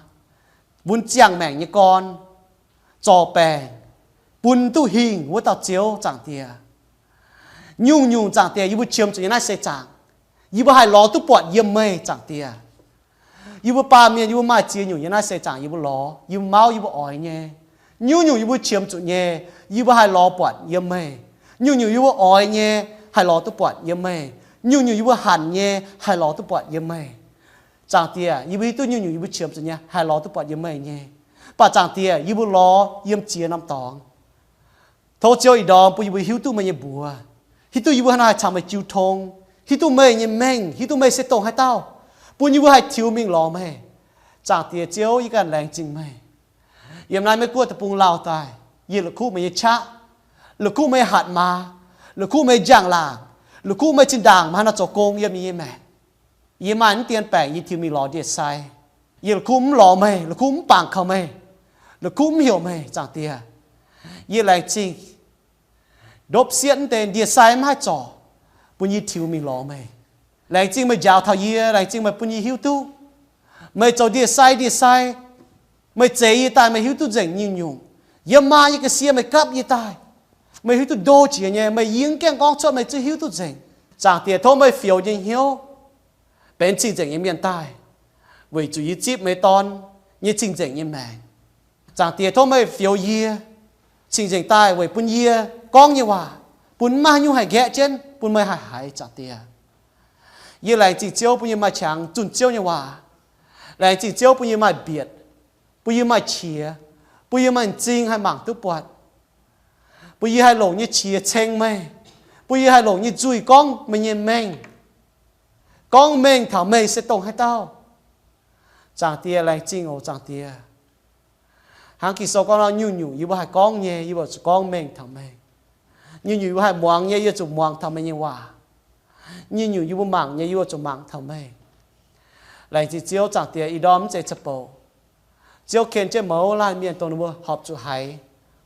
bun ziangh maengc nyei gorn, zorc baengc, bun duqv hingh wuov dauh Ziouv. Zaangc Diex, nyungc-nyungc Zaangc Diex yie mbuo qiemx zuqc nyei naaiv se zaangc, yie mbuo haih lorz duqv buatc yiem meih. Zaangc Diex, yie mbuo baamh mienh yie mbuo maaih ziex nyungc nyei naaiv se zaangc yie mbuo lorz, yie mbuo mauv, yie mbuo oix nyei. Nyungc-nyungc yie mbuo qiemx zuqc nyei, yie mbuo haih lorz buatc yiem meih. Nyungc-nyungc yie mbuo oix nyei, haih lorz duqv buatc yiem meih. Nyungc-nyungc yie mbuo hanc nyei, haih lorz duqv buatc yiem meih. Zaangc Diex, yie mbuo hiuv duqv nyungc-nyungc yie mbuo qiemx zuqc nyei haih lorz duqv buatc yiem meih nyei. Mv baac Zaangc Diex, yie mbuo lorz yiem ziex norm dorngx. Tov Ziouv ih ndorm bun yie mbuo hiuv duqv meih nyei mbuox, hiuv duqv yie mbuo hnangv haaix caux meih jiu tong, hiuv duqv meih nyei mengh, hiuv duqv meih se dongh haaix dauh, bun yie mbuo haih tiux mingh lorz meih. Zaangc Diex Ziouv, yie ganh laengz zingh meih. Yiem naaiv Meiv Guoqv deic-bung lauh daaih, yie la'kuqv meih nyei qaqv, la'kuqv meih nyei hatc maaz, la'kuqv meih nyei njang-laangc, la'kuqv meih zinh ndaangc maaih haaix nor zoux gong yiem yie nyei maengc. Yie maaih mv dien baengc yie tiux mingh lorz ndie-sai, yie la'kuqv mv lorz meih, la'kuqv mv bangc kaux meih, la'kuqv mv heuc meih. Zaangc Diex, yie laengz zingh ndopv sietv mv deix ndie-sai mv haih zorc, bun yie tiux mingh lorz meih. Laengz zingh meih njaaux taux yie, laengz zingh meih bun yie hiuv duqv meih zoux ndie-sai, ndie-sai. Meih zeix yie daaih meih hiuv duqv nzengc nyungc-nyungc. Yiem maa nyei ga'sie meih gapv yie daaih. Meih hiuv duqv ndo jiex nyei, meih yie mv gaengh gorngv cuotv meih zungv hiuv duqv nzengc. Zaangc Diex, tov meih fioux yie nyei hnyouv benx cing-nzengc nyei mienh daaih, weic zuqc yie zipv meih Dorn nyei cing-nzengc nyei maengc. Zaangc Diex, tov meih fioux yie cing-nzengc daaih weic bun yie gorngv nyei waac, bun maiv maaih haaix nyungc haih nqaeqv jienv, bun meih haih haiz. Zaangc Diex, yie laengz zingh Ziouv bun yie maaih qangx zunh Ziouv nyei waac. Laengz zingh Ziouv bun yie maaih mbietc, bun yie maaih qiex, bun yie maaih m'zing haih mangc duqv buatc, bun yie haih longc nyei qiex ceng meih, bun yie haih longc nyei nzuih gorngv meih nyei mengh, gorngv mengh taux meih se dongh haaix dauh. Zaangc Diex, laengz zingh oc Zaangc Diex. Hnangv Ging-Sou gorngv nor, nyungc-nyungc yie mbuo haih gorngv nyei, yie mbuo zuqc gorngv mengh taux meih. Nyungc-nyungc yie mbuo haih muangx nyei, yie zuqc muangx taux meih nyei waac. Nyungc-nyungc yie mbuo mangc nyei, yie mbuo zuqc mangc taux meih. Laengz zingh Ziouv. Zaangc Diex, ih ndorm mv zeiz za'bouc. Ziouv ken jienv mouz laanh mienh dongh ninh mbuo horpc zuqc haiz,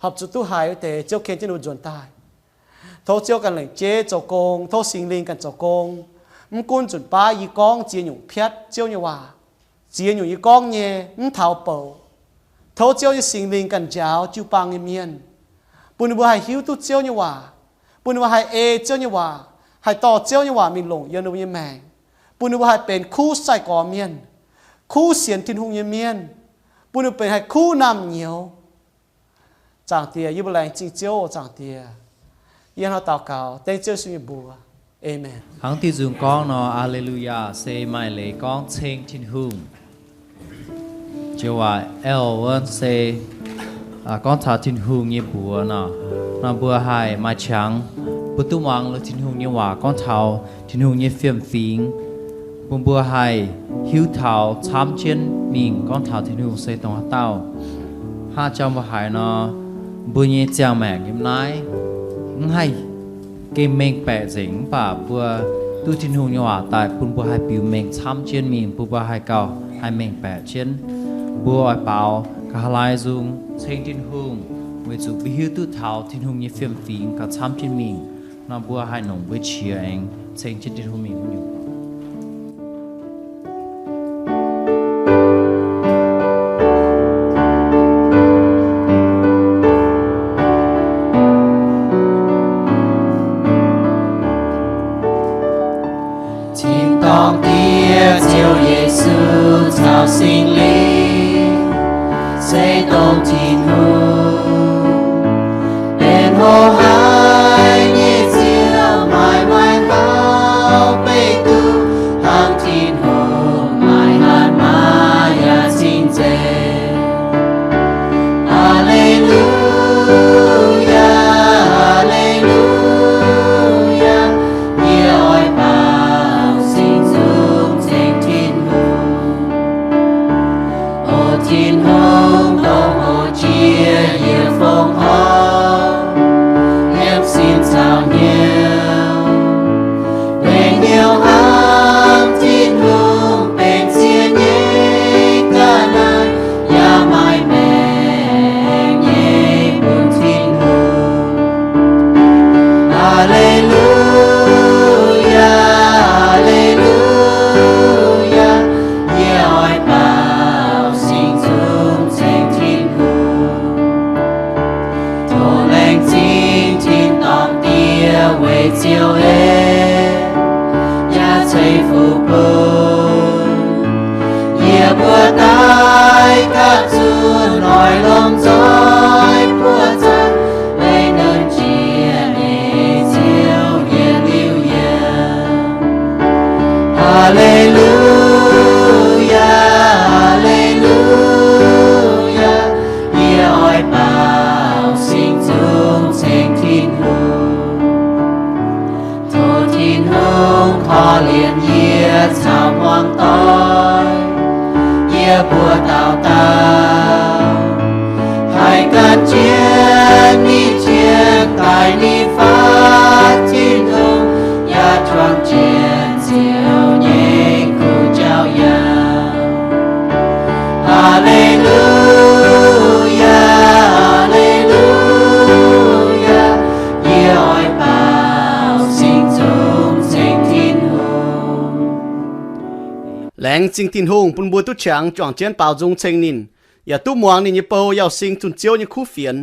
horpc zuqc duqv haiz wuov deix, Ziouv ken jienv ninh mbuo nzuonx daaih. Tov Ziouv ganh lengc jeiv zoux gong, tov Singx Lingh ganh zoux gong. Mv gunv nzunc baav yie gorngv ziex nyungc piatv Ziouv nyei waac, ziex nyungc yie gorngv nyei mv taux bouc, tov Ziouv nyei Singx Lingh ganh njaaux jiu-baang nyei mienh, bun ninh mbuo haih hiuv duqv Ziouv nyei waac, bun ninh mbuo haih ei Ziouv nyei waac, haih dorh Ziouv nyei waac mingh longc yiem ninh mbuo nyei maengc, bun ninh mbuo haih benx kuv sai-gorx mienh, kuv sienx Tin-Hungh nyei mienh, bun ninh mbuo benx haih kuv naamh nyouz. Zaangc Diex, yie mbuo laengz zingh Ziouv oc, Zaangc Diex. Yie hnangv daux gaux dengv Ziouv Yesu nyei mbuox. Aamen. Hnangv diuh nzung gorngv nor, Aa^le^lu^yaa se maaih leiz gorngv ceng Tin-Hungh. Joux waac L wuov se gorngv taux Tin-Hungh nyei mbuox nor, nor mbuo haih maaih qangx, mbuo duqv muangx Tin-Hungh nyei waac gorngv taux Tin-Hungh nyei fiem-fingx, bun mbuo haih hiuv taux camv jienv mingh gorngv taux Tin-Hungh se dongh haaix dauh. Hnangv jang mbuo haiz nor, mbuo nyei ziangh maengc yiem naaiv mv haih gengh mengh baeqc nzengc, mv baac mbuo duqv Tin-Hungh nyei waac daaih bun mbuo haih biux mengh camv jienv mingh, bun mbuo haih gauh haih mengh baeqc jienv. Mbuo oix baaux ga'haav laai nzung ceng Tin-Hungh, weic zuqc mbuo hiuv duqv taux Tin-Hungh nyei fiem-fingx gauh camv jienv mingh. Nor mbuo haih nongc mbuo qiex aengx ceng jienv Tin-Hungh mingh wuov nyungc. Tin-dorngh Diex, Ziouv Yesu caux Singx Lingh, se dongh Tin-Hungh, benx hoqc haic nyei Ziouv, maaih maiv hauv beiv duqv hnangv Tin-Hungh, maaih hatc maaz yaac cing-nzengc. Aa^le^lu^yaa, aa^le^lu^yaa, yie oix baaux sing zungv ceng Tin-Hungh. O Tin-Hungh, dongh hoqc jiex yie fongc horc, yiem sin caux hnyouv, benx hnyouv hnamv Tin-Hungh, benx ziex nyei ga'naaiv, yaac maaih maengc nyei bun Tin-Hungh. Aa^le^lu^yaa, aa^le^lu^yaa, yie oix baaux sing zungv ceng Tin-Hungh. Tov laengz zingh tin-dorngh Diex weic Ziouv aeqv, yaac ceix fuqv bun yie mbuo daaih gapv zunv oix longc nzoih buoqv zaangc, weic nduov jiex nyei Ziouv yietc liuz yiem. Aa^le^lu^yaa, aa^le^lu^yaa, yie oix baaux sing zungv ceng Tin-Hungh. Tov Tin-Hungh korv-lienh yie caux hmuangx doic, yie mbuo dauh dauh haih gan jienv ninh jienv daaih ninh fatv Tin-Hungh, yaac juangc jienv Ziouv nyei kuv jauv yiem. Aa^le^lu^yaa, aa^le^lu^yaa, yie oix baaux sing zungv ceng Tin-Hungh. Laengz zingh Tin-Hungh bun mbuo duqv qangx juangc jienv baaux nzung ceng ninh, yaac duqv muangx ninh nyei bou yauh sing zunh Ziouv nyei kuv fienx.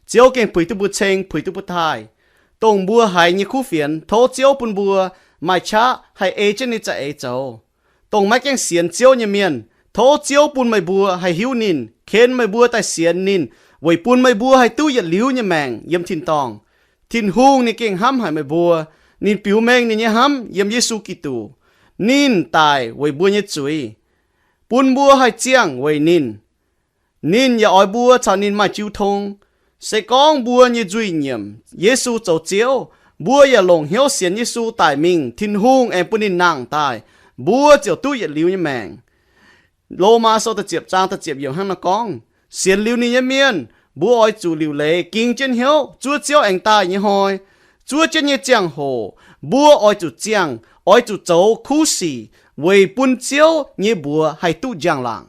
Ziouv gengh puix duqv mbuo ceng, puix duqv mbuo taaih. Dongh mbuo haiz nyei kuv fienx, tov Ziouv bun mbuo maaih qaqv haih ei jienv ninh za'eix zoux. Dongh maiv gaengh sienx Ziouv nyei mienh, tov Ziouv bun meih mbuo haih hiuv ninh, ken meih mbuo daaih sienx ninh, weic bun meih mbuo haih duqv yietc liuz nyei maengc yiem tin-dorngh. Tin-Hungh ninh gengh hnamv haic meih mbuo. Ninh biux mengh ninh nyei hnamv yiem Yesu Giduc. Ninh daic weic mbuo nyei zuiz, bun mbuo haih ziangh weic ninh. Ninh yaac oix mbuo caux ninh maaih jiu tong. Se gorngv mbuo nyei nzuih nyiemc Yesu zoux Ziouv, mbuo yaac longc hnyouv sienx Yesu daic mingh, Tin-Hungh aengx bun ninh nangh daaih, mbuo ziouc duqv yietc liuz nyei maengc. Lomaa sou da'ziepc zaang da'ziepc yiemc hnangv naaiv gorngv, sienx liuz ninh nyei mienh, mbuo oix zuqc liuc leiz ging jienv hnyouv zuov Ziouv aengx daaih nyei hnoi. Zuov jienv nyei ziangh hoc, mbuo oix zuqc ziangh, oix zuqc zoux kuv sic weic bun Ziouv nyei mbuox haih duqv njang-laangc.